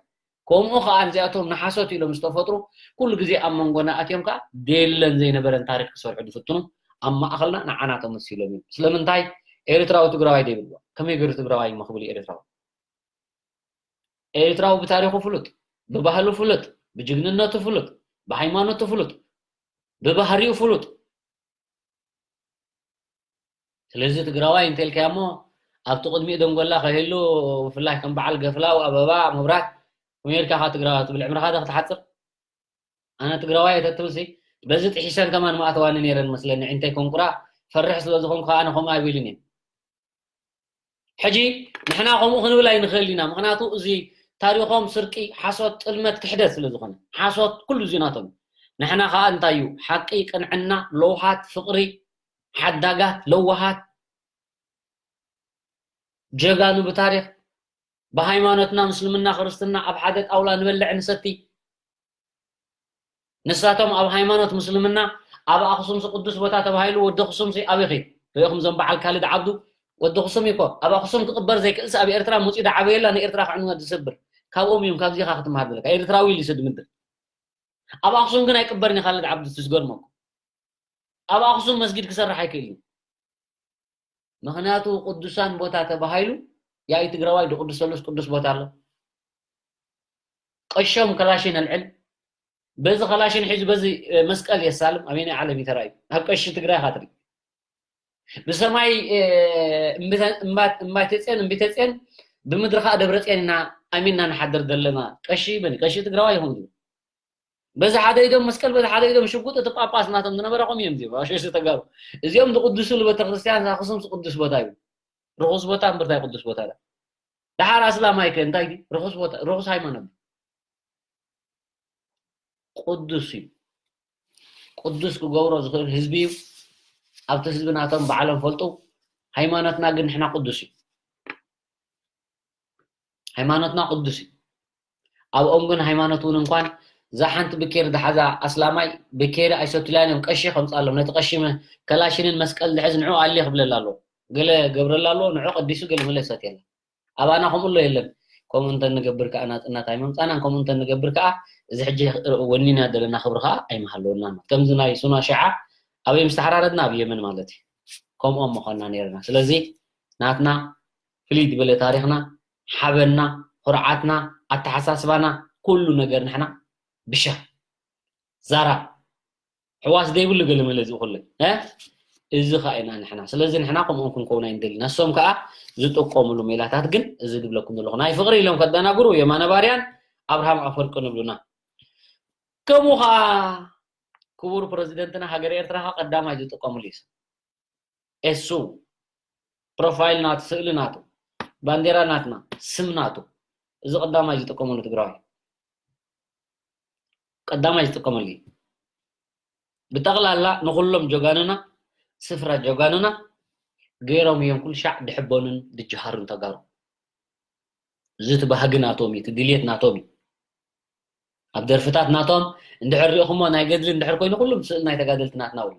ከምኡ ከኣ እዚኣቶም ንሓሶት ኢሎም ዝተፈጥሩ ኩሉ ግዜ ኣብ መንጎና ኣትዮም ከኣ ደየለን ዘይነበረን ታሪኽ ክሰርሑ ዝፍትኑ ኣብ ማእኸልና ንዓና ተመሲሎም እዮም። ስለምንታይ ኤርትራዊ ትግራዋይ ደይብልዎ? ከመይ ገይሩ ትግራዋይ እሞ ክብል እዩ ኤርትራዊ? ኤርትራዊ ብታሪኹ ፍሉጥ፣ ብባህሉ ፍሉጥ፣ ብጅግንነቱ ፍሉጥ፣ ብሃይማኖቱ ፍሉጥ፣ ብባህሪኡ ፍሉጥ። ስለዚ ትግራዋይ እንተልካዮ እሞ ኣብቲ ቅድሚኡ ደንጎላ ከይህሉ ብፍላይ ከም በዓል ገፍላው፣ ኣበባ፣ መብራት፣ ከመይ ኢልካ ኢኻ ትግራዋይ ትብል? ዕምርኻ ዶ ክትሓጽር? ኣነ ትግራዋይ እየ ተትብልሲ በዚ ጥሒሰን ከማን ምኣተዋኒ ነይረን መስለኒ። ዕንተይ ኮንቁራ ፈርሕ ስለ ዝኾንኩ ኣነ ከምኡ ኣይብልን እየ። ሕጂ ንሕና ከምኡ ክንብል ኣይንኽእል ኢና። ምኽንያቱ እዚ ታሪኾም ስርቂ፣ ሓሶት፣ ጥልመት፣ ክሕደት ስለ ዝኾነ። ሓሶት ኩሉ እዚ ናቶም። ንሕና ከኣ እንታይ እዩ? ሓቂ፣ ቅንዕና፣ ለውሃት፣ ፍቕሪ፣ ሓዳጋት፣ ለዋሃት፣ ጀጋኑ ብታሪኽ፣ ብሃይማኖትና ምስልምና ክርስትና ኣብ ሓደ ጣውላ ንበልዕ ንሰቲ። ንሳቶም ኣብ ሃይማኖት ምስልምና ኣብ ኣኽሱምሲ ቅዱስ ቦታ ተባሂሉ ወዲ ኣኽሱምሲ ኣበይ ኸይዱ? ርኢኹም እዞም በዓል ካልድ ዓብዱ ወዲ ኣኽሱም እዩ እኮ። ኣብ ኣኽሱም ክቕበር ዘይክእልሲ ኣብ ኤርትራ መጺኡ ዝዓበየላ ንኤርትራ ክዕንዋ ዝሰብር። ካብኦም እዮም ካብዚኻ ክትመሃር ዘለካ። ኤርትራዊ ኢሉ ይሰድ ምድር። ኣብ ኣኽሱም ግን ኣይቅበርን እዩ ካልድ ዓብዱ፣ እቲ ዝገርመኩም። ኣብ ኣኽሱም መስጊድ ክሰርሕ ኣይክእልን እዩ። ምኽንያቱ ቅዱሳን ቦታ ተባሂሉ፣ ያኢ ትግራዋይ ዶ ቅዱስ ሰሉስ ቅዱስ ቦታ ኣሎ? ቀሾም ከላሽን ኣልዕል፣ በዚ ከላሽን ሒዙ በዚ መስቀል የሳልም ኣበየናይ ዓለም እዩ ተራእዩ? ኣብ ቀሺ ትግራይ ኢኻ ትርኢ። ብሰማይ እምባይተፅየን እምቢተፅየን ብምድሪ ከዓ ደብረፅየን ኢና ኣሚንና ንሓድር ዘለና። ቀሺ መን ቀሺ ትግራዋይ ይኹን ዝብል በዚ ሓደ ኢዶም መስቀል በዚ ሓደ ኢዶም ሽጉጥ እቲ ጳጳስ ናቶም ዝነበረ ከምኡ እዮም እዚኦም ኣሸሽ ተጋሩ እዚኦም ዝቅድስሉ ቤተክርስትያን ኣክሱም ቅዱስ ቦታ እዩ። ርኹስ ቦታ እምበር እንታይ ቅዱስ ቦታ ዳ? ደሓር ኣስላማይ ከ እንታይ ድዩ? ርኹስ ቦታ ርኹስ ሃይማኖት ቅዱስ እዩ። ቅዱስ ክገብሮ ዝኽእል ህዝቢ እዩ። ኣብቲ ህዝቢ ናቶም ባዕሎም ፈልጡ። ሃይማኖትና ግን ንሕና ቅዱስ እዩ። ሃይማኖትና ቅዱስ እዩ። ኣብኦም ግን ሃይማኖት እውን እንኳን እዛ ሓንቲ ብኬር ዝሓዛ ኣስላማይ ብኬሪ ኣይሰትላን እዮም ቀሺ ከምፃሎም ነቲ ቀሺ ከላሽንን መስቀል ዝሕዝ ንዑ ኣሊ ክብለላ ኣለዎ። ገለ ገብረላ ኣለዎ ንዑ ቀዲሱ ገለ መለ ይሰትየላ። ኣባና ከምኡ ኣሎ የለን። ከምኡ እንተ ንገብር ከዓ ናፅነት ኣይመምፃናን። ከምኡ እንተ ንገብር ከዓ እዚ ሕጂ ወኒና ዘለና ክብሪ ከዓ ኣይምሃለወናን። ከምዚ ናይ ሱና ሽዓ ኣበይ ምስ ተሓራረድና ኣብ የመን ማለት እዩ። ከምኦም ምዃንና ነይርና። ስለዚ ናትና ፍልይ ዝበለ ታሪኽና፣ ሓበንና፣ ኩርዓትና፣ ኣተሓሳስባና፣ ኩሉ ነገር ንሕና ብሸ ዛራ ሕዋስ ዘይብሉ ገለ መለ እዚ ኩሉ እዚ ኸዓ ኢና ንሕና። ስለዚ ንሕና ከምኦም ክንከውን ኣይንደሊ። ነሶም ከዓ ዝጥቀምሉ ሜላታት ግን እዚ ዝብለኩም ዘለኹ ናይ ፍቕሪ ኢሎም ከደናግሩ የማነ ባርያን ኣብርሃም ኣፈወርቅን ይብሉና። ከምኡ ከዓ ክቡር ፕረዚደንትና ሃገር ኤርትራ ከዓ ቀዳማይ ዝጥቀምሉ እዩ። ኤሱ ፕሮፋይል ናቱ ስእሊ ናቱ ባንዴራ ናትና ስም ናቱ እዚ ቀዳማይ ዝጥቀምሉ ትግራዋይ ቀዳማይ ዝጥቀመሉ እዩ። ብጠቕላላ ንኹሎም ጀጋኑና ስፍራ ጀጋኑና ገይሮም እዮም ኩሉ ሻዕ ድሕበኑን ድጅሃሩን ተጋሩ። እዚ እቲ ባህጊ ናቶም እዩ፣ እቲ ድልየት ናቶም እዩ። ኣብ ደርፍታት ናቶም እንድሕር ሪእኹሞ ናይ ገድሊ እንድሕር ኮይኑ ኩሉም ስእሊ ናይ ተጋደልቲ ናትና ውሉ።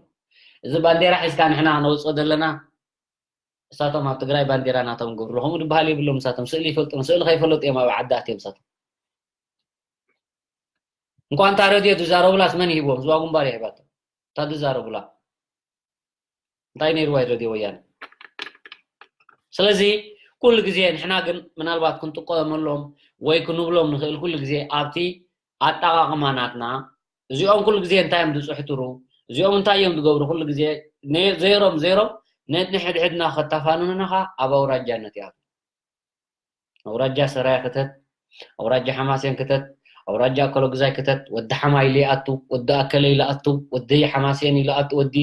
እዚ ባንዴራ ሒዝካ ንሕና ነውፅኦ ዘለና እሳቶም ኣብ ትግራይ ባንዴራ ናቶም ገብሩ ከምኡ ዝበሃል የብሎም። እሳቶም ስእሊ ይፈልጡ ስእሊ ከይፈለጡ እዮም ኣብ ዓዲ ኣትዮም እሳቶም። እንኳን እታ ረድዮ ዝዛረቡላስ መን ይሂብዎም? ዝዋ ጉንባር ይሂባቶ እታ ዝዛረቡላ እንታይ ነይርዋ እዩ ረድዮ ወያነ? ስለዚ ኩሉ ግዜ ንሕና ግን ምናልባት ክንጥቀመሎም ወይ ክንብሎም ንኽእል ኩሉ ግዜ ኣብቲ ኣጠቓቕማ ናትና እዚኦም ኩሉ ግዜ እንታይ እዮም ዝፅሕትሩ እዚኦም እንታይ እዮም ዝገብሩ ኩሉ ግዜ ዜሮም ዜሮም ነንሕድሕድና ከተፋንኑና ኸዓ ኣብ ኣውራጃነት ይኣትዉ። ኣውራጃ ሰራየ ክተት ኣውራጃ ሓማሴን ክተት ኣውራጃ ኣከለጉዛይ ክተት ወዲ ሓማይ ኢሉ ይኣቱ ወዲ ኣከለ ኢሉ ኣቱ ወዲ ሓማሴን ኢሉ ኣቱ ወዲ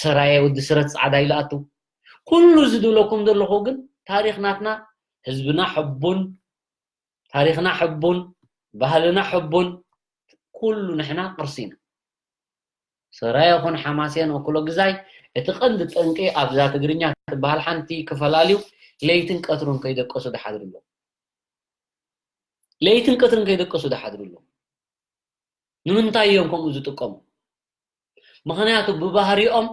ሰራየ ወዲ ስረት ፃዕዳ ኢሉ ኣቱ ኩሉ እዚ ዝብለኩም ዘለኹ ግን ታሪኽ ናትና ህዝብና ሕቡን ታሪኽና ሕቡን ባህልና ሕቡን ኩሉ ንሕና ቅርሲ ኢና። ሰራየ ይኹን ሓማሴን ኣክለጉዛይ እቲ ቀንዲ ጠንቂ ኣብዛ ትግርኛ ትበሃል ሓንቲ ክፈላልዩ ለይትን ቀትሩን ከይደቀሱ ዝሓድሩ ኣለዉ። ለይትን ቀትርን ከይደቀሱ ዝሓድሩ ኣለዉ። ንምንታይ እዮም ከምኡ ዝጥቀሙ? ምኽንያቱ ብባህሪኦም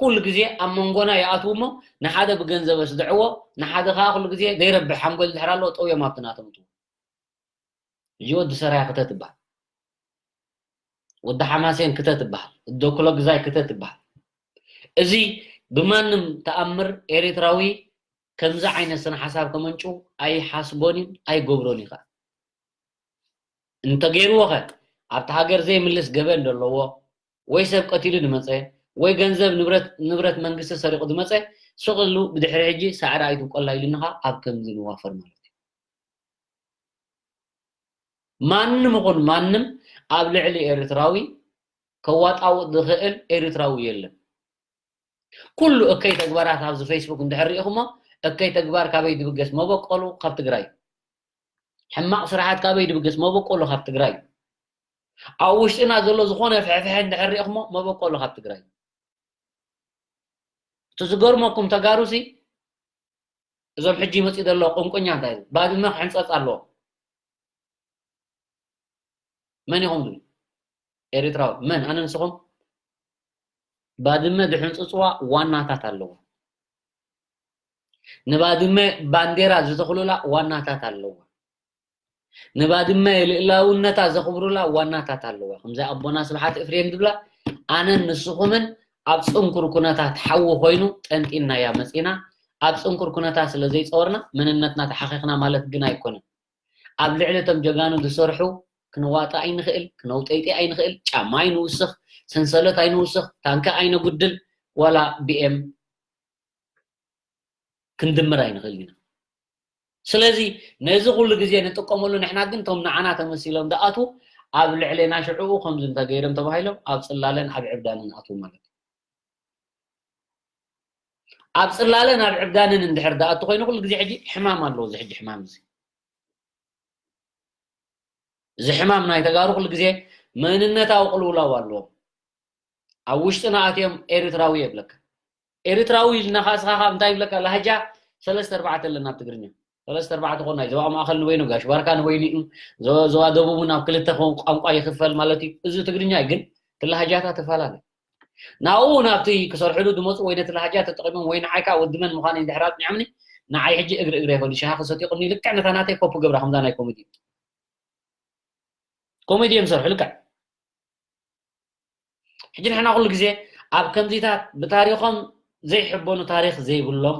ኩሉ ግዜ ኣብ መንጎና ይኣትዉ እሞ ንሓደ ብገንዘብ የስድዕዎ ንሓደ ከዓ ኩሉ ግዜ ዘይረብሕ ሓንጎል እንድሕር ኣለዎ ጠውዮም ኣብቲ ናቶም እትዉ። እዚ ወዲ ሰራያ ክተት ይበሃል። ወዲ ሓማሴን ክተት ይበሃል። ወዲ ኣክለጉዛይ ክተት ይበሃል። እዚ ብማንም ተኣምር ኤሪትራዊ ከምዚ ዓይነት ስነ ሓሳብ ከመንጭው ኣይሓስቦን እዩ ኣይገብሮን እዩ ከዓ። እንተገይርዎ ኸ ኣብቲ ሃገር ዘይምልስ ገበን ዘለዎ ወይ ሰብ ቀቲሉ ዝመፀ ወይ ገንዘብ ንብረት ንብረት መንግስቲ ሰሪቑ ዝመፀ ስቕ ኢሉ ብድሕሪ ሕጂ ሳዕሪ ኣይትብቆላ ኢሉኒ ከዓ ኣብ ከምዚ ንዋፈር ማለት እዩ። ማንም ይኹን ማንም ኣብ ልዕሊ ኤርትራዊ ከዋጣውጥ ዝኽእል ኤርትራዊ የለን። ኩሉ እከይ ተግባራት ኣብዚ ፌስቡክ እንድሕር ሪኢኹሞ እከይ ተግባር ካበይ ድብገስ መበቆሉ ካብ ትግራይ ሕማቕ ስራሓት ካበይ ድብገስ መበቆሉ ካብ ትግራይ ኣብ ውሽጥና ዘሎ ዝኾነ ፍሕፍሐ እንድሕር ሪኢኹሞ መበቆሉ ካብ ትግራይ እቲ ዝገርመኩም ተጋሩሲ እዞም ሕጂ መፂኡ ዘሎ ቁንቁኛ እንታይ ባድመ ክሕንፀፅ ኣለዎ መን ኢኹም ዝብል ኤርትራዊ መን ኣነ ንስኹም ባድመ ዝሕንፅፅዋ ዋናታት ኣለዎ ንባድመ ባንዴራ ዝተኽሉላ ዋናታት ኣለዎ ንባድመ ልእላውነታ ዘኽብሩላ ዋናታት ኣለዋ ከምዚ ኣቦና ስብሓት እፍሬም ዝብላ ኣነን ንስኹምን ኣብ ፅንኩር ኩነታት ሓዊ ኮይኑ ጠንጢንናያ መፂና ኣብ ፅንኩር ኩነታት ስለ ዘይፀወርና መንነትና ተሓኺኽና ማለት ግን ኣይኮነን ኣብ ልዕሊ እቶም ጀጋኑ ዝሰርሑ ክንዋጣ ኣይንኽእል፣ ክነውጠይጢ ኣይንኽእል፣ ጫማ ኣይንውስኽ፣ ሰንሰለት ኣይንውስኽ፣ ታንኪ ኣይነጉድል፣ ዋላ ቢኤም ክንድምር ኣይንኽእል ኢና። ስለዚ ነዚ ኩሉ ግዜ ንጥቀመሉ፣ ንሕና ግን እቶም ንዓና ተመሲሎም ዝኣትዉ ኣብ ልዕሌና ሽዕኡ ከምዚ እንተገይሮም ተባሂሎም ኣብ ጽላለን ኣብ ዕብዳንን ኣትዉ ማለት እዩ። ኣብ ጽላለን ኣብ ዕብዳንን እንድሕር ዝኣቱ ኮይኑ ኩሉ ግዜ ሕጂ ሕማም ኣለዎ። እዚ ሕጂ ሕማም እዚ እዚ ሕማም ናይ ተጋሩ ኩሉ ግዜ መንነታዊ ቅልውላው ኣለዎም። ኣብ ውሽጥና ኣትዮም ኤርትራዊ የብለካ። ኤርትራዊ ኢልና ኸዓ ንስኻ ካብ እንታይ ይብለካ? ላህጃ ሰለስተ ኣርባዕተ ኣለና ኣብ ትግርኛ። ሰለስተ ኣርባዕተ ኮን ናይ ዞባ ማእኸል ንበይኑ፣ ጋሽ ባርካ ንበይኑ እዩ። ዞ-፣ ዞባ ደቡብ እውን ኣብ ክልተ ኾን ቋንቋ ይኽፈል ማለት እዩ። እዚ ትግርኛ እዩ፣ ግን እቲ ላህጃታት ትፈላለ። ናብኡ ናብቲ ክሰርሕሉ ዝመፁ ወይ ነቲ ላህጃ ተጠቒሞም ወይ ንዓይ ከዓ ወዲ መን ምዃነይ እንድሕር ኣፅኒዖምኒ፣ ንዓይ ሕጂ እግሪ እግሪ ይኸዱ ሻሂ ክሰትዩ ቅድሚ ልክዕ ነታ ናተይ ኮፒ ገብራ ከምዛ ናይ ኮሜዲ ኮሜዲ እዮም ዝሰርሑ ልክዕ። ሕጂ ንሕና ኩሉ ግዜ ኣብ ከምዚታት ብታሪኾም ዘይሕበኑ ታሪኽ ዘይብሎም፣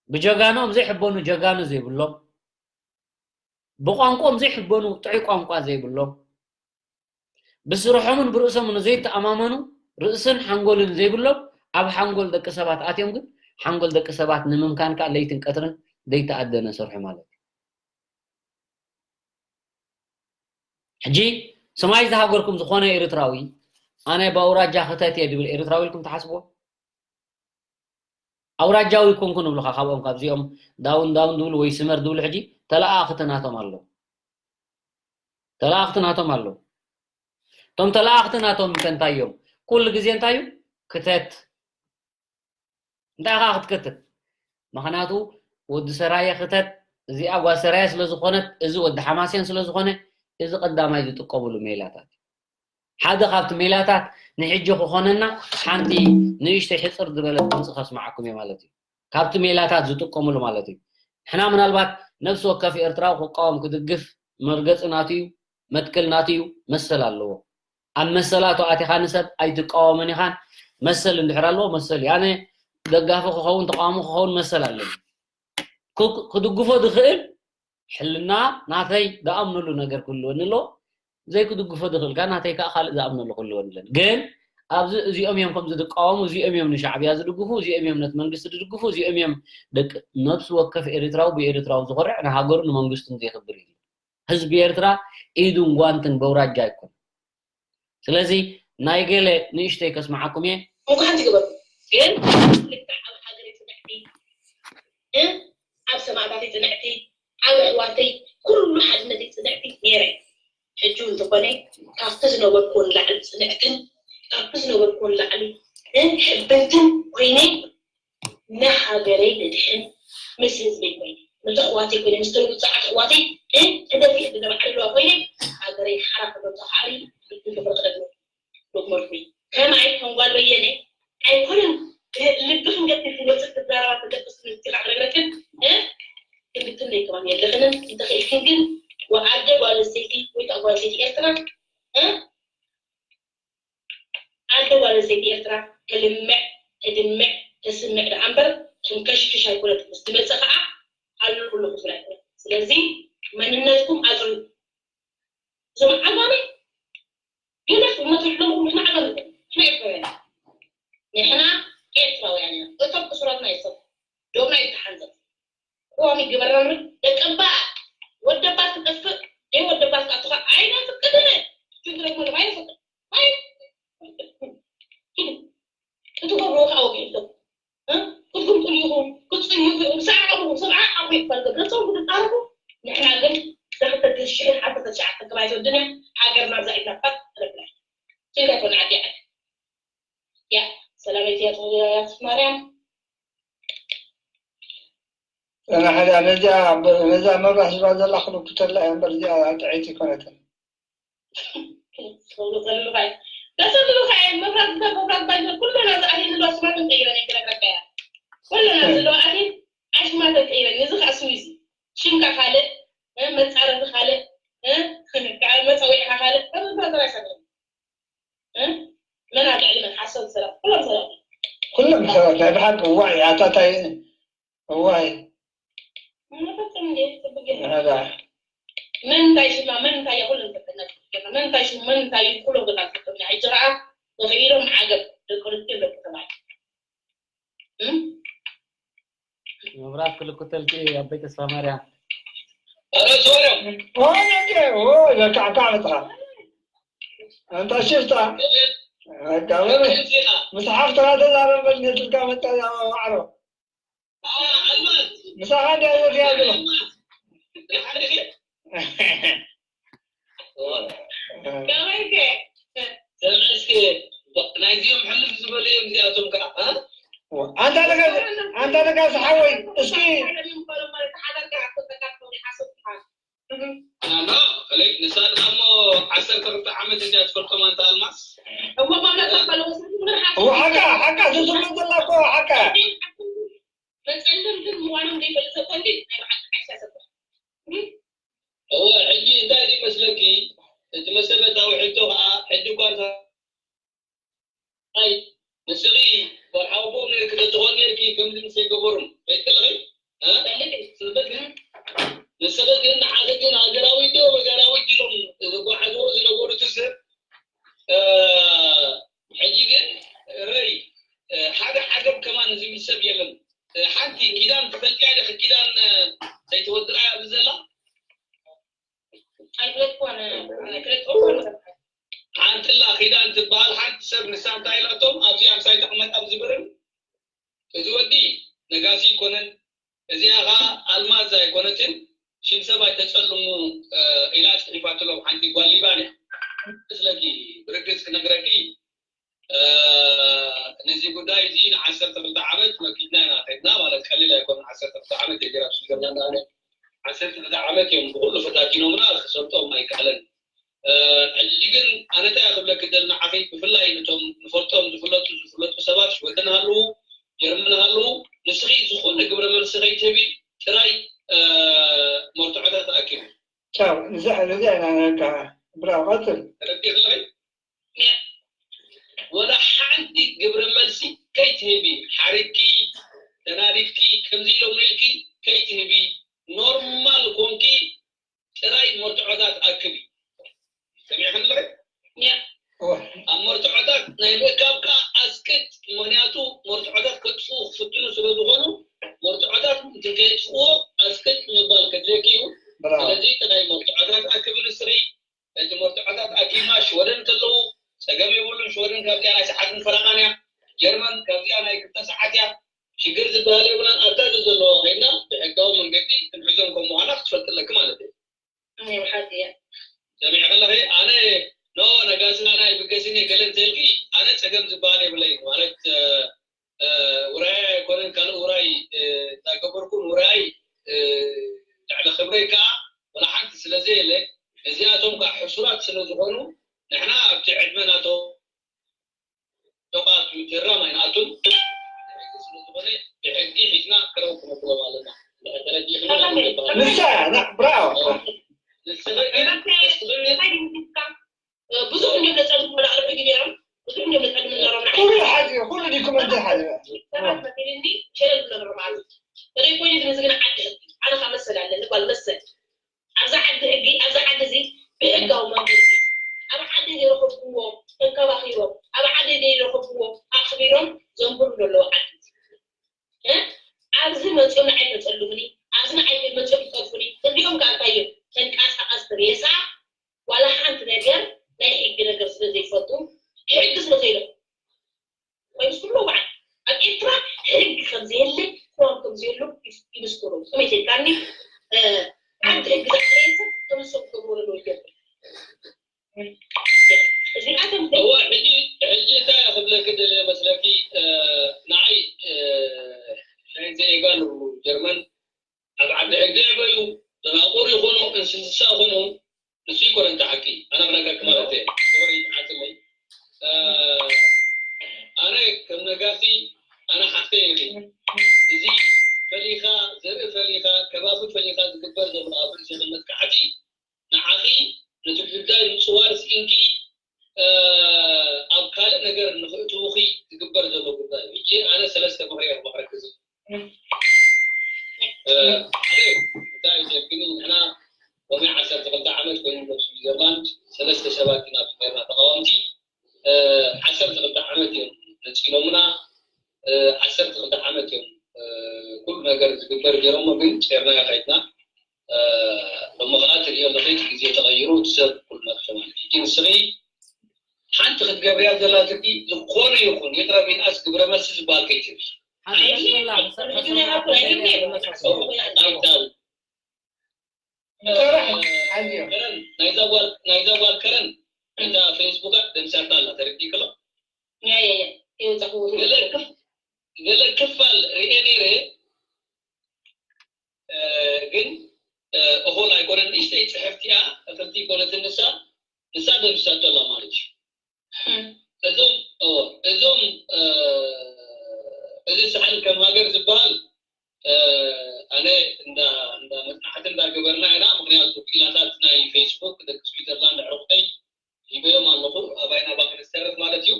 ብጀጋኖም ዘይሕበኑ ጀጋኑ ዘይብሎም፣ ብቋንቋኦም ዘይሕበኑ ጥዑይ ቋንቋ ዘይብሎም፣ ብስርሖምን ብርእሶምን ዘይተኣማመኑ፣ ርእስን ሓንጎልን ዘይብሎም፣ ኣብ ሓንጎል ደቂ ሰባት ኣትዮም ግን ሓንጎል ደቂ ሰባት ንምምካን ከዓ ለይትን ቀትርን ዘይተኣደነ ሰርሑ ማለት እዩ። ሕጂ ሰማይ ዝሃገርኩም ዝኾነ ኤርትራዊ ኣነ ብኣውራጃ ክተት እየ ድብል ኤርትራዊ ኢልኩም ትሓስብዎ? ኣውራጃዊ ኮንኩ ንብሉኻ ካብኦም ካብዚኦም ዳውን ዳውን ድብሉ ወይ ስመር ድብሉ ሕጂ ተለኣኣኽቲ ናቶም ኣለዉ። ተለኣኣኽቲ ናቶም ኣለዉ። እቶም ተለኣኣኽቲ ናቶም ከ እንታይ እዮም? ኩሉ ግዜ እንታይ እዩ? ክተት። እንታይ ኢኻ ክትከትት? ምኽንያቱ ወዲ ሰራየ ክተት፣ እዚኣ ጓል ሰራየ ስለ ዝኾነት፣ እዚ ወዲ ሓማሴን ስለ ዝኾነ፣ እዚ ቀዳማይ ዝጥቀምሉ ሜላታት እዩ። ሓደ ካብቲ ሜላታት ንሕጂ ክኾነና ሓንቲ ንእሽተይ ሕጽር ዝበለት ድምፂ ከስምዓኩም እየ ማለት እዩ። ካብቲ ሜላታት ዝጥቀምሉ ማለት እዩ። ንሕና ምናልባት ነፍሲ ወከፍ ኤርትራዊ ክቃወም ክድግፍ መርገፂ ናቱ እዩ፣ መትከል ናቱ እዩ፣ መሰል ኣለዎ። ኣብ መሰላቱ ኣቲኻ ንሰብ ኣይትቃወምን ኢኻን መሰል እንድሕር ኣለዎ መሰል እዩ። ኣነ ደጋፊ ክኸውን ተቃዋሚ ክኸውን መሰል ኣለኒ። ክክ-፣ ክድግፎ ዝኽእል ሕልና ናተይ ዝኣምነሉ ነገር ክህልወኒ ኣለዎ። ዘይክድግፎ ዝኽእል ከኣ ናተይ ከኣ ካልእ ዝኣምነሉ ክህልወኒ ኣለኒ። ግን ኣብዚ እዚኦም እዮም ከምዚ ዝቃወሙ፣ እዚኦም እዮም ንሻዕብያ ዝድግፉ፣ እዚኦም እዮም ነቲ መንግስቲ ዝድግፉ፣ እዚኦም እዮም ደቂ ነፍሲ ወከፍ ኤርትራዊ ብኤርትራዊ ዝኾርዕ ንሃገሩ ንመንግስቱን ዘየኽብር እዩ። ህዝቢ ኤርትራ ኢዱን ጓንትን በውራጃ ኣይኮን። ስለዚ ናይ ገለ ንእሽተይ ከስምዓኩም እየ። እንኳ ሓንቲ ግበሩ። ግን ልክዕ ኣብ ሃገረይ ጽንዕቲ፣ እ፣ ኣብ ሰማእታተይ ጽንዕቲ፣ ኣብ ኣሕዋተይ ኩሉ ሓድነተይ ጽንዕቲ ነይረ። ሕጂ እውን እንተኾነ ካብቲ ዝነበርኩዎ ንላዕሊ ጽንዕትን ካብቲ ዝነበርኩዎ ንላዕሊ፣ እ፣ ሕብንትን ኮይነ ንሃገረይ ንድሕን ምስ ህዝበይ ኮይነ፣ ምስ ኣሕዋተይ ኮይነ፣ ምስ ተውፃዓት ኣሕዋተይ፣ እ፣ ተደፊአ ብዘበዓልዋ ኮይነ፣ ሃገረይ ሓራ ክበልቶ ካዕሪ ብትንክፍሪ ክደግሞ ዶክመርኩ። ከማይ ከም ጓል በየነ ኣይኮነን፣ እ፣ ልብኽን ገፊፍ ዝወፅእ ክዛረባ ተደቅስ ንዝትካ ክነግረክን፣ እ፣ ክንድክን ዘይከማን የለኽንን፣ እንተኽኢልክን ግን ወዓደ ጓል ኣንስተይቲ ወይ ከዓ ጓል ኣንስተይቲ ኤርትራ፣ እ፣ ኣደ ጓል ኣንስተይቲ ኤርትራ ተልምዕ፣ ተድምዕ፣ ተስምዕ ደኣ እምበር ክንከሽክሽ ኣይኮነትን። ምስ ትመጽእ ከኣ ኣለኹ ኣለኹ ትብል ኣይኮነትን። ስለዚ መንነትኩም ኣጽንዑ። እዞም ዓጋመ ገለ ክመትሕሎም ንሕና ዓጋመ ንሕና ኤርትራውያን ኢና። ንሕና ኤርትራውያን ኢና። እቶም እሱራትና ይፈትሑ። ዶብና ይተሓንጸጽ። ቆም ይግበረና ንብል። ደቀባ ወደባት ክጠፍእ፣ ደይ ወደባት ክኣቱኻ ኣይነፍቅድን። ችግር የኮነም፣ ኣይንፈቅድ። ኣይ-፣ ኪዱ። ክትገብርዎ ከዓ ወጊሕኩም። እ? ክትግምጥሉ ኢኹም፣ ክትጽይፉ ኢኹም፣ ብዛዕባኹም፣ ሰብዓ ዓቕሚ ይባል ዘሎ። ነቶም ክትጣረፉ፣ ንሕና ግን እዛ ክልተ ሽሕን ዓሰርተ ትሽዓተን ክማይ ትወድን እያ፣ ሃገርና ኣብዛ ኢድና ፋጥ ትነብላ። ችግር ኣይኮነ፣ ዓዲ ዓዲ። ያ፣ ሰላመይቲ እያ፣ ጽቡቕ እያ፣ ያትፍ ማርያም። ጽናሕ እያ፣ ነዚኣ፣ ነዛ መብራህ ዝብላ ዘላ ክነኩተላ እያ እምበር፣ እዚኣ ጥዕይቲ ኣይኮነትን። ጽቡቕ ዘለኻ እዩ። ደስ ዝብሉኻ እዮም። መብራት፣ መብራት ባይዘ፣ ኩለና ዝኣልየን ዘለዋ ስማት ንቀይረን እየ ክነግረካ እያ። ኩለና ዘለዋ ኣልየን ኣሽማተን ቀይረን። እዚ ኸዓ ስዊዝ። ሽምካ ካልእ፣ እ፣ መጻረፊ ካልእ፣ እ፣ መጸዊዕኻ ካልእ። ከም ዝበለ ጥራይ ሰብሪ። እ? መን ኣብ ልዕሊ መን ሓሶት ዝዘረቡ? ኩሎም ሰባት። ኩሎም ሰባት ናይ ብሓቂ እዋይ፣ ኣታ ታይ፣ እዋይ። መፈጸም እንዴ? ጽቡቅ ጌርካ። ኣታ መን እንታይ ሽማ፣ መን እንታይ እያ፣ ኩሉ ንፈልጥ ኢና። መን እንታይ ሽሙ፣ መን እንታይ እዩ፣ ኩሉ ገና ንፈልጥ ኢና። ሕጂ ኸዓ ተኽኢሎም ዓገብ፣ ደቂ ኣንስትዮ፣ ደቂ ተባዕትዮ። እም? መብራት ክልኩተልኪ ኣቦይ ተስፋ ማርያም። ኧረ ሶርያ። ኦይ፣ እንዴ፣ ኦይ፣ ለካ፣ እንኳዕ መጣ። ኣንታ ሽፍታ። ኣጋበበ። ምስ ሓፍትኻ ተዛረብ በል፣ ነትልካ መጣ፣ ያ ዋዕሮ። ምሳኻ እንዲያ ዘትያ ብሎ። ከመይከ? እስኪ ናይዚኦም ሕልፍ ዝበሉ እዮም እዚኣቶም ከዓ፣ እ? ኣንታ ደጋ፣ ኣንታ ደጋ ዝሓወይ፣ እስኪ። ኖ፣ ከለይ ንሳ ድማ እሞ ዓሰርተ ክልተ ዓመት እንዲያ ትፈልጦም ኣንታ ኣልማዝ። እሞ ማምለጥ ከለዎ ስንት ምርሓ እዎ፣ ሓቃ፣ ሓቃ፣ ትትብሎ ዘላ እኮ ሓቃ። መጸለምትን ምዃኖም ዘይፈልጥ ሰብ ተልዩ ናይ ብሓቂ ዓሻ ሰብ። እም? እወ፣ ሕጂ እንታይ ድዩ መስለኪ? እቲ መሰረታዊ ሕቶ ኸዓ፣ ሕጂ እኳ እንተ-፣ ኣይ፣ ንስኺ ወርሓዊ ቡን ነርኪ ተትኾን ነርኪ፣ ከምዚ ምስ ኣይገበሩን። ፈይትለኺ? እ? ፈልጥ። ጽብቅ። ንስኺ ግን ንዓኺ ግን ሃገራዊት ዶ ወገራዊት ኢሎም ዘጓዓዝዎ ዝነበሩ ትስር፣ እ፣ ሕጂ ግን ረይ፣ እ፣ ሓደ ዓገብ ከማን ዝብል ሰብ የለን። እ፣ ሓንቲ ኪዳን ትፈልጥያ ዲኺ? ኪዳን፣ እ፣ ዘይትወድራያ ኣብዚ ዘላ? ኣይፍለጥኩዋን፣ ኣይፍለጥኩዋን። ሓንትላ ኪዳን ትበሃል ሓንቲ ሰብ ንሳ እንታይ ኢላቶም ኣብዚኣ ምሳይ ተቐመጥ ኣብ ዝብርን እዚ ወዲ ነጋሲ ኣይኮነን፣ እዚኣ ኸዓ ኣልማዝ ኣይኮነትን፣ ሽም ሰብ ኣይተጸልሙ፣ እ፣ ኢላ ጽሒፋትሎም ሓንቲ ጓል ሊባን እያ። ስለዚ ብርግጽ ክነግረኪ፣ እ፣ ነዚ ጉዳይ እዚ ንዓሰርተ ክልተ ዓመት መኪትና ኢና ከድና፣ ማለት ቀሊል ኣይኮነን። ዓሰርተ ክልተ ዓመት እየ ገይራ ኣብ ስዊዘርላንድ ኣነ። ዓሰርተ ክልተ ዓመት እዮም ብኹሉ ፈታቲኖምና፣ ክሰልጦም ኣይከኣለን። እ፣ ሕጂ ግን ኣነ እንታይ እየ ክብለኪ ደሊ ንዓኺ፣ ብፍላይ ነቶም ንፈልጦም ዝፍለጡ፣ ዝፍለጡ ሰባት ሽወደን ሃለዉ፣ ጀርመን ሃለዉ፣ ንስኺ ዝኾነ ግብረ መልሲ ከይትህቢ ጥራይ፣ እ፣ መርትዖታት ኣኪቡ። ቻው፣ ንዛ፣ ንዛ ኢና ነካ። ብራው፣ ቀጽል። ተረዲእክለኺ? ወላ ሓንቲ ግብረ መልሲ ከይትህቢ፣ ሓሪቅኪ፣ ተናዲድኪ፣ ከምዚ ኢሎምኒ ኢልኪ ከይትህቢ፣ ኖርማል ኮንኪ ጥራይ መርትዖታት ኣክቢ። ሰሚዕክኒ ኣለኺ? ያ። እወ። ኣብ መርትዖታት ናይ ምእካብ ከኣ ኣስቅጥ፣ ምኽንያቱ መርትዖታት ከጥፍኡ ክፍትኑ ስለ ዝኾኑ፣ መርትዖታት እንተዘየጥፍእዎ ኣስቅጥ ምባል ከድልየኪ እዩ። ብራቮ። ስለዚ ጥራይ መርትዖታት ኣክቢ ንስኺ። እቲ መርትዖታት ኣኪብና ሽወደን እንተለዉ ጸገም የብሉን። ሽወደን ካብዚኣ ናይ ሰዓትን ፈረቓን እያ። ጀርመን ካብዚኣ ናይ ክልተ ሰዓት እያ። ሽግር ዝበሃል የብላን። ኣብታ ዘለዋ ኸይድና ብሕጋዊ መንገዲ ክንሕዞም ከም ምዃና ክትፈልጢ ኣለኪ ማለት እዩ። እኔ ብሓቂ እያ። ሰሚዕኪ ኣለኺ? ኣነ ኖ ነጋሲ ናና ኣይብገስን እየ ገለ እንተልኪ ኣነ ጸገም ዝበሃል የብለይን። ማለት፣ እ፣ እ፣ ውራይ ኣይኮነን ካልእ ውራይ፣ እ፣ እንዳገበርኩን ውራይ፣ እ፣ ልዕሊ ክብረይ ከኣ ወላ ሓንቲ ስለ ዘየለ፣ እዚኣቶም ከኣ ሕሱራት ስለ ዝኾኑ ንሕና ኣብቲ ዕድመ ናቶም ዶቓት ምትራም ኣይንኣቱን። ብሕጊ ስለ ዝኾነ ብሕጊ ሒዝና ቀረብ ክነብሎም ኣለና። ተረዲእኽኒ? ንሳ እያ፣ ና-፣ ብራቮ። ንስኺ ግን፣ ንስኺ ግን እንታይ ድምፅካ? ብዙሕ እንዲዮም ነፀልሙ መላእኽቲ ሕጂ ነይሮም። ብዙሕ እንዲዮም ነፀልሙ ነይሮም። ኩሉ ሓዚ፣ ኩሉ ዲኩመንት ሓዚ። ሰባት መፂእኒ ሸለል ብሎ ማለት እዩ። ተደይ ኮይኑ ግን እዚ ግን ዓዲ ሕጊ። ኣነ ካብ መሰል ኣለኒ፣ ጓል መሰል። ኣብዛ ዓዲ ሕጊ፣ ኣብዛ ዓዲ እዚ ብሕጋዊ መንገዲ ኣብ ዓዲ ዘይረኸብዎ ተንከባኺቦም፣ ኣብ ዓዲ ዘይረኸብዎ ኣኽቢሮም ዘንብሩ ዘለዉ ዓዲ። እ? ኣብዚ መፅኦም ንዓይ መፀሉምኒ፣ ኣብዚ ንዓይ መፅኦም ይፀርፉኒ። እዚኦም ከዓ እንታይ እዮም? ተንቀሳቐስቲ ሬሳ፣ ዋላ ሓንቲ ነገር ናይ ሕጊ ነገር ስለ ዘይፈልጡ፣ ሕጊ ስለ ዘይረኽቡ። ኮይኑስ ኩሉ በዓል ኣብ ኤርትራ ሕጊ ከም ዘየለ፣ ቅዋም ከም ዘየሎ ይስ-፣ ይምስክሩ። ከመይ ኢልካኒ፣ እ፣ ሓንቲ ሕጊ ዘኽበረ ሰብ ከም ሰብ ክገብርዎ ዘለዎ ይገብር። እዚኣቶም እወ፣ ሕጂ፣ ሕጂ እንታይ እየ ክብለኪ ደልየ መስለኪ፣ እ፣ ንዓይ፣ እ፣ ናይ ዜጋ ኣለዉ ጀርመን ኣብ ዓዲ ሕጊ ይዕበዩ፣ ደናቁር ይኹኑ፣ እንስሳ ይኹኑ፣ ንሱ ይኮነ እንተ ሓቂ፣ ኣነ ክነግረኪ ማለት እየ። ክብሪ ይትሓትለይ። እ፣ ኣነ ከም ነጋሲ፣ ኣነ ሓፍተይ ኢኺ። እዚ ፈሊኻ፣ ዘርኢ ፈሊኻ፣ ከባቢ ፈሊኻ ዝግበር ዘሎ ኣብ ርእሲ መጥቃዕቲ፣ ንዓኺ ነቲ ጉዳይ ምጽዋር ስኢንኪ፣ እ፣ ኣብ ካልእ ነገር ንኽእትውኺ ዝግበር ዘሎ ጉዳይ እዩ። ሕጂ ኣነ ሰለስተ ምኽሪ እየ ክመኽረኪ ዝኽእል። እ፣ ሓደ፣ እንታይ እዩ ዘልክኒ? ንሕና ሎሚ ዓሰርተ ክልተ ሰለስተ ሰባት ኢና ጌርና ተቃወምቲ። ዓሰርተ ክልተ ዓመት እዮም ነፂሎምና። ዓሰርተ ክልተ ዓመት እዮም ኩሉ ነገር ዝግበር ገይሮሞ፣ ግን ጨርናዮ ከይድና። ሎሚ ከዓ ትሪኦ ኣለኺ፣ እቲ ግዜ ተቐይሩ፣ እቲ ሰብ ኩሉ መጥቶ ማለት እዩ። ግን ንስኺ ሓንቲ ክትገብርያ ዘላትኪ፣ ዝኾነ ይኹን ይቕረብ ይንኣስ ግብረ መልሲ ዝበሃል ከይትህቢ። ሓንቲ መስመላ፣ ኣይትህቢ። ከረን፣ ናይዛ ጓል፣ ናይዛ ጓል ከረን፣ እዛ ፌስቡካ ደምሲያታ ኣላ፣ ተረዲእክሎ? ገለ ክፋል ርኤ ነይረ፣ ግን እኹል ኣይኮነን። ንእሽተይ ጽሕፍቲ እያ፣ እኽልቲ ይኮነትን ንሳ፣ ንሳ ደምሲሳቶ ኣላ ማለት እዩ። እዞም እዞም እዚ ሳሕል ከም ሃገር ዝበሃል ኣነ እንዳ እንዳ መጽናዕቲ እንዳገበርና ኢና። ምክንያቱ ክኢላታት ናይ ፌስቡክ፣ ደቂ ስዊዘርላንድ ኣዕሩኽተይ ሂበዮም ኣለኹ፣ ኣባይና ባክ ንሰርፍ ማለት እዩ።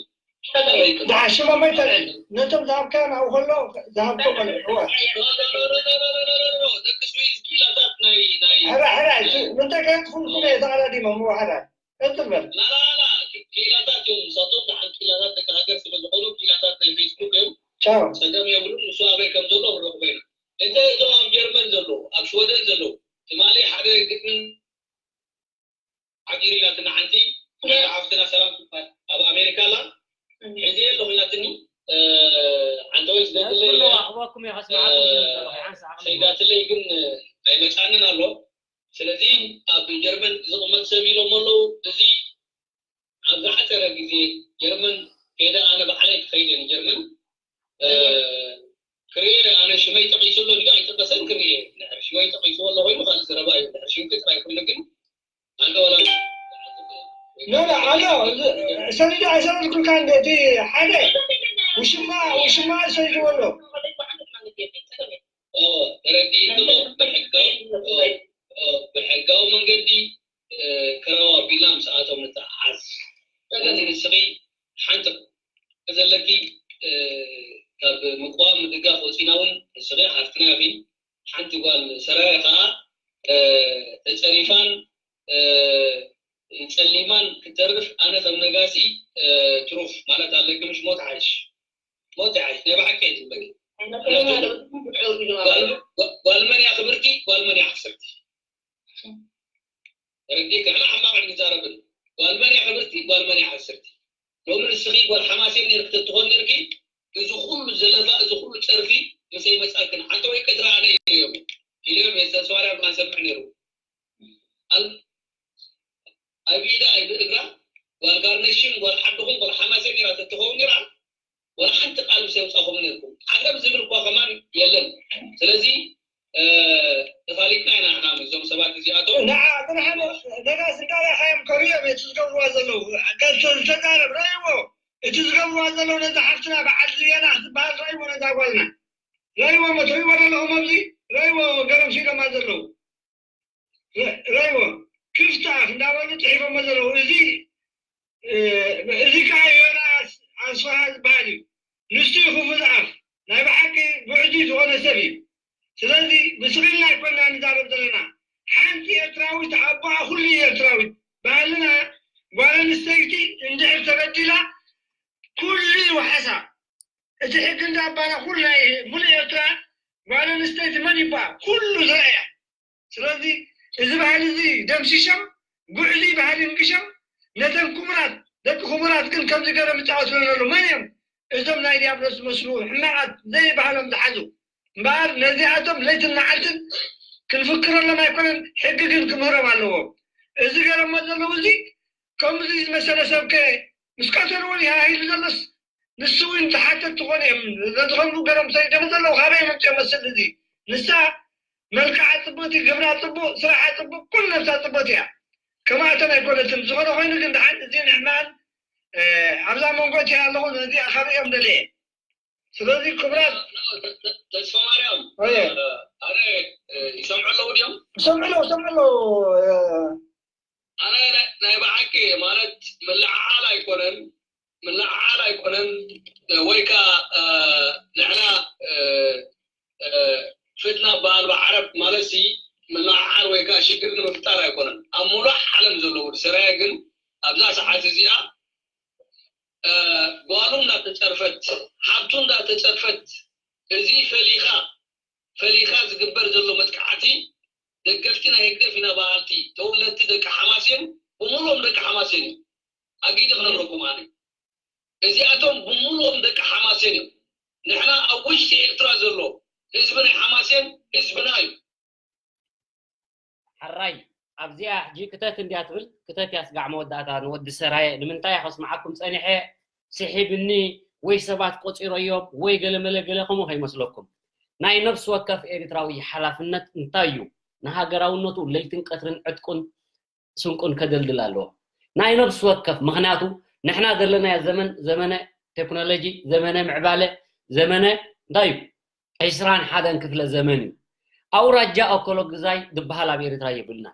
ደሓ ሽሞም ኣይተልዕል፣ ነቶም ዝሃብካዮም ኣብኡ ከሎ ዝሃብኮም ኣለዉ። ደቂ ስዊዝ ክኢላታት ናይ ናይ ሕራ ሕራ፣ ምንታይ ከየጥፉ ንስለ ተቐዳዲሞም፣ እዎ ሕራ። ቀጽል በል። ላላላ ክኢላታት እዮም፣ ንሳቶም ደሓን ክኢላታት ደቂ ሃገር ስለ ዝኾኑ ክኢላታት ናይ ፌስቡክ እዮም። ቻው። ጸገም የብሉን፣ ንሱ ኣበይ ከም ዘሎ ክንረኽቦ ኢና። እንተ እዞም ኣብ ጀርመን ዘለዉ፣ ኣብ ሽወደን ዘለዉ፣ ትማሊ ሓደ ግጥምን ሓዲሩ ኢላትና ሓንቲ ሓፍትና ሰላም ትባል ኣብ ኣሜሪካ ኣላ። ሕዚ የለ ኮይናትኒ ሓንተ ወይ ስደትለይ ሰይዳትለይ ግን ኣይመፃንን ኣሎ። ስለዚ ኣብ ጀርመን ዝቕመጥ ሰብ ኢሎም ኣለዉ። እዚ ኣብ ዝሓፀረ ግዜ ጀርመን ከይደ ኣነ ባዕለይ ክኸይደ ንጀርመን ክርኢ ኣነ ሽመይ ጠቂሱ ኣሎ ድዩ ኣይጠቀሰን ክርኢ ሽመይ ጠቂስዎ ኣሎ ኮይኑ ካልእ ዘረባ እዩ ሽምኪ ጥራይ ኮይኑ ግን ኣንተ ወላ ኖ ኖ ኣሎ ሰሊዱ ኣይሰለልኩልካ እንደ እቲ ሓደ ውሽማ ውሽማ ሰሊድዎ ኣሎ ተረዲእቶ ብሕጋዊ መንገዲ ከረባ ኣቢልና ምስ ኣቶም ንተዓዝ። ስለዚ ንስኺ ሓንቲ ዘለኪ ካብ ምቅዋም ምድጋፍ ወፂና እውን ንስኺ ሓፍትና ኢኺ። ሓንቲ ጓል ሰራየ ከዓ ተፀሪፋን ፀሊማን ክትተርፍ ኣነ ከም ነጋሲ ትሩፍ ማለት ኣለኪ ምሽ ሞት ሓይሽ ሞት ሓይሽ ናይ ብሓቂ እየ ዝብለኪ። ጓል መን እያ ክብርቲ ጓል መን እያ ሓስርቲ። ተረዲእኪ? ኣነ ሕማቕ ኣይንዛረብን። ጓል መን እያ ክብርቲ? ጓል መን እያ ሓስርቲ? ሎሚ ንስኺ ጓል ሓማሴን ነይርኪ ተትኾን ነይርኪ፣ እዚ ኩሉ ዘለፋ፣ እዚ ኩሉ ጸርፊ ምሰይ መጻእክን። ሓንቲ ወይ ቀትሪ ኣነ ኢለዮም ኢለዮም እየ፣ ዝተስፋ ማርያም ኣንሰምዕ ነይሩ። ኣብ ኢዳ ኣይብእግራ ጓል ጋርነሽን ጓል ዓድኹም ጓል ሓማሴን ነይራ ተትኸውን ነይራ፣ ወላ ሓንቲ ቃል ምስ የውፃኹም ነርኩም ዓገብ ዝብል እኳ ከማን የለን። ስለዚ ተፋሊጥና ኢና ንሕና ምስዞም ሰባት እዚኣቶም። ንዓ ግን ሓደ ነጋስ እንዳረኣኻዮም ከርእዮም እቲ ዝገብርዋ ዘለዉ ዝተዛረብ ረእይዎ እቲ ዝገብርዋ ዘለዉ ነዛ ሓፍትና በዓል ዝየና ክትበሃል ረእይዎ ነዛ ጓልና ረእይዎ መቶ ይወረለኹም ኣብዚ ረእይዎ ገረምሲሎማ ዘለዉ ረይዎ ክፍቲ ኣፍ እንዳበሉ ፅሒፎሞ ዘለዉ። እዚ እዚ ከዓ ዮናስ ኣስፍሃ ዝበሃል እዩ። ንሱ እዩ ክፉት ኣፍ ናይ ብሓቂ ጉዕዙይ ዝኾነ ሰብ እዩ። ስለዚ ብስቕልና ኣይኮና ንዛረብ ዘለና። ሓንቲ ኤርትራዊት ኣቦኣ ኩሉ እዩ ኤርትራዊት። ባህልና ጓል ኣንስተይቲ እንድሕር ተበዲላ ኩሉ እዩ ዋሕሳ። እቲ ሕጊ እንዳ ኣባና ኩሉ ናይ ሙሉእ ኤርትራ ጓል ኣንስተይቲ መን ይበሃል ኩሉ ዝረኣያ። ስለዚ እዚ ባህሊ እዚ ደምሲሶም ጉዕዙይ ባህሊ እንግሾም ነተን ክቡራት ደቂ ክቡራት ግን ከምዚ ገይሮም ይፃወቱለን ኣለዉ። መን እዮም እዞም ናይ ዲያብሎስ ዝመስሉ ሕማቓት ዘይባህሎም ዝሓዙ? እምበኣር ነዚኣቶም ለይትን መዓልትን ክንፍክረሎም ኣይኮነን፣ ሕጊ ግን ክምህሮም ኣለዎም። እዚ ገይሮሞ ዘለዉ እዚ ከምዚ ዝመሰለ ሰብከ ምስ ቀተልዎ ድዩ ሃሂሉ ዘሎስ ንሱ እውን ዝሓተት ትኾን እዮም። ነዚ ከምኡ ገይሮም ሰዲዶም ዘለዉ ካበይ መፅኦ መስል እዚ ንሳ መልክዓ ፅብቕቲ፣ ግብራ ፅቡቕ፣ ስራሓ ፅቡቕ፣ ኩሉ ነብሳ ፅብቕቲ እያ። ከማእተን ኣይኮነትን። ዝኾነ ኮይኑ ግን ደሓን እዚ ንሕማን ኣብዛ መንጎ እቲ ኣለኹ ነዚኣ ካበይ እዮም ደልየ። ስለዚ ክቡራት ተስፋ ማርያም ኣነ ይሰምዑ ኣለዉ ድዮም? ይሰምዑ ኣለዉ፣ ይሰምዑ ኣለዉ። ኣነ ናይ ብሓቂ ማለት ምልዕዓል ኣይኮነን ምልዕዓል ኣይኮነን ወይ ከዓ ንሕና ፍትና በሃል ብዓረብ ማለት ሲ ምምዕዓር ወይ ከዓ ሽግር ንምፍጣር ኣይኮነን። ኣብ ሙሉእ ዓለም ዘሎ ወዲ ሰራየ ግን ኣብዛ ሰዓት እዚኣ እ፣ ጓሉ እንዳተፀርፈት፣ ሓብቱ እንዳተፀርፈት፣ እዚ ፈሊኻ ፈሊኻ ዝግበር ዘሎ መጥቃዕቲ ደገፍቲ ናይ ህግደፍ ኢና በሃልቲ ተወለድቲ ደቂ ሓማሴን ብምሉኦም ደቂ ሓማሴን እዮም። ኣጊደ ክነግረኩም ኣነ እዚኣቶም ብምሉኦም ደቂ ሓማሴን እዮም። ንሕና ኣብ ውሽጢ ኤርትራ ዘሎ ህዝቢ ናይ ሓማሴን ህዝብና እዩ። ሕራይ ኣብዚኣ ሕጂ ክተት እንድያ ትብል ክተት እያ ስጋዕ መወዳእታ ንወዲ ሰራየ ንምንታይ ከስምዓኩም ፀኒሐ ስሒብኒ ወይ ሰባት ቆፂሮዮም ወይ ገለመለ ገለ ከምኡ ከይመስለኩም ናይ ነፍሲ ወከፍ ኤርትራዊ ሓላፍነት እንታይ እዩ ንሃገራውነቱ ለይትን ቀትርን ዕጥቁን ስንቁን ከደልድል ኣለዎ ናይ ነፍሲ ወከፍ ምክንያቱ ንሕና ዘለናዮ ዘመን ዘመነ ቴክኖሎጂ ዘመነ ምዕባለ ዘመነ እንታይ እዩ ዕስራን ሓደን ክፍለ ዘመን እዩ ኣውራጃ ኦኮሎግዛይ ዝበሃል ኣብ ኤርትራ የብልና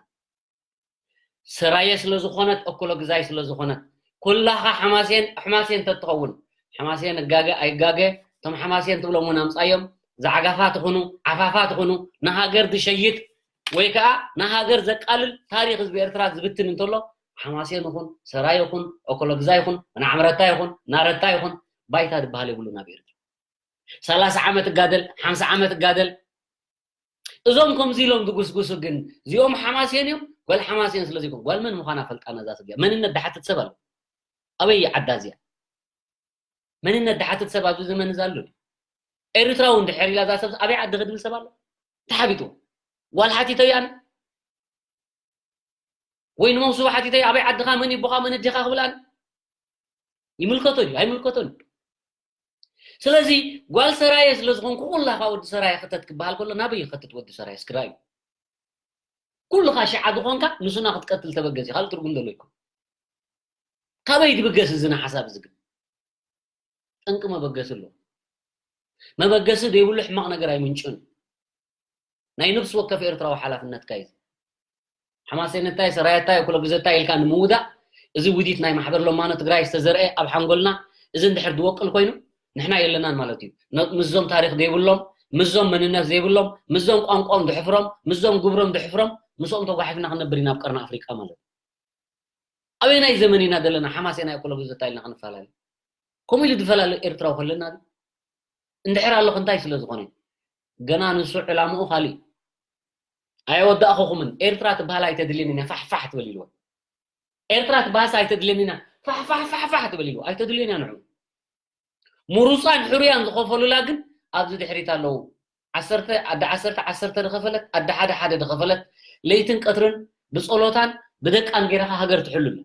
ሰራየ ስለዝኾነት ኦኮሎግዛይ ስለዝኾነት ኩላኻ ሓማሴን ሓማሴን ተትኸውን ሓማሴን እጋገ ኣይጋገ እቶም ሓማሴን ትብሎም እውን ኣምፃዮም ዛዕጋፋ ትኹኑ ዓፋፋ ትኹኑ ንሃገር ዝሸይጥ ወይ ከዓ ንሃገር ዘቃልል ታሪክ ህዝቢ ኤርትራ ዝብትን እንተሎ ሓማሴን ይኹን ሰራይ ይኹን ኦኮሎግዛይ ይኹን ናዕምረታ ይኹን ናረታ ይኹን ባይታ ዝበሃል የብሉን ኣብ ኤርትራ ሰላሳ ዓመት እጋደል ሓምሳ ዓመት እጋደል እዞም ከምዚ ኢሎም ዝጉስጉሱ ግን እዚኦም ሓማሴን እዮም ጓል ሓማሴን ስለ ዘይኮን ጓል መን ምዃና ፈልጣ ነዛ ስድያ መንነት ድሓትት ሰብ ኣሎ ኣበይ ዓዳ እዚኣ መንነት ድሓትት ሰብ ኣብዚ ዘመን እዚ ኣሎ ኤርትራዊ እንድሕር ኢላ እዛ ሰብ ኣበይ ዓዲ ክድብል ሰብ ኣሎ ተሓቢጡ ጓል ሓቲተዮ ኣነ ወይ ንመውስቦ ሓቲተዮ ኣበይ ዓድኻ መን ይቦኻ መን ኣዴኻ ክብል ኣነ ይምልከቶ ድዩ ኣይምልከቶን ስለዚ ጓል ሰራየ ስለ ዝኾንኩ ኩላኻ ወዲ ሰራየ ክተት ክበሃል ከሎ ናበይ ይኸትት ወዲ ሰራየ እስክራዩ ኩልኻ ሽዓ ዝኾንካ ንሱና ክትቀትል ተበገስ ካልእ ትርጉም ዘሎ ይኮን ካበይ ትብገስ እዚ ንሓሳብ እዚ ግን ጠንቂ መበገሲ ኣሎ መበገሲ ዘይብሉ ሕማቕ ነገር ኣይምንጭን ናይ ነፍሲ ወከፍ ኤርትራዊ ሓላፍነትካ እዩ ሓማሴነታይ ሰራየታይ ኩሎ ግዘታይ ኢልካ ንምውዳእ እዚ ውዲት ናይ ማሕበር ሎማኖ ትግራይ ዝተዘርአ ኣብ ሓንጎልና እዚ እንድሕር ዝወቅል ኮይኑ ንሕና የለናን ማለት እዩ ምስዞም ታሪክ ዘይብሎም ምስዞም መንነት ዘይብሎም ምስዞም ቋንቋኦም ድሕፍሮም ምስዞም ግብሮም ድሕፍሮም ምስኦም ተጓሒፍና ክንነብር ኢና ኣብ ቀርኒ ኣፍሪቃ ማለት ኣበየናይ ዘመን ኢና ዘለና ሓማሴናይ ኮሎ ግዘታ ኢልና ክንፈላለ ከምኡ ኢሉ ዝፈላለ ኤርትራዊ ከለና እንድሕር ኣለኹ እንታይ ስለ ዝኾነ ገና ንሱ ዕላምኡ ካሊእ ኣይወዳእኹኹምን ኤርትራ ትበሃል ኣይተድልየን እያ ፋሕፋሕ ትበል ኢልዎ ኤርትራ ትበሃልስ ኣይተድልየን ኢና ፋሕፋሕ ፋሕፋሕ ትበል ኢልዎ ኣይተድልየን እያ ንዑ ምሩፃን ሕሩያን ዝኸፈሉላ ግን ኣብዚ ድሕሪት ኣለዉ ዓሰርተ ኣደ ዓሰርተ ዓሰርተ ዝኸፈለት ኣደ ሓደ ሓደ ዝኸፈለት ለይትን ቀትርን ብፀሎታን ብደቃን ገይርኻ ሃገር ትሕሉ ኣሎ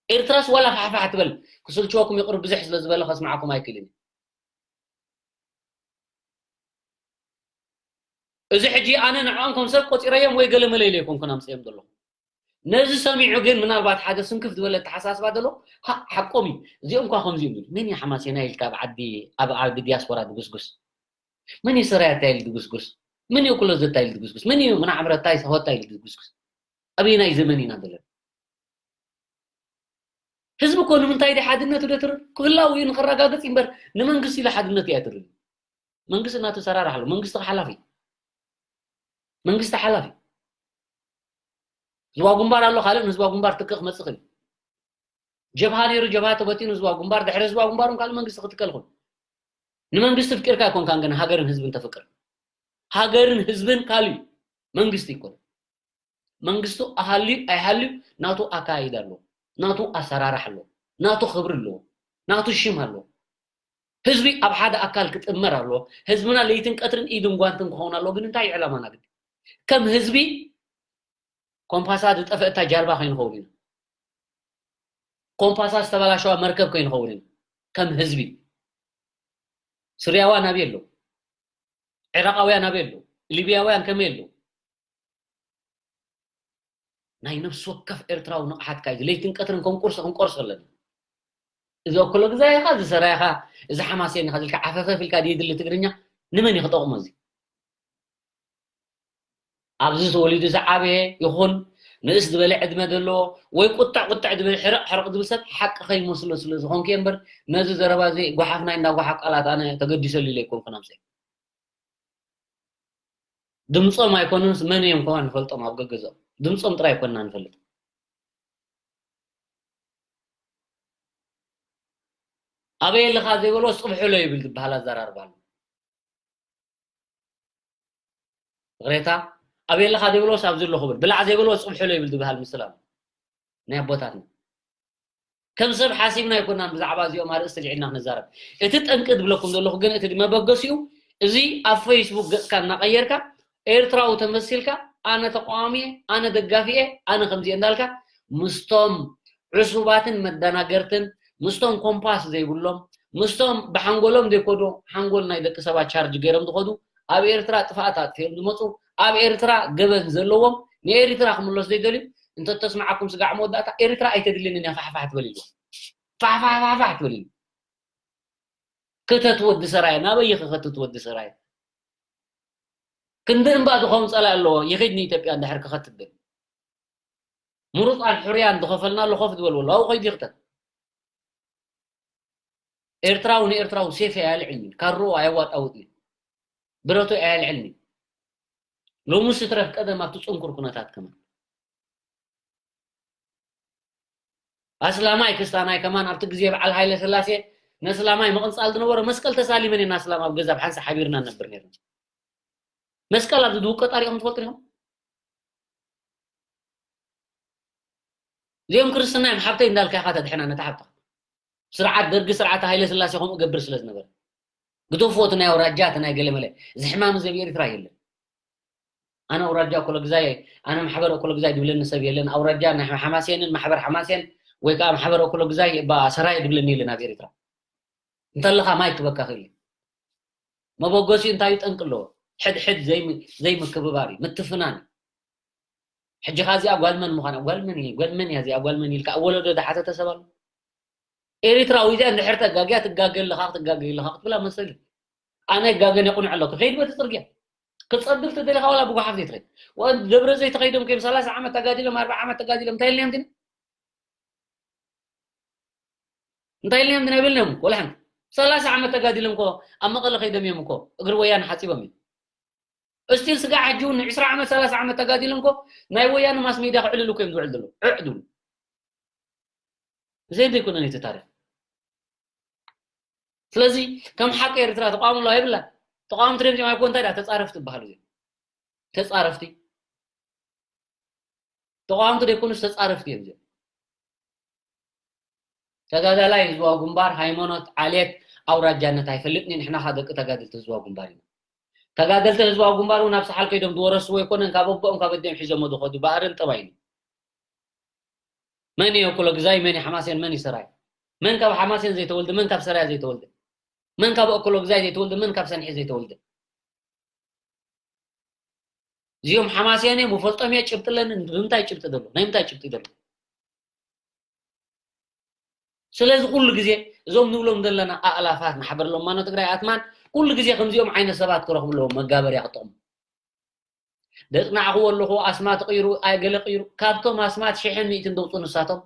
ኤርትራስ ዋላ ፋሕፋሕ ትበል ክስልችወኩም ይቕር ብዙሕ ስለ ዝበለ ከስምዓኩም ኣይክእልን እዚ ሕጂ ኣነ ንዕኦም ከም ሰብ ቆፂረዮም ወይ ገለ መለ ኢለ ይኮንኩን ኣምፅኦም ዘለኹ ነዚ ሰሚዑ ግን ምናልባት ሓደ ስንክፍ ዝበለ ተሓሳስባ ዘሎ ሓቆም እዩ እዚኦም ኳ ከምዚ ይብሉ መን እዩ ሓማሴና ኢልካ ኣብ ዓዲ ኣብ ዓዲ ዲያስፖራ ድጉስጉስ መን እዩ ሰራያታ ኢል ድጉስጉስ መን እዩ ኩሎ ዘታ ኢል ድጉስጉስ መን እዩ ምናዕምረታ ይሰሆታ ኢል ድጉስጉስ ኣበየናይ ዘመን ኢና ዘለና ህዝቢ እኮ ንምንታይ ደ ሓድነቱ ደትርር ክህላው እዩ ንክረጋገፅ እምበር ንመንግስቲ ኢለ ሓድነቱ እያ ትርር መንግስቲ እናተሰራርሕ ኣሎ መንግስቲ ሓላፊ መንግስቲ ሓላፊ ህዝባዊ ግንባር ኣሎ ካልእ ንህዝባዊ ግንባር ትክእ ክመፅእ ክእል ጀብሃ ነይሩ ጀብሃ ተበቲኑ ህዝባዊ ግንባር ድሕሪ ህዝባዊ ግንባር ካልእ መንግስቲ ክትከል ኩን ንመንግስቲ ፍቂርካ ኣይኮንካን ግን ሃገርን ህዝብን ተፍቅር ሃገርን ህዝብን ካልእ መንግስቲ ይኮን መንግስቱ ኣሃልዩ ኣይሃልዩ ናቱ ኣካይዳ ኣሎ ናቱ ኣሰራርሕ ኣሎ ናቱ ክብሪ ኣለዎ ናቱ ሽም ኣለዎ ህዝቢ ኣብ ሓደ ኣካል ክጥመር ኣለዎ ህዝብና ለይትን ቀትርን ኢድን ጓንትን ክኸውን ኣለዎ ግን እንታይ ዕላማና ግን ከም ህዝቢ ኮምፓሳ ዝጠፈእታ ጃልባ ከይንኸውን ኢና ኮምፓሳ ዝተበላሸዋ መርከብ ከይንኸውን ኢና ከም ህዝቢ ስርያዋ ናበይ ኣለዉ ዕራቃውያን ኣበይ ኣለዉ ሊብያውያን ከመይ ኣለዉ ናይ ነፍሲ ወከፍ ኤርትራዊ ንቕሓትካ እዩ ለይትን ቀትርን ከም ቁርሲ ክንቆርሶ ኣለና እዚ ኣኮሎ ግዛይኻ እዚ ሰራይኻ እዚ ሓማሴንኻ ዝልካ ዓፈፈፍ ኢልካ ድየድሊ ትግርኛ ንመን እዩ ክጠቕሞ እዚ ኣብዚ ተወሊዱ ዝዓበየ ይኹን ንእስ ዝበለ ዕድመ ዘለዎ ወይ ቁጥዕ ቁጥዕ ዝብል ሕርቕ ሕርቕ ዝብል ሰብ ሓቂ ከይመስሎ ስለ ዝኾንኩ እየ እምበር ነዚ ዘረባ እዚ ጓሓፍ ናይ እንዳጓሓፍ ቃላት ኣነ ተገዲሰሉ ኢለ ኣይኮንኩ ናብሰይ ድምፆም ኣይኮኑንስ መን እዮም ከማን ንፈልጦም ኣብ ገገዝኦም። ድምፆም ጥራይ ኣይኮንና ንፈልጥ። ኣበይ ኣለኻ ዘይበልዎ ጽብሕሎ ይብል ዝበሃል ኣዘራርባ ኣሎ። ይቕሬታ፣ ኣበይ ኣለኻ ዘይበልዎስ ኣብዚ ኣለኹ ብል። ብላዕ ዘይበልዎ ጽብሕሎ ይብል ዝበሃል ምስላ ኣሎ ናይ ኣቦታትና። ከም ሰብ ሓሲብና ኣይኮናን ብዛዕባ እዚኦም ኣርእስቲ ልዒልና ክንዛረብ። እቲ ጠንቂ ዝብለኩም ዘለኹ ግን እቲ መበገሲኡ እዚ ኣብ ፌስቡክ ገጽካ እናቐየርካ ኤርትራዊ ተመሲልካ ኣነ ተቃዋሚ እየ፣ ኣነ ደጋፊ እየ፣ ኣነ ከምዚ እየ እንዳልካ ምስቶም ዕሱባትን መደናገርትን ምስቶም ኮምፓስ ዘይብሎም ምስቶም ብሓንጎሎም ዘይኮዱ ሓንጎል ናይ ደቂ ሰባት ቻርጅ ገይሮም ዝኸዱ ኣብ ኤርትራ ጥፍኣት ኣጥፊኦም ዝመፁ ኣብ ኤርትራ ገበን ዘለዎም ንኤሪትራ ክምለሱ ዘይደልዩ እንተተስማዓኩም ስጋዕ መወዳእታ ኤሪትራ ኣይተድልንን እያ ፋሕፋሕ ትበል ኢሉ ፋሕፋሕፋሕፋሕ ትበል ኢሉ ክተት ወዲ ሰራየ ናበይ ክኸትት ወዲ ሰራየ ክንዲ እምባ ዝኸውን ፀላኢ ኣለዎ ይኸይድ ንኢትዮጵያ እንድሕር ክኸትት ብል ምሩፃን ሕርያን ዝኸፈልናሉ ኮፍ ዝበልዎ ኣብኡ ከይዱ ይኽተት ኤርትራዊ ንኤርትራዊ ሴፍ ኣያልዕልኒ ካርኡ ኣየዋጣውጥኒ ብረቱ ኣያልዕልኒ ሎሚ ስትረፍ ቀደም ኣብቲ ፅንኩር ኩነታት ከማን ኣስላማይ ክስታናይ ከማን ኣብቲ ግዜ በዓል ሃይለ ስላሴ ነስላማይ መቕንፃል ዝነበሮ መስቀል ተሳሊመን ኢና ኣስላም ኣብ ገዛ ብሓንሳ ሓቢርና ነብር ነርና መስቀል ኣብዚ ድውቀ ጣሪኦም ትፈልጡ ኢኹም እዚኦም ክርስትና እዮም ሓብተይ እንዳልካ ኢኻ ተድሕና ነታ ሓብታ ስርዓት ደርጊ ስርዓት ሃይለ ስላሴ ከምኡ ገብር ስለ ዝነበረ ግደፎ እቲ ናይ ኣውራጃ እቲ ናይ ገለመለ እዚ ሕማም እዚ ኣብ ኤርትራ የለን ኣነ ኣውራጃ ኮለግዛይ ኣነ ማሕበር ኮለግዛይ ድብለኒ ሰብ የለን ኣውራጃ ናይ ሓማሴንን ማሕበር ሓማሴን ወይ ከዓ ማሕበር ኮለግዛይ ባ ሰራየ ድብለኒ የለን ኣብ ኤርትራ እንተለኻ ማይ ክበካ ክእል መበገሲኡ እንታይ ጠንቂ ኣለዎ ሕድሕድ ዘይምክብባር እዩ ምትፍናን እዩ ሕጂ ኻ እዚኣ ጓል መን ምዃና ጓል መን እየ ጓል መን እያ እዚኣ ጓል መን ኢልካ ኣብ ወለዶ ዝሓተተ ሰብ ኣሎ ኤሪትራዊ እዚኣ እንድሕር ተጋግያ ትጋገ ኣለኻ ክትጋገ ኣለኻ ክትብላ መሰል እዩ ኣነ ይጋገን የቁንዕ ኣለኩ ከይድ በቲ ፅርግያ ክፀድፍ ተደሊኻ ዋላ ብጓሓፍ ዘይትኸይድ ደብረ ዘይተኸይዶም ከይም ሰላሳ ዓመት ተጋዲሎም ኣርባ ዓመት ተጋዲሎም እንታይ ኢልናዮም ድና እንታይ ኢልናዮም ድና ይብልናዮም ወላ ሓንቲ ሰላሳ ዓመት ተጋዲሎም ኮ ኣብ መቐለ ከይዶም እዮም እኮ እግሪ ወያነ ሓፂቦም እዮም እስቲል ስጋ ሕጂ እውን ን20 ዓመት 30 ዓመት ተጋዲሉ እንኮ ናይ ወያነ ማስ ሜድያ ክዕልሉ እኮ እዮም ዝውዕል ዘለዉ ዕዕ ድብሉ ዘይ ዘይኮነ ነቲ ታሪክ ስለዚ ከም ሓቂ ኤርትራ ተቃውሞ ኣለዋ የብላ ተቃውምቲ ደምዚኦም ኣይኮ እንታይ ዳ ተጻረፍቲ ይበሃሉ እዚኦም ተጻረፍቲ ተቃውምቲ ደይኮኑስ ተጻረፍቲ እዮም እዚኦም ተጋዳላይ ህዝባዊ ግንባር ሃይማኖት ዓሌት ኣውራጃነት ኣይፈልጥን ንሕና ካ ደቂ ተጋደልቲ ህዝባዊ ግንባር ኢና ተጋደልቲ ህዝባዊ ግንባር እውን ኣብ ሰሓል ከይዶም ዝወረስዎ ኣይኮነን ካብ ኣቦኦም ካብ ኣዲኦም ሒዞሞ ዝኸዱ ባህርን ጠባይን መን እዩ ኩሎ ግዛይ መን እዩ ሓማሴን መን እዩ ሰራይ መን ካብ ሓማሴን ዘይተወልደ መን ካብ ሰራያ ዘይተወልደ መን ካብ ኣኮሎ ግዛይ ዘይተወልደ መን ካብ ሰንሒ ዘይተወልደ እዚኦም ሓማስያን እዮም፣ እፈልጦም እየ፣ ጭብጢ ኣለኒ። ብምንታይ ጭብጢ ዘሎ? ናይ ምንታይ ጭብጢ ዘሎ? ስለዚ ኩሉ ግዜ እዞም ንብሎም ዘለና ኣእላፋት ማሕበር ለማኖ ትግራይ ኣትማን ኩሉ ግዜ ከምዚኦም ዓይነት ሰባት ክረኽቡ ኣለዎም መጋበርያ ክጠቕሙ። ደፅናዕኽዎ ኣለኹ ኣስማት ቅይሩ ኣይ ገለ ቅይሩ ካብቶም ኣስማት ሽሕን ሚእትን ደውፁ ንሳቶም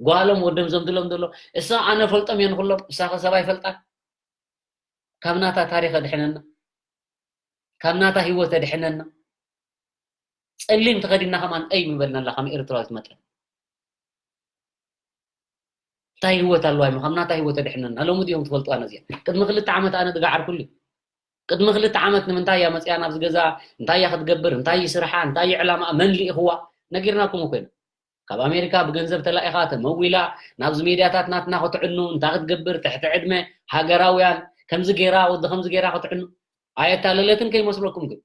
ጓሎም ወዶም ዘምድሎም ዘሎ እሳ ኣነ ፈልጦም እየ ንኩሎም እሳ ከ ሰብኣይ ፈልጣ ካብ ናታ ታሪኽ ኣድሕነና ካብ ናታ ህይወት ኣድሕነና ጸሊም ተኸዲና ከማን ኣይ ምበልና ኣላ ከም ኤርትራዊት መጠን እንታይ ህይወት ኣለዋ እሞ ካብ ናታ ህይወት ኣድሕነና ሎሚ ድዮም ትፈልጥዋ ነዚኣ ቅድሚ ክልተ ዓመት ኣነ ዝገዓርኩሉ ቅድሚ ክልተ ዓመት ንምንታይ እያ መፅያ ናብዚ ገዛ እንታይ እያ ክትገብር እንታይ እዩ ስርሓ እንታይ እዩ ዕላማ መን ልኢኽዋ ነጊርናኩም እኮ ኢና ካብ ኣሜሪካ ብገንዘብ ተላኢኻ ተመዊላ ናብዚ ሜድያታት ናትና ክትዕኑ እንታይ ክትገብር ትሕቲ ዕድመ ሃገራውያን ከምዚ ገይራ ወዲ ከምዚ ገይራ ክትዕኑ ኣየታለለትን ከይመስለኩም ግን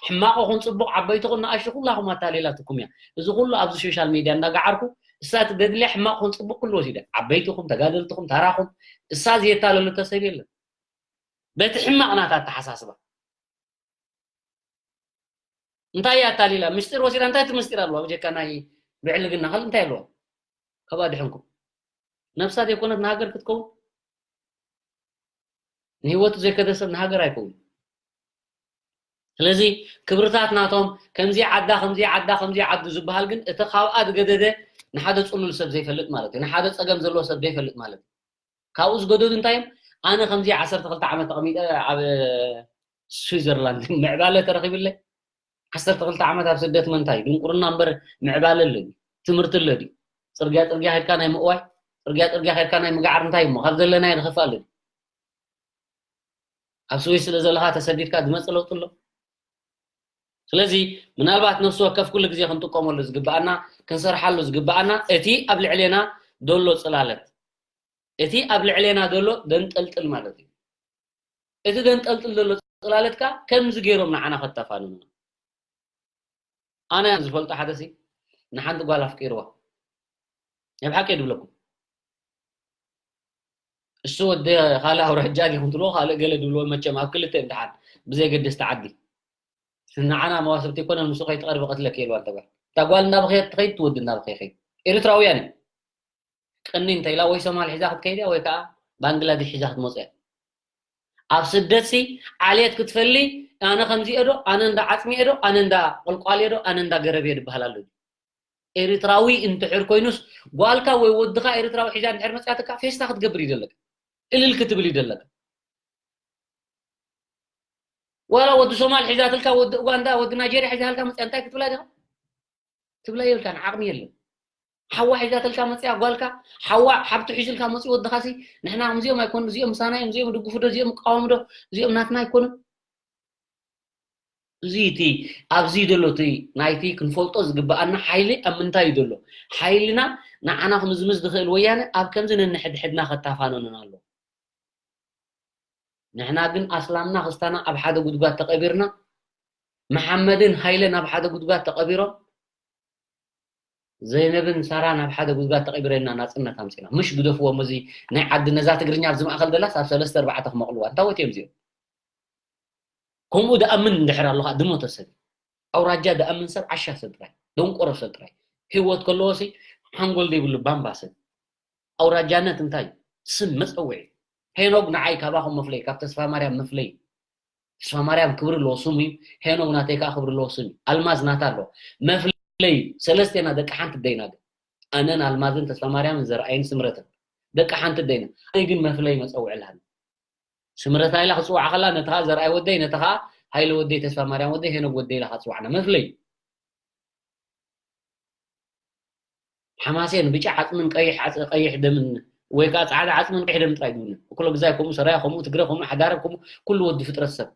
ሕማቕ ኹን ፅቡቕ ዓበይቲ ኹን ንኣሽቱ ኩላኹም ኣታሊላትኩም እያ እዚ ኩሉ ኣብዚ ሶሻል ሚድያ እንዳገዓርኩ እሳ ትደድልያ ሕማቕ ኹን ፅቡቕ ኩሉ ወሲደ ዓበይትኹም ተጋደልትኹም ታራኹም እሳ ዘየታለሉ ተሰብ የለን በቲ ሕማቕ ናታ ኣተሓሳስባ እንታይ ኣታሊላ ምስጢር ወሲዳ እንታይ እቲ ምስጢር ኣለዋ ብጀካ ናይ ብዕልግና ካልእ እንታይ ኣለዋ ካብ ኣድሕንኩም ነብሳ ዘይኮነት ንሃገር ክትከውን ንህይወቱ ዘይከደ ሰብ ንሃገር ኣይከውን ስለዚ ክብርታት ናቶም ከምዚ ዓዳ ከምዚ ዓዳ ከምዚ ዓዱ ዝበሃል ግን እቲ ካብኣ ዝገደደ ንሓደ ፅሉል ሰብ ዘይፈልጥ ማለት እዩ ንሓደ ፀገም ዘለዎ ሰብ ዘይፈልጥ ማለት እዩ ካብኡ ዝገደዱ እንታይ እዮም ኣነ ከምዚ ዓሰርተ ክልተ ዓመት ተቐሚጠ ኣብ ስዊዘርላንድ ምዕባለ ተረኺብለ። ዓሰርተ ክልተ ዓመት ኣብ ስደት መንታይ ድንቁርና እምበር ምዕባለ ኣሎ ድዩ? ትምህርቲ ኣሎ ድዩ? ጽርግያ ጽርግያ ከድካ ናይ ምእዋይ፣ ጽርግያ ጽርግያ ከድካ ናይ ምግዓር እንታይ እሞ ካብ ዘለናዮ ዝኸፍእ ኣሎ ድዩ? ኣብ ስዊስ ስለ ዘለኻ ተሰዲድካ ዝመጽእ ለውጢ ኣሎ? ስለዚ ምናልባት ነፍሲ ወከፍ ኩሉ ግዜ ክንጥቀመሉ ዝግብኣና፣ ክንሰርሓሉ ዝግብኣና እቲ ኣብ ልዕሌና ዘሎ ጽላለት፣ እቲ ኣብ ልዕሌና ዘሎ ደንጠልጥል ማለት እዩ። እቲ ደንጠልጥል ዘሎ ጽላለት ከኣ ከምዚ ገይሮም ንዓና ከተፋንኑና። ኣነ ዝፈልጦ ሓደ ሲ ንሓንቲ ጓል ኣፍቂርዋ። ናይ ብሓቂ ድብለኩም። እሱ ወደ ካልእ ኣውራጃ ዲኹም ትብልዎ፣ ካልእ ገለ ድብልዎ መቸም ኣብ ክልተ እዮም ደሓን ብዘየገድስ ተዓዲ። ንዓና መዋስብቲ ይኮነ ንሱ ከይትቐርቢ ቀትለኪ ኢልዋ እንተ ጓል። እታ ጓል እንዳበኸየት ትኸይድ፣ ትወዲ እንዳበኸየ ይኸይድ። ኤርትራውያን እዮም። ቅኒ እንተ ኢላ ወይ ሶማል ሒዛ ክትከይድ እያ ወይ ከዓ ባንግላዴሽ ሒዛ ክትመጽእ እያ። ኣብ ስደት ሲ ዓልየት ክትፈሊ ኣነ ከምዚ እየ ዶ፣ ኣነ እንዳ ዓጽሚ እየ ዶ፣ ኣነ እንዳ ቆልቋል እየ ዶ፣ ኣነ እንዳ ገረብ እየ ድበሃል ኣሎ። ኤርትራዊ እንድሕር ኮይኑስ ጓልካ ወይ ወድኻ ኤርትራዊ ሒዛ እንድሕር መጽያትካ ፌስታ ክትገብር ይደለካ። እልል ክትብል ይደለካ። ዋላ ወዲ ሶማል ሒዛትልካ፣ ወዲ ኡጋንዳ፣ ወዲ ናይጀርያ ሒዛልካ መጽያ እንታይ ክትብላ ዲኻ? ትብላ የብልካን፣ ዓቕሚ የለን። ሓዋ ሒዛትልካ መጽያ ጓልካ፣ ሓዋ ሓብቱ ሒዝልካ መጽዩ ወድኻሲ፣ ንሕና ከምዚኦም ኣይኮኑ፣ እዚኦም ምሳና እዮም፣ እዚኦም ድግፉ ዶ፣ እዚኦም ይቃወሙ ዶ፣ እዚኦም ናትና ኣይኮኑን። እዚ እቲ ኣብዚ ዘሎ እቲ ናይቲ ክንፈልጦ ዝግብኣና ሓይሊ ኣብ ምንታይ እዩ ዘሎ? ሓይልና ንዓና ክምዝምዝ ዝኽእል ወያነ ኣብ ከምዚ ነንሕድሕድና ከታፋንኑና ኣሎ። ንሕና ግን ኣስላምና ክስታና ኣብ ሓደ ጉድጓድ ተቐቢርና፣ መሓመድን ሃይለን ኣብ ሓደ ጉድጓድ ተቐቢሮም፣ ዘይነብን ሳራን ኣብ ሓደ ጉድጓድ ተቐቢረና ናጽነት ኣምጺና። ምሽ ግደፍዎም፣ እዚ ናይ ዓዲ ነዛ ትግርኛ ኣብዚ ማእከል ደላስ ኣብ ሰለስተ ኣርባዕተ ክመቕልዋ። እንታይ ወት እዮም እዚኦም? ከምኡ ደኣምን እንድሕር ኣለኻ ድሞተ ሰብ። ኣውራጃ ደኣምን ሰብ ዓሻ ሰብ ጥራይ፣ ደንቆሮ ሰብ ጥራይ። ህይወት ከለዎ ሲ ሓንጎል ዘይብሉ ባምባ ሰብ። ኣውራጃነት እንታይ? ስም መጸውዒ። ሄኖግ ንዓይ ካባኹም መፍለይ፣ ካብ ተስፋ ማርያም መፍለይ። ተስፋ ማርያም ክብሪ ኣለዎ ስሙ እዩ። ሄኖግ ናተይ ከዓ ክብሪ ኣለዎ ስም እዩ። ኣልማዝ ናታ ኣለዎ። መፍለይ ሰለስቴና ደቂ ሓንቲ ደይና ግን። ኣነን ኣልማዝን ተስፋ ማርያምን ዘርኣይን ስምረትን ደቂ ሓንቲ ደይና። ኣይ ግን መፍለይ መጸውዒ ኣለሃኒ። ስምረታ ኢላ ክጽውዓ ከላ ነቲ ከዓ ዘርኣይ ወደይ፣ ነቲ ከዓ ሃይለ ወደይ፣ ተስፋ ማርያም ወደይ፣ ሄኖግ ወደይ ኢላ ክጽዋዕና። መፍለይ። ሓማሴን ብጫ ዓጽምን ቀይሕ ዓጽ-፣ ቀይሕ ደምን ወይ ከዓ ጻዕዳ ዓጽምን ቀይሕ ደምን ጥራይ ድውንን። እኩሎ ግዛይ ከምኡ፣ ሰራያ ከምኡ፣ ትግረ ከምኡ፣ ሓዳረ ከምኡ፣ ኩሉ ወዲ ፍጥረት ሰብ።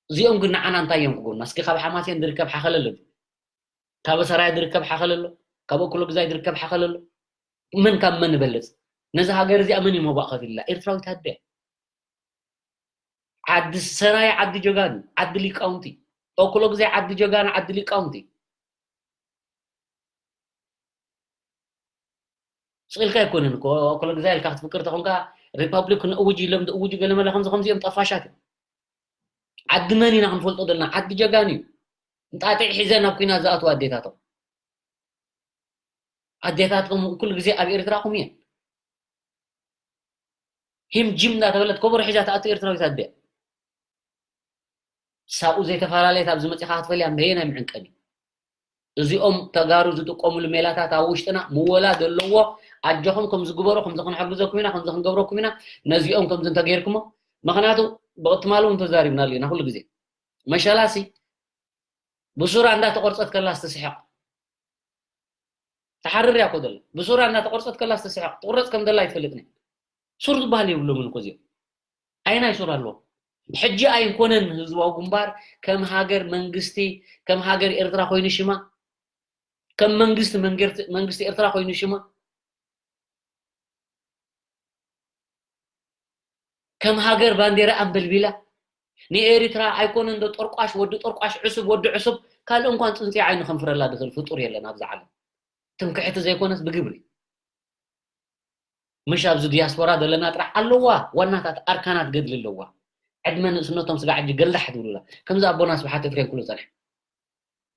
እዚኦም ግን ንዓና እንታይ እዮም ክገብሩና? እስኪ ካብ ሓማሴን ዝርከብ ሓኸለ ኣሎ ድዩ? ካብ ሰራያ ዝርከብ ሓኸለ ኣሎ? ካብ እኩሎ ግዛይ ዝርከብ ሓኸለ ኣሎ? መን ካብ መን ይበልጽ? ነዛ ሃገር እዚኣ መን እዩ መባእ ከፊልላ? ኤርትራዊት ኣደ። ዓዲ ሰራየ ዓዲ ጀጋኑ፣ ዓዲ ሊቃውንቲ። ኦክሎ ግዜ ዓዲ ጀጋኑ፣ ዓዲ ሊቃውንቲ። ስቕ ኢልካ ኣይኮነን እኮ፣ ኦክሎ ግዜ ኢልካ ክትፍክር ተኾንካ፣ ሪፓብሊክ ክንእውጅ ኢሎም ዝእውጁ ገለ መለ ከምዚ ከምዚ እዮም ጠፋሻት እዮም። ዓዲ መን ኢና ክንፈልጦ ዘለና? ዓዲ ጀጋኑ እዩ። እንጣጢዕ ሒዘን ኣብ ኲናት ዝኣትዋ ኣዴታቶም። ኣዴታትኩም ኩሉ ግዜ ኣብ ኤርትራኹም እየን። ሂም ጂም እናተበለት ኮቦሮ ሒዛ ትኣቱ ኤርትራዊት ኣደ። ሳብኡ ዘይተፈላለየት ኣብዚ መጺኻ ክትፈልያ በየናይ ምዕንቀን እዩ? እዚኦም ተጋሩ ዝጥቀሙሉ ሜላታት ኣብ ውሽጥና ምወላ ዘለዎ። ኣጆኹም፣ ከም ዝግበሮ፣ ከምዚ ክንሕግዘኩም ኢና፣ ከምዚ ክንገብረኩም ኢና፣ ነዚኦም ከምዚ እንተገይርኩሞ። ምኽንያቱ ብቕትማሉ እውን ተዛሪብናሉ ኢና ኩሉ ግዜ። መሸላሲ ብሱራ እንዳተቆርጸት ከላስ ትስሕቕ። ትሓርር እያ እኮ ዘላ። ብሱራ እንዳተቆርጸት ከላስ ትስሕቕ። ትቁረጽ ከም ዘላ ኣይትፈልጥን እያ። ሱር ዝበሃል የብሎምን እኮ እዚኦም። ኣየናይ ሱር ኣለዎም? ሕጂ ኣይኮነን ህዝባዊ ግንባር ከም ሃገር መንግስቲ፣ ከም ሃገር ኤርትራ ኮይኑ ሽማ፣ ከም መንግስቲ መንገርቲ-፣ መንግስቲ ኤርትራ ኮይኑ ሽማ፣ ከም ሃገር ባንዴራ ኣንበልቢላ፣ ንኤሪትራ ኣይኮነን ዶ ጠርቋሽ፣ ወዲ ጠርቋሽ፣ ዕሱብ፣ ወዲ ዕሱብ፣ ካልእ እንኳን ጽንጽያ ዓይኑ ከንፍረላ ዝኽእል ፍጡር የለን ኣብዚ ዓለም። ትምክሕቲ ዘይኮነስ ብግብሪ። ምሽ ኣብዚ ዲያስፖራ ዘለና ጥራሕ ኣለዋ፣ ዋናታት ኣርካናት ገድሊ ኣለዋ። ዕድመ ንእስነቶም ስጋዕ ሕጂ ገልዳሕ ትብሉላ። ከምዚ ኣቦና ስብሓት ኤፍሬም ክብሉ ጸንሐ።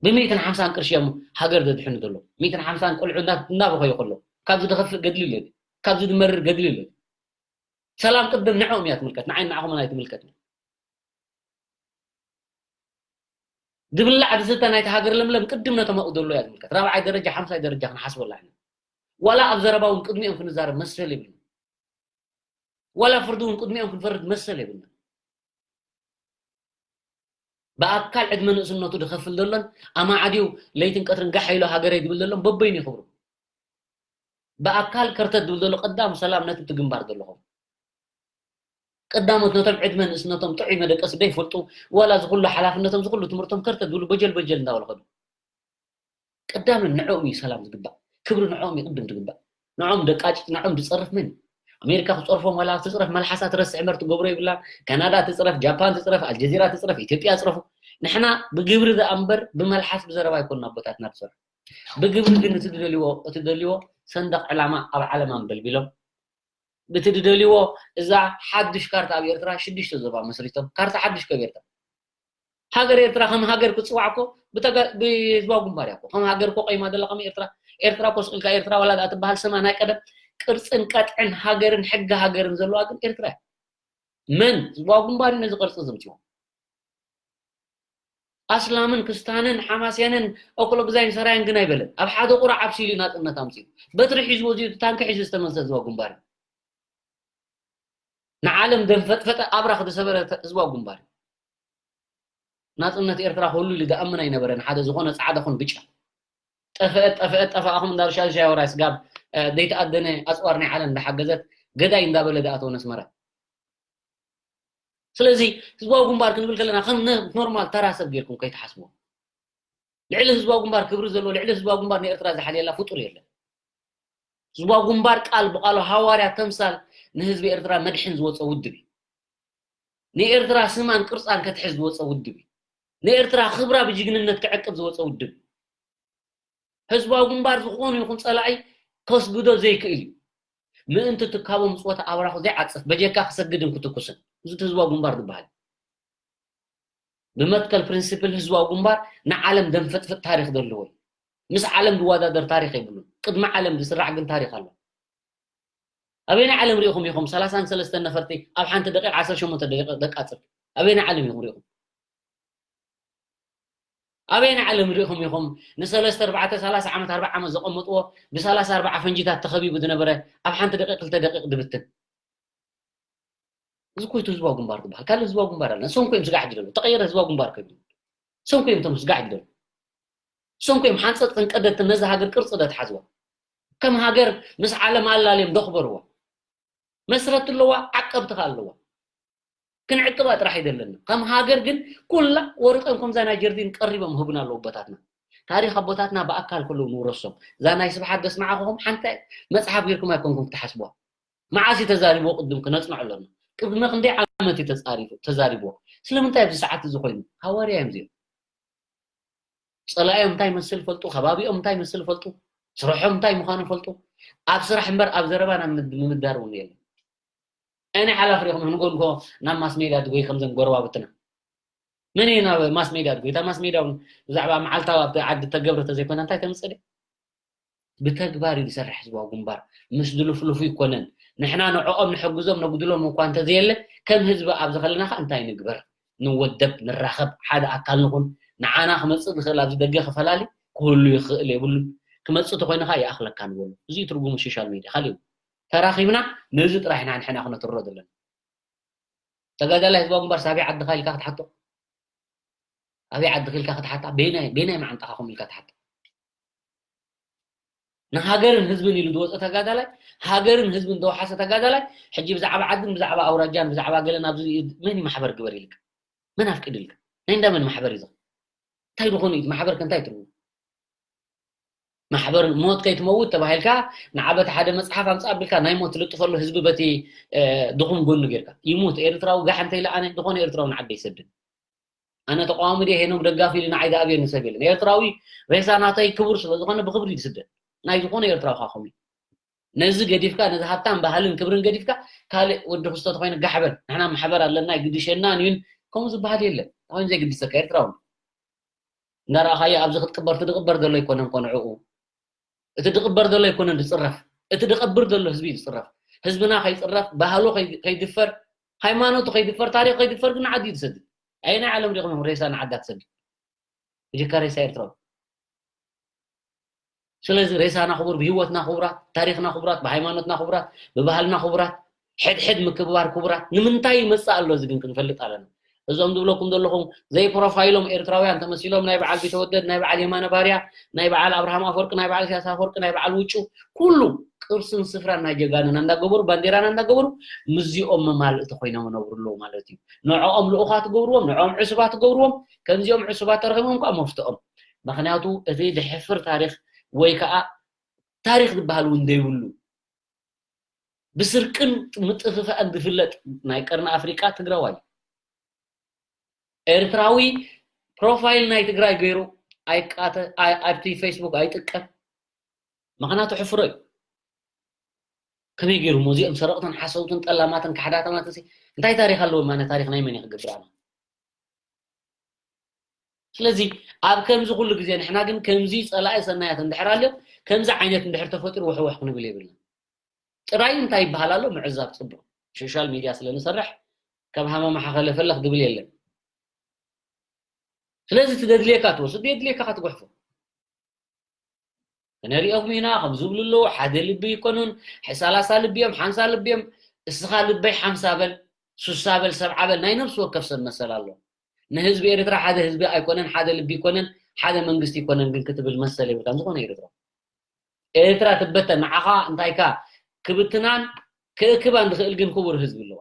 ብሚእትን ሓምሳን ቅርሺ እዮም ሃገር ዘድሕኑ ዘለዉ። ሚእትን ሓምሳን ቆልዑ እንዳ-፣ እንዳበኸዩ ከለዉ። ካብዚ ዝኸፍእ ገድሊ የለን። ካብዚ ዝመርር ገድሊ የለን። ሰላም ቅድም ንዕኦም እያ ትምልከት፣ ንዓይ ንዓኹምን ኣይትምልከትን። ዝብላዕ ዝስተ ናይቲ ሃገር ለምለም ቅድም ነቶም ኣብኡ ዘሎ እያ ዝምልከት። ራብዓይ ደረጃ፣ ሓምሳይ ደረጃ ክንሓስበላ ኢና። ዋላ ኣብ ዘረባ እውን ቅድሚኦም ክንዛረብ መሰል የብልና። ዋላ ፍርዲ እውን ቅድሚኦም ክንፈርድ መሰል የብልና። ብኣካል ዕድመ ንእስነቱ ዝኸፍል ዘሎን ኣማዕድዩ ለይትን ቀትርን ጋሕ ኢሉ ሃገረይ ዝብል ዘሎን በበይኑ ይኽብሩ። ብኣካል ከርተት ዝብል ዘሎ ቀዳም ሰላም ነቲ እቲ ግንባር ዘለኹም ቀዳሞት ነቶም ዕድመ ንእስነቶም ጥዑይ መደቀሲ ዘይፈልጡ ዋላ ዝኩሉ ሓላፍነቶም ዝኩሉ ትምህርቶም ከርተት ዝብሉ በጀል በጀል እንዳበሉ ከዱ። ቀዳምን ንዕኦም እዩ ሰላም ዝግባእ፣ ክብሪ ንዕኦም ይቅድም ዝግባእ። ንዕኦም ደቃጭ ንዕኦም ዝፀርፍ መን እዩ? ኣሜሪካ ክፀርፎም ዋላ ትፅረፍ መልሓሳ ትረስዕ እምበር ትገብሮ የብላ። ካናዳ ትፅረፍ፣ ጃፓን ትፅረፍ፣ ኣልጀዚራ ትፅረፍ፣ ኢትዮጵያ ፅረፉ። ንሕና ብግብሪ ዝኣ እምበር ብመልሓስ ብዘረባ ኣይኮንና ኣቦታትና ዝሰርሑ። ብግብሪ ግን እቲ ዝደልዎ እቲ ደልዎ ሰንደቅ ዕላማ ኣብ ዓለም ኣንበልቢሎም ብቲ ዝደልዎ እዛ ሓዱሽ ካርታ ኣብ ኤርትራ ሽዱሽተ ዞባ መስሪቶም ካርታ ሓዱሽ ከብ ኤርትራ ሃገር ኤርትራ ከም ሃገር ክፅዋዕ እኮ ብተጋ- ብህዝባዊ ግንባር እያ እኮ ከም ሃገር እኮ ቀይማ ዘላ ከም ኤርትራ ኤርትራ እኮ ስቅልካ ኤርትራ ዋላ ዳኣ ትበሃል ስማ ናይ ቀደም ቅርፅን ቀጥዕን ሃገርን ሕጊ ሃገርን ዘለዋ ግን ኤርትራ እያ መን ህዝባዊ ግንባር እዩ ነዚ ቅርፂ ዘምፅዎ ኣስላምን ክስታንን ሓማሴንን ኦክሎግዛይን ሰራያን ግን ኣይበለን ኣብ ሓደ ቁራዕ ኣብሲሉ ናፅነት ኣምፅኡ በትሪ ሒዝዎ ዝዩ ታንኪ ሒዙ ዝተመልሰ ህዝባዊ ግንባር እዩ ንዓለም ዘንፈጥፈጠ ኣብራኽ ዝሰበረ ህዝባዊ ግንባር እዩ ናፅነት ኤርትራ ክህሉ ኢሉ ዝኣምን ኣይነበረን ሓደ ዝኾነ ፃዕዳ ኹን ብጫ ጠፍአት ጠፍአት ጠፋእኹም እንዳበለ ሻሻ ወራይ ስጋብ ዘይተኣደነ ኣፅዋር ናይ ዓለም እንዳሓገዘት ገዳይ እንዳበለ ዝኣተወ ነስመራ ስለዚ ህዝባዊ ግንባር ክንብል ከለና ከም ኖርማል ተራ ሰብ ጌርኩም ከይትሓስብዎ ልዕሊ ህዝባዊ ግንባር ክብሪ ዘለዎ ልዕሊ ህዝባዊ ግንባር ንኤርትራ ዝሓልየላ ፍጡር የለን ህዝባዊ ግንባር ቃል ብቃሉ ሃዋርያ ተምሳል ንህዝቢ ኤርትራ መድሕን ዝወፀ ውድብ እዩ ንኤርትራ ስማን ቅርፃን ከትሕዝ ዝወፀ ውድብ እዩ ንኤርትራ ክብራ ብጅግንነት ክዕቅብ ዝወፀ ውድብ ህዝባዊ ግንባር ዝኾኑ ይኹን ፀላኢ ከስግዶ ዘይክእል እዩ ምእንቲ ትካቦ ምፅወታ ኣብራኹ ዘይዓፅፍ በጀካ ክሰግድን ክትኩስን እዚ ህዝባዊ ግንባር ዝበሃል ብመትከል ፕሪንሲፕል ህዝባዊ ግንባር ንዓለም ደንፈጥፍጥ ታሪክ ዘለዎ እዩ ምስ ዓለም ዝወዳደር ታሪክ የብሉን ቅድሚ ዓለም ዝስራዕ ግን ታሪክ ኣሎ ኣበየናይ ዓለም ሪኢኹም ኢኹም ሰላሳን ሰለስተን ነፈርቲ ኣብ ሓንቲ ደቂቕ ዓሰርተ ሸሞንተ ደቂቕ ደቃጽል ኣበየናይ ዓለም ኢኹም ሪኢኹም ኣበየናይ ዓለም ሪኢኹም ኢኹም ንሰለስተ ኣርባዕተ ሰላሳ ዓመት ኣርባ ዓመት ዘቐመጥዎ ብሰላሳ ኣርባዓ ፈንጂታት ተኸቢቡ ዝነበረ ኣብ ሓንቲ ደቂቕ ክልተ ደቂቕ ድብትን እዚ እኮ እቲ ህዝባዊ ግንባር ዝበሃል ካልእ ህዝባዊ ግንባር ኣለና እሶም እኮ እዮም ስጋዕ ድደሉ ተቐየረ ህዝባዊ ግንባር ከይብሉ እሶም እኮ እዮም እቶም ስጋዕ ድደሉ እሶም እኮ እዮም ሓንፀፅትን ቀደድትን ነዛ ሃገር ቅርፂ ደትሓዝዋ ከም ሃገር ምስ ዓለም ኣላልዮም ደኽበርዋ መስረቲ ኣለዋ ዓቀብቲ ከ ኣለዋ ክንዕቅባ ጥራሕ እዩ ዘለና ከም ሃገር ግን ኩላ ወርቀን ከምዛ ናይ ጀርዲን ቀሪቦም ህቡና ኣለዉ ኣቦታትና ታሪክ ኣቦታትና ብኣካል ከለዉ ንውረሶም እዛ ናይ ስብሓት ደስማዓኹም ሓንቲ መፅሓፍ ጌርኩም ኣይኮንኩም ክትሓስብዋ መዓስ እዩ ተዛሪብዎ ቅድም ክነፅንዖ ኣለና ቅድሚ ክንደይ ዓመት እዩ ተፃሪፉ ተዛሪብዎ ስለምንታይ ኣብዚ ሰዓት እዚ ኮይኑ ሃዋርያ እዮም እዚኦም ፀላእዮም እንታይ መስል ፈልጡ ከባቢኦም እንታይ መስል ፈልጡ ስርሖም እንታይ ምዃኑ ፈልጡ ኣብ ስራሕ እምበር ኣብ ዘረባ ናብ ምምዳር እውን የለን ኣነ ሓላፍ ሪኹም ንጎንኮ ናብ ማስ ሜድያ ድጎይ ከምዘን ጎረባብትና መን እዩ ናብ ማስ ሜድያ ድጎይ እታ ማስ ሜድያ እውን ብዛዕባ መዓልታዊ ኣብቲ ዓዲ ተገብረ ተዘይኮነ እንታይ ተምፅእ ብተግባር እዩ ዝሰርሕ ህዝባዊ ግንባር ምስ ዝልፍልፉ ይኮነን ንሕና ንዕኦም ንሕግዞም ነጉድሎም እኳ እንተዘየለ ከም ህዝቢ ኣብዚ ከለና ከ እንታይ ንግበር ንወደብ ንራኸብ ሓደ ኣካል ንኹን ንዓና ክመፅእ ዝኽእል ኣብዚ ደገ ክፈላሊ ክህሉ ይኽእል የብሉን ክመፅእ ተኮይኑ ከዓ ይኣኽለካ ንበሉ እዚ ትርጉሙ ሶሻል ሚድያ ካሊእ ተራኺብና ነዚ ጥራሕ ኢና ንሕና ክነትርሮ ዘለና ተጋዳላይ ህዝባዊ ግንባር ሳበይ ዓድኻ ኢልካ ክትሓቶ ኣበይ ዓድኺ ኢልካ ክትሓታ ቤናይ ቤናይ መዓንጣኻ ኮም ኢልካ ትሓታ ንሃገርን ህዝብን ኢሉ ዝወፀ ተጋዳላይ ሃገርን ህዝብን ዘውሓሰ ተጋዳላይ ሕጂ ብዛዕባ ዓድን ብዛዕባ ኣውራጃን ብዛዕባ ገለን ኣብዚ መን ማሕበር ግበር ኢልካ መን ኣፍቅድ ኢልካ ናይ እንዳ መን ማሕበር እዩ እንታይ ዝኾኑ እዩ ማሕበር ከ እንታይ ትርጉም ማሕበር ሞት ከይትመውት ተባሂልካ ንዓበቲ ሓደ መፅሓፍ ኣምፃእ ኣቢልካ ናይ ሞት ትልጥፈሉ ህዝቢ በቲ ድኹም ጎኑ ጌርካ ይሙት ኤርትራዊ ጋሕ እንተይለ ኣነ ዝኾነ ኤርትራዊ ንዓደ ይሰድን ኣነ ተቃዋሚ ድየ ሄኖክ ደጋፊ ኢሉ ንዓይ ዝኣብየኒ ሰብ የለን ኤርትራዊ ሬሳ ናተይ ክቡር ስለዝኾነ ብክብሪ ይስደድ ናይ ዝኾነ ኤርትራዊ ካኹም ነዚ ገዲፍካ ነዚ ሃብታም ባህልን ክብርን ገዲፍካ ካልእ ወዲ ክስቶ ተኮይነ ጋሕበል ንሕና ማሕበር ኣለና ይግድሸናን እዩን ከምኡ ዝበሃል የለን ኮይኑ ዘይግድሰካ ኤርትራዊ እንዳረኣኻዮ ኣብዚ ክትቅበር ትድቕበር ዘሎ ኣይኮነን ኮነ ዕኡ እቲ ድቕበር ዘሎ ኣይኮነን ዝፅረፍ እቲ ድቐብር ዘሎ ህዝቢ እዩ ዝፅረፍ ህዝብና ከይፅረፍ ባህሉ ከይድፈር ሃይማኖቱ ከይድፈር ታሪክ ከይድፈር ግን ዓዲ እዩ ዝሰድድ ኣየናይ ዓለም ሪኹም ሬሳ ንዓዳ ትሰድድ ብጀካ ሬሳ ኤርትራዊ ስለዚ ሬሳና ክቡር ብህይወትና ክቡራት ታሪክና ክቡራት ብሃይማኖትና ክቡራት ብባህልና ክቡራት ሕድሕድ ምክብባር ክቡራት ንምንታይ ይመፅእ ኣሎ እዚ ግን ክንፈልጥ ኣለና እዞም ዝብለኩም ዘለኹም ዘይፕሮፋይሎም ኤርትራውያን ተመሲሎም ናይ በዓል ቢተወደድ፣ ናይ በዓል የማነ ባርያ፣ ናይ በዓል ኣብርሃም ኣፈወርቂ፣ ናይ በዓል ኢሳያስ ኣፈወርቂ፣ ናይ በዓል ውጩ፣ ኩሉ ቅርስን ስፍራን ናይ ጀጋኑና እንዳገበሩ፣ ባንዴራና እንዳገበሩ፣ ምስዚኦም መማልእቲ ኮይኖም ይነብሩ ኣለዉ ማለት እዩ። ንዕኦም ልኡኻት ትገብርዎም፣ ንዕኦም ዕሱባት ትገብርዎም፣ ከምዚኦም ዕሱባት ተረኺቦም ከዓ መፍትኦም። ምኽንያቱ እቲ ዝሕፍር ታሪኽ ወይ ከዓ ታሪኽ ዝበሃል እውን ዘይብሉ፣ ብስርቅን ምጥፍፋእን ዝፍለጥ ናይ ቀርኒ ኣፍሪቃ ትግራዋይ። ኤርትራዊ ፕሮፋይል ናይ ትግራይ ገይሩ ኣይቃተ-፣ ኣይ-፣ ኣብቲ ፌስቡክ ኣይጥቀም። ምኽንያቱ ሕፍሮ እዩ። ከመይ ገይሩ እሞ እዚኦም ሰረቕትን ሓሰውትን ጠላማትን ካሕዳታማትን ሲ እንታይ ታሪኽ ኣለዎም? ኣነ ታሪኽ ናይ መን እዩ ክገብር ኣነ? ስለዚ ኣብ ከምዚ ኩሉ ግዜ ንሕና ግን ከምዚ ጸላኢ ሰናያት እንድሕር ኣሎ፣ ከምዚ ዓይነት እንድሕር ተፈጢሩ ውሕውሕ ክንብል የብልና። ጥራይ እንታይ ይበሃል ኣሎ ምዕዛብ ጽቡቕ። ሶሻል ሚድያ ስለ ንሰርሕ ካብ ሃመማ ሓኸለ ፈለኽ ዝብል የለን። ስለዚ እቲ ዘድልየካ ትወስድ፣ ዘድልየካ ከትጉሕፎ። ክንሪኦም ኢና ከም ዝብሉ ኣለዉ፣ ሓደ ልቢ ኣይኮኑን፣ ሰላሳ ልቢ እዮም፣ ሓምሳ ልቢ እዮም። እስኻ ልበይ ሓምሳ በል፣ ሱሳ በል፣ ሰብዓ በል፣ ናይ ነፍሲ ወከፍ ሰብ መሰል ኣሎ። ንህዝቢ ኤርትራ ሓደ ህዝቢ ኣይኮነን፣ ሓደ ልቢ ኣይኮነን፣ ሓደ መንግስቲ ኣይኮነን ግን ክትብል መሰል የብልካን ዝኾነ ኤርትራ። ኤርትራ ትበተን፣ ንዓኻ እንታይካ ክብትናን ክእክባን ዝኽእል ግን ክቡር ህዝቢ ኣለዋ።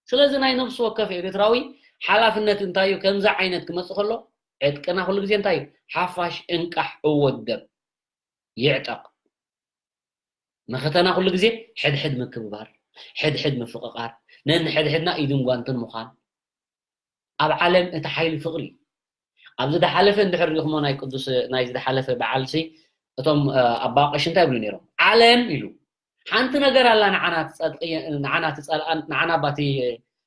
ስለዚ ናይ ነፍሲ ወከፍ ኤርትራዊ ሓላፍነት እንታይ እዩ? ከምዚ ዓይነት ክመጽእ ከሎ ዕጥቅና ኩሉ ግዜ እንታይ እዩ? ሓፋሽ እንቃሕ እወደብ ይዕጠቕ። መኸተና ኩሉ ግዜ ሕድሕድ ምክብባር፣ ሕድሕድ ምፍቕቓር፣ ነንሕድሕድና ኢድን ጓንትን ምዃን። ኣብ ዓለም እቲ ሓይሊ ፍቕሪ እዩ። ኣብዚ ዝሓለፈ እንድሕር ሪኢኹሞ ናይ ቅዱስ ናይ ዝሓለፈ በዓል ሲ እቶም እ፣ ኣባ ቀሺ እንታይ ይብሉ ነይሮም? ዓለም ኢሉ ሓንቲ ነገር ኣላ ንዓና ትጸድቂ ንዓና ትጸልኣን ንዓና ባቲ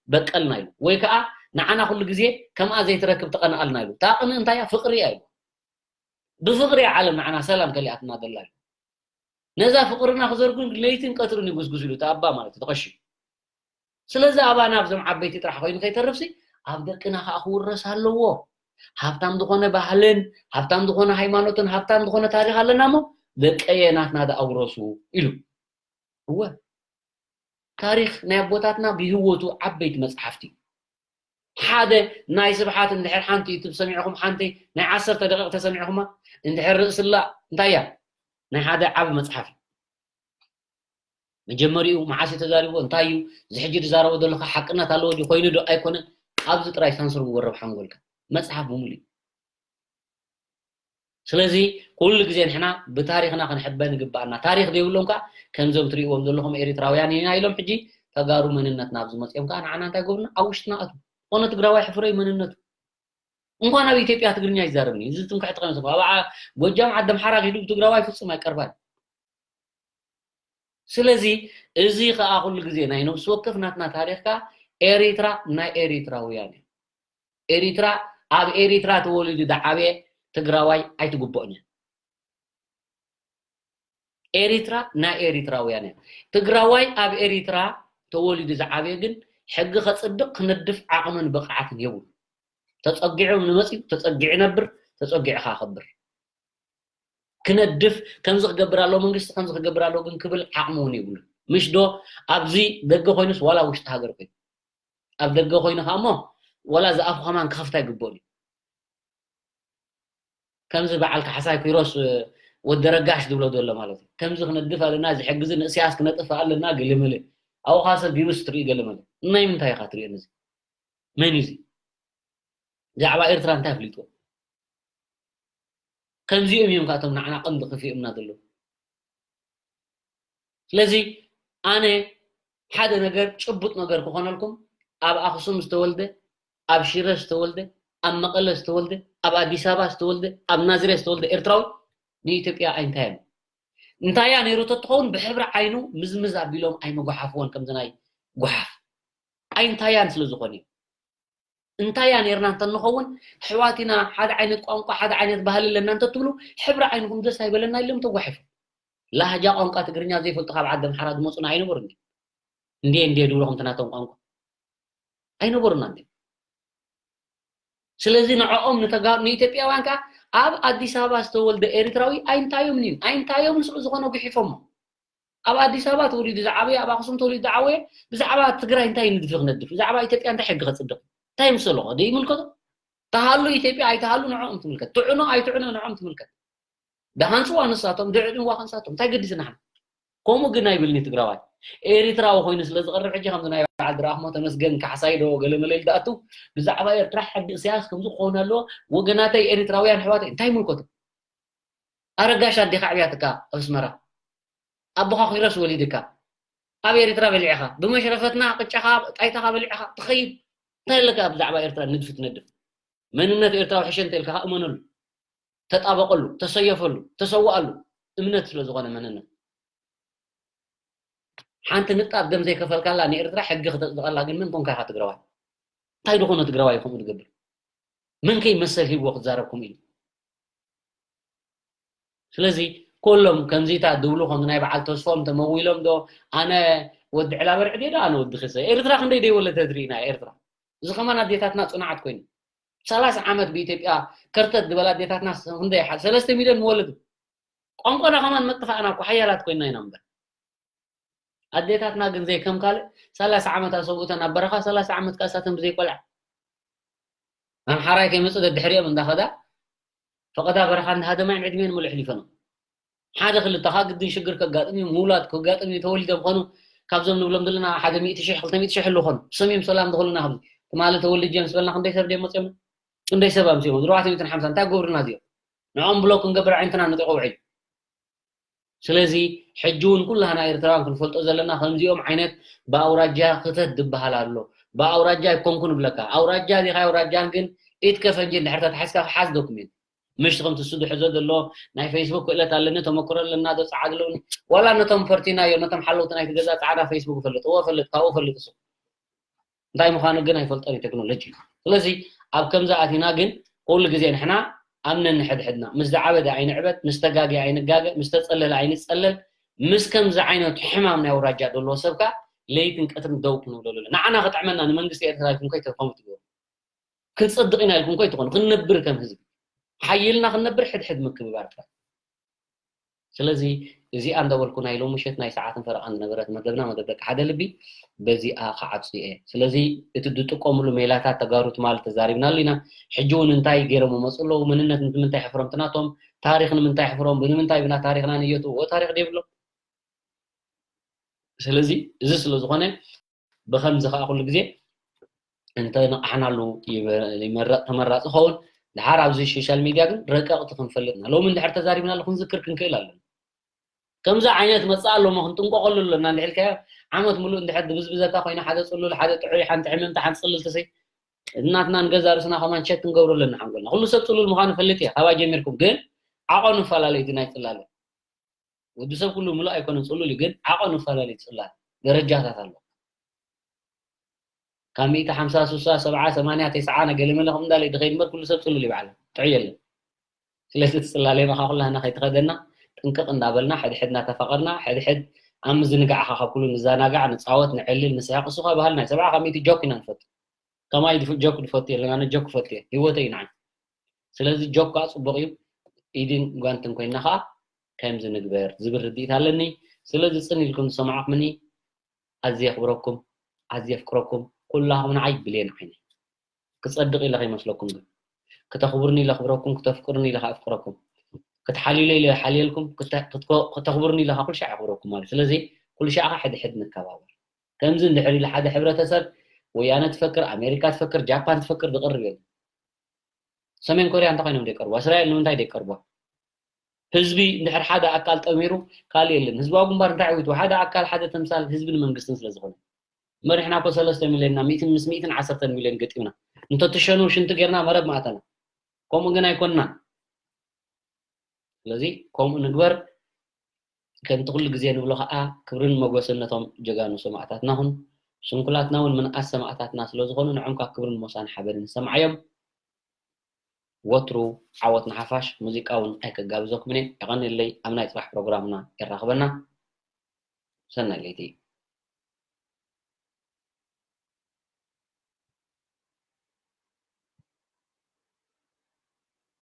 በቀልና ኢሉ ወይ ከዓ ንዓና ኩሉ ግዜ ከምኣ ዘይትረክብ ትቐንኣልና ኢሉ። እታ ቅንኢ እንታይ እያ? ፍቕሪ እያ ኢሉ። ብፍቕሪ እያ ዓለም ንዓና ሰላም ከሊኣትና ዘላ ኢሉ። ነዛ ፍቕርና ክዘርጉን ለይትን ቀትርን ይጉስጉስ ኢሉ እቲ ኣባ ማለት እዩ፣ ተቐሺ። ስለዚ ኣባና ኣብዞም ዓበይቲ ጥራሕ ኮይኑ ከይተርፍሲ ኣብ ደቅና ከዓ ክውረስ ኣለዎ። ሃብታም ዝኾነ ባህልን ሃብታም ዝኾነ ሃይማኖትን ሃብታም ዝኾነ ታሪኽ ኣለና እሞ ደቀየ ናትና ደኣ ውረሱ ኢሉ። እወ ታሪኽ ናይ ኣቦታትና ብህይወቱ ዓበይቲ መፅሓፍቲ እዩ። ሓደ ናይ ስብሓት እንድሕር ሓንቲ ዩቱብ ሰሚዕኹም ሓንቲ ናይ ዓሰርተ ደቂቕ ተሰሚዕኹማ እንድሕር ርእስላ እንታይ እያ ናይ ሓደ ዓቢ መፅሓፍ እዩ። መጀመሪኡ መዓስ እዩ ተዛሪቦ እንታይ እዩ እዚ ሕጂ ዝዛረቦ ዘለካ ሓቅነት ኣለዎ ድዩ ኮይኑ ዶ ኣይኮነን ኣብዚ ጥራይ ሳንሱር ግበር ረብሓ ምበልካ መፅሓፍ ብምሉ እዩ። ስለዚ ኩሉ ግዜ ንሕና ብታሪኽና ክንሕበ ንግባኣና ታሪኽ ዘይብሎም ከዓ ከምዞም ትሪእዎም ዘለኹም ኤሪትራውያን ኢና ኢሎም ሕጂ ተጋሩ መንነትና ኣብዚ መፅኦም ከዓ ንዓና እንታይ ገብሩና ኣብ ውሽጥና ኣቱ ዝኾነ ትግራዋይ ሕፍረይ መንነቱ እንኳን ኣብ ኢትዮጵያ ትግርኛ ይዛረብኒ እዚ ትምክሕቲ ከመሰብ ኣብ ጎጃም ዓዲ ኣምሓራ ኪዱ ብትግራዋይ ፍፁም ኣይቀርባን። ስለዚ እዚ ከዓ ኩሉ ግዜ ናይ ነብሲ ወከፍ ናትና ታሪኽካ ኤሪትራ ናይ ኤሪትራውያን እዩ። ኤሪትራ ኣብ ኤሪትራ ተወሊዱ ዝዓበየ ትግራዋይ ኣይትግብኦን እያ። ኤሪትራ ናይ ኤሪትራውያን እያ። ትግራዋይ ኣብ ኤሪትራ ተወሊዱ ዝዓበየ ግን ሕጊ ከፅድቕ ክነድፍ ዓቕምን ብቕዓትን የብሉ። ተፀጊዑ ንመፅኡ ተፀጊዑ ነብር ተፀጊዑ ከዓ ከብር ክነድፍ ከምዚ ክገብር ኣለዎ መንግስቲ ከምዚ ክገብር ኣለዎ ግን ክብል ዓቕሚ እውን የብሉ ምሽ ዶ ኣብዚ ደገ ኮይኑስ ዋላ ውሽጢ ሃገር ኮይኑ ኣብ ደገ ኮይኑ ከዓ እሞ ዋላ ዝኣፉ ከማን ክኸፍታ ይግብኦን እዩ ከምዚ በዓል ካሕሳይ ኪሮስ ወዲ ረጋሽ ዝብሎ ዘሎ ማለት እዩ ከምዚ ክነድፍ ኣለና ዝሕግዚ ንእስያስ ክነጥፍ ኣለና ግልምል ኣብኡ ከዓ ሰብ ቢብስ ትርኢ ገለመለ ናይ ምንታይ ኢካ ትሪኦ ነዚ መን እዩ እዚ ብዛዕባ ኤርትራ እንታይ ኣፍሊጥዎ ከምዚኦም እዮም ካብቶም ንዓና ቀንዲ ክፍእምና ዘለዉ ስለዚ ኣነ ሓደ ነገር ጭቡጥ ነገር ክኾነልኩም ኣብ ኣክሱም ዝተወልደ ኣብ ሽረ ዝተወልደ ኣብ መቐለ ዝተወልደ ኣብ ኣዲስ ኣበባ ዝተወልደ ኣብ ናዝሬት ዝተወልደ ኤርትራዊ ንኢትዮጵያ ኣይንታያን እንታያ ነይሩ ተትኸውን ብሕብሪ ዓይኑ ምዝምዝ ኣቢሎም ኣይመጓሓፍዎን ከምዚ ናይ ጓሓፍ ኣይንታያን ስለ ዝኾነ እዩ እንታይ እያ ነርና እንተ ንኸውን ኣሕዋት ኢና ሓደ ዓይነት ቋንቋ ሓደ ዓይነት ባህሊ ኣለና እንተ ትብሉ ሕብሪ ዓይንኹም ደስ ኣይበለና ኢሎም ተጓሒፎም ላህጃ ቋንቋ ትግርኛ ዘይፈልጡ ካብ ዓዲ ኣምሓራ ዝመፁና ኣይነበሩ እንዲ እንዴ እንዴ ድብሎ ከምቲ ናቶም ቋንቋ ኣይነበሩና እንዲ ስለዚ ንዕኦም ንተጋ ንኢትዮጵያውያን ከዓ ኣብ ኣዲስ ኣበባ ዝተወልደ ኤርትራዊ ኣይንታዮምን እዩ ኣይንታዮምን ስለ ዝኾነ ጉሒፎሞ ኣብ ኣዲስ ኣበባ ተወሊዱ ዝዓበየ፣ ኣብ ኣኽሱም ተወሊዱ ዝዓበየ፣ ብዛዕባ ትግራይ እንታይ ንድፊ ክነድፍ፣ ብዛዕባ ኢትዮጵያ እንታይ ሕጊ ከፅድቕ እንታይ ምስሎ ደይምልከቶ? ተሃሉ ኢትዮጵያ ኣይተሃሉ ንዕኦም ትምልከት፣ ትዕኖ ኣይትዕኖ ንዕኦም ትምልከት። ደሃንፅዋ ንሳቶም፣ ድዕድንዋ ክንሳቶም እንታይ ገዲስና ንሕና? ከምኡ ግን ኣይብልኒ ትግራዋይ። ኤሪትራዊ ኮይኑ ስለ ዝቐርብ ሕጂ ከምዚ ናይ በዓል ድረኣኽሞ ተመስገን ካሕሳይ ዶ ገለ መለ ኢሉ ዝኣቱ ብዛዕባ ኤርትራ ሕጊ እስያስ ከምዚ ክኸውን ኣለዎ። ወገናተይ ኤሪትራውያን ኣሕዋተይ እንታይ ይምልከቶ? ኣረጋሽ ኣዴኻ ኣዕብያትካ ኣብ ኣስመራ ኣቦኻ ኪሮስ ወሊድካ ኣብ ኤሪትራ በሊዕኻ ብመሽረፈትና ቅጫኻ ጣይታኻ በሊዕኻ ትኸይድ እንታይ ኣለካ? ብዛዕባ ኤርትራ ንድፊ ትነድፍ መንነት ኤርትራዊ ሕሸ እንተ ኢልካ እመነሉ። ተጣበቀሉ፣ ተሰየፈሉ፣ ተሰዋኣሉ እምነት ስለ ዝኾነ መንነት። ሓንቲ ንጣብ ደም ዘይከፈልካላ ንኤርትራ ሕጊ ክተጽድቐላ ግን መን ኮንካ ኢኻ ትግራዋይ? እንታይ ዝኾነ ትግራዋይ ከምኡ ዝገብር? መን ከይ መሰል ሂብዎ ክዛረብ ከምኡ ኢሉ? ስለዚ ኮሎም ከምዚታት ዝብሉ ከም ናይ በዓል ተስፎም ተመዊሎም ዶ ኣነ ወዲ ዕላበርዒ ዶ ኣነ ወዲ ክሰ ኤርትራ ክንደይ ደይወለደት ርኢና ኤርትራ እዚ ከማን ኣዴታትና ጽኑዓት ኮይኑ ሰላሳ ዓመት ብኢትዮጵያ ከርተት ዝበላ ኣዴታትና ክንደይ ሓ ሰለስተ ሚልዮን መወለዱ ቋንቋና ከማን መጥፋእና እኮ ሓያላት ኮይና ኢና እምበር ኣዴታትና ግን ዘይከም ካልእ ሰላሳ ዓመት ኣሰብኡተን ኣብ በረኻ ሰላሳ ዓመት ከኣ እሳተን ብዘይቆልዓ ኣምሓራይ ከይመጽእ ደድሕሪኦም እንዳኸዳ ፈቐዳ በረኻ እንዳሃደማ እዮም ዕድሜን ሙሉእ ኣሕሊፈኖም ሓደ ክልተኻ ግድን ሽግር ከጋጥም እዩ ምውላድ ከጋጥም እዩ ተወሊዶም ኾኑ ካብዞም ንብሎም ዘለና ሓደ ሚእቲ ሽሕ ክልተ ሚእቲ ሽሕ ኣለዉ ኾኑ ሰም እዮም ሰላም ዝኽእሉና ኣብዚ ትማሊ ተወሊጀ ምስ በልና ክንደይ ሰብ ደይ መፅዮም ክንደይ ሰብ ኣምፅዮም ኣርባዕተ ሚእትን ሓምሳን እንታይ ገብሩና እዚኦም ንዖም ብሎክ ክንገብር ዓይነትና ንጥቆ ውዒል ስለዚ ሕጂ እውን ኩላህና ኤርትራውያን ክንፈልጦ ዘለና ከምዚኦም ዓይነት ብኣውራጃ ክተት ዝበሃል ኣሎ ብኣውራጃ ኣይኮንኩ ንብለካ ኣውራጃ ዲኻ ኣውራጃን ግን ኢድ ከፈንጂ እንድሕር ተታሒዝካ ክሓዝ ዶኩሜንት ምሽ ከምቲ እሱ ዝሕዞ ዘሎ ናይ ፌስቡክ ክእለት ኣለኒ ተመክሮ ኣለና ዶ ጸዓድ ኣለውኒ ዋላ ነቶም ፈርቲናዮ ነቶም ሓለውቲ ናይቲ ገዛ ጻዕዳ ፌስቡክ እፈልጥ እወ እፈልጥ ካብኡ እፈልጥ እሱ እንታይ ምዃኑ ግን ኣይፈልጦን እዩ ቴክኖሎጂ ስለዚ ኣብ ከምዚ ኣቲና ግን ኩሉ ግዜ ንሕና ኣብ ነንሕድሕድና ምስ ዝዓበደ ኣይንዕበድ ምስ ተጋግየ ኣይንጋገ ምስ ተጸለለ ኣይንጸለል ምስ ከምዚ ዓይነት ሕማም ናይ ኣውራጃ ዘለዎ ሰብ ከኣ ለይትን ቀትርን ደው ክንብለሉ ኣለና ንዓና ክጥዕመና ንመንግስቲ ኤርትራ ይኩን ከይተኮሙ ትገብሩ ክንጸድቕ ኢና ኢልኩም እኮ ኣይትኾኑ ክንነብር ከም ህዝቢ ሓይልና ክንነብር ሕድሕድ ምክብባር ጥራሕ ስለዚ እዚኣ እንዳበልኩ ናይ ሎም ምሸት ናይ ሰዓትን ፈረቓን ዝነበረት መደብና መደብ ደቂ ሓደ ልቢ በዚኣ ክዓጹ እየ ስለዚ እቲ ዝጥቀምሉ ሜላታት ተጋሩ ትማሊ ተዛሪብናሉ ኢና ሕጂ እውን እንታይ ገይሮም መፁ ኣለዉ መንነት ንምንታይ ሕፍሮም ትናቶም ታሪክ ንምንታይ ሕፍሮም ብምንታይ ብና ታሪክና ንየቱ ታሪክ ደብሎም ስለዚ እዚ ስለ ዝኾነ ብኸምዚ ከዓ ኩሉ ግዜ እንተነቕሓናሉ ይመረቕ ተመራፂ ኸውን ድሓር ኣብዚ ሶሻል ሚድያ ግን ረቀቕቲ ክንፈልጥና ሎሚ እንድሕር ተዛሪብናሉ ክንዝክር ክንክእል ኣለና ከምዚ ዓይነት መፅእ ኣሎ ሞ ክንጥንቀቐሉ ኣለና እንድሕልካዮ ዓመት ሙሉእ እንድሕር ድብዝብዘካ ኮይኑ ሓደ ፅሉል ሓደ ጥዑይ ሓንቲ ሕምምቲ ሓንቲ ፅልልቲ ሰይ እናትና ንገዛ ርእስና ከማን ቸክ ክንገብሮ ኣለና ሓንጎልና ኩሉ ሰብ ፅሉል ምዃኑ ፈልጥ እየ ካባ ጀሚርኩም ግን ዓቐኑ ፈላለዩ እቲ ናይ ፅላለ ወዲ ሰብ ኩሉ ምሉእ ኣይኮነን ፅሉል እዩ ግን ዓቐኑ ይፈላለ እዩ ፅላል ደረጃታት ኣሎ ካብ ሚእቲ ሓምሳ ሱሳ ሰብዓ ሰማንያ ተስዓ ነገለመለ ከም እንዳለ ድኸይድ እምበር ኩሉ ሰብ ፅሉል ይበዓል ጥዑይ የለን ስለዚ እቲ ፅላለ መኻ ኩላህና ከይተኸደና ጥንቅቕ እንዳበልና ሕድሕድ እናተፋቐርና ሕድሕድ ኣብ ምዝንጋዕኻ ካብ ኩሉ ንዘናጋዕ ንፃወት ንዕልል ንስሕቕ እሱ ካብ ባህልና እዩ ሰብዓ ካብ ሚእቲ ጆክ ኢና ንፈቱ ከማይ ጆክ ድፈቱ የለን ኣነ ጆክ ፈቱ እየ ህይወተይ ንዓይ ስለዚ ጆክ ከዓ ፅቡቕ እዩ ኢድን ጓንትን ኮይና ከዓ ከምዚ ንግበር ዝብል ርድኢት ኣለኒ ስለዚ ፅን ኢልኩም ዝሰማዕኩምኒ ኣዝየ የኽብረኩም ኣዝየ የፍቅረኩም ኩላኹም ንዓይ ብሌን ዓይነይ ክፀድቕ ኢለ ከይመስለኩም ግን ክተኽብርኒ ኢለ ክብረኩም ክተፍቅርኒ ኢለ ከኣፍቅረኩም ክትሓልዩለ ኢለ ሓልየልኩም ክተኽብርኒ ኢለ ኩልሻዕ የኽብረኩም ማለት ስለዚ ኩልሻዕ ከዓ ሕድሕድ ንከባበር ከምዚ እንድሕር ኢለ ሓደ ሕብረተሰብ ወያነ ትፈክር ኣሜሪካ ትፈክር ጃፓን ትፈክር ዝቕርብ የለን ሰሜን ኮርያ እንታይ ኮይኖም ደይቀርቡ እስራኤል ንምንታይ ደይቀርቡ ህዝቢ እንድሕር ሓደ ኣካል ጠሚሩ ካልእ የለን ህዝባዊ ግንባር እንታይ ዕዊቱ ሓደ ኣካል ሓደ ተምሳል ህዝብን መንግስትን ስለ ዝኾነ መሪሕና ኮ ሰለስተ ሚልዮንና ሚእትን ምስ ሚእትን ዓሰርተን ሚልዮን ገጢምና እንተትሸኑ ሽንቲ ጌርና መረብ ማእተና ከምኡ ግን ኣይኮንና ስለዚ ከምኡ ንግበር ከምቲ ኩሉ ግዜ ንብሎ ከዓ ክብርን መጎስን ነቶም ጀጋኑ ሰማእታትና ኹን ስንኩላትና እውን ምንኣስ ሰማእታትና ስለ ዝኾኑ ንዖም ከዓ ክብርን ሞሳን ሓበንን ሰማዓዮም ወትሩ ዓወት ንሓፋሽ ሙዚቃ እውን ኣይከጋብዘኩምን እየ የቐንየለይ ኣብ ናይ ፅባሕ ፕሮግራምና የራኽበና ሰናይ ለይቲ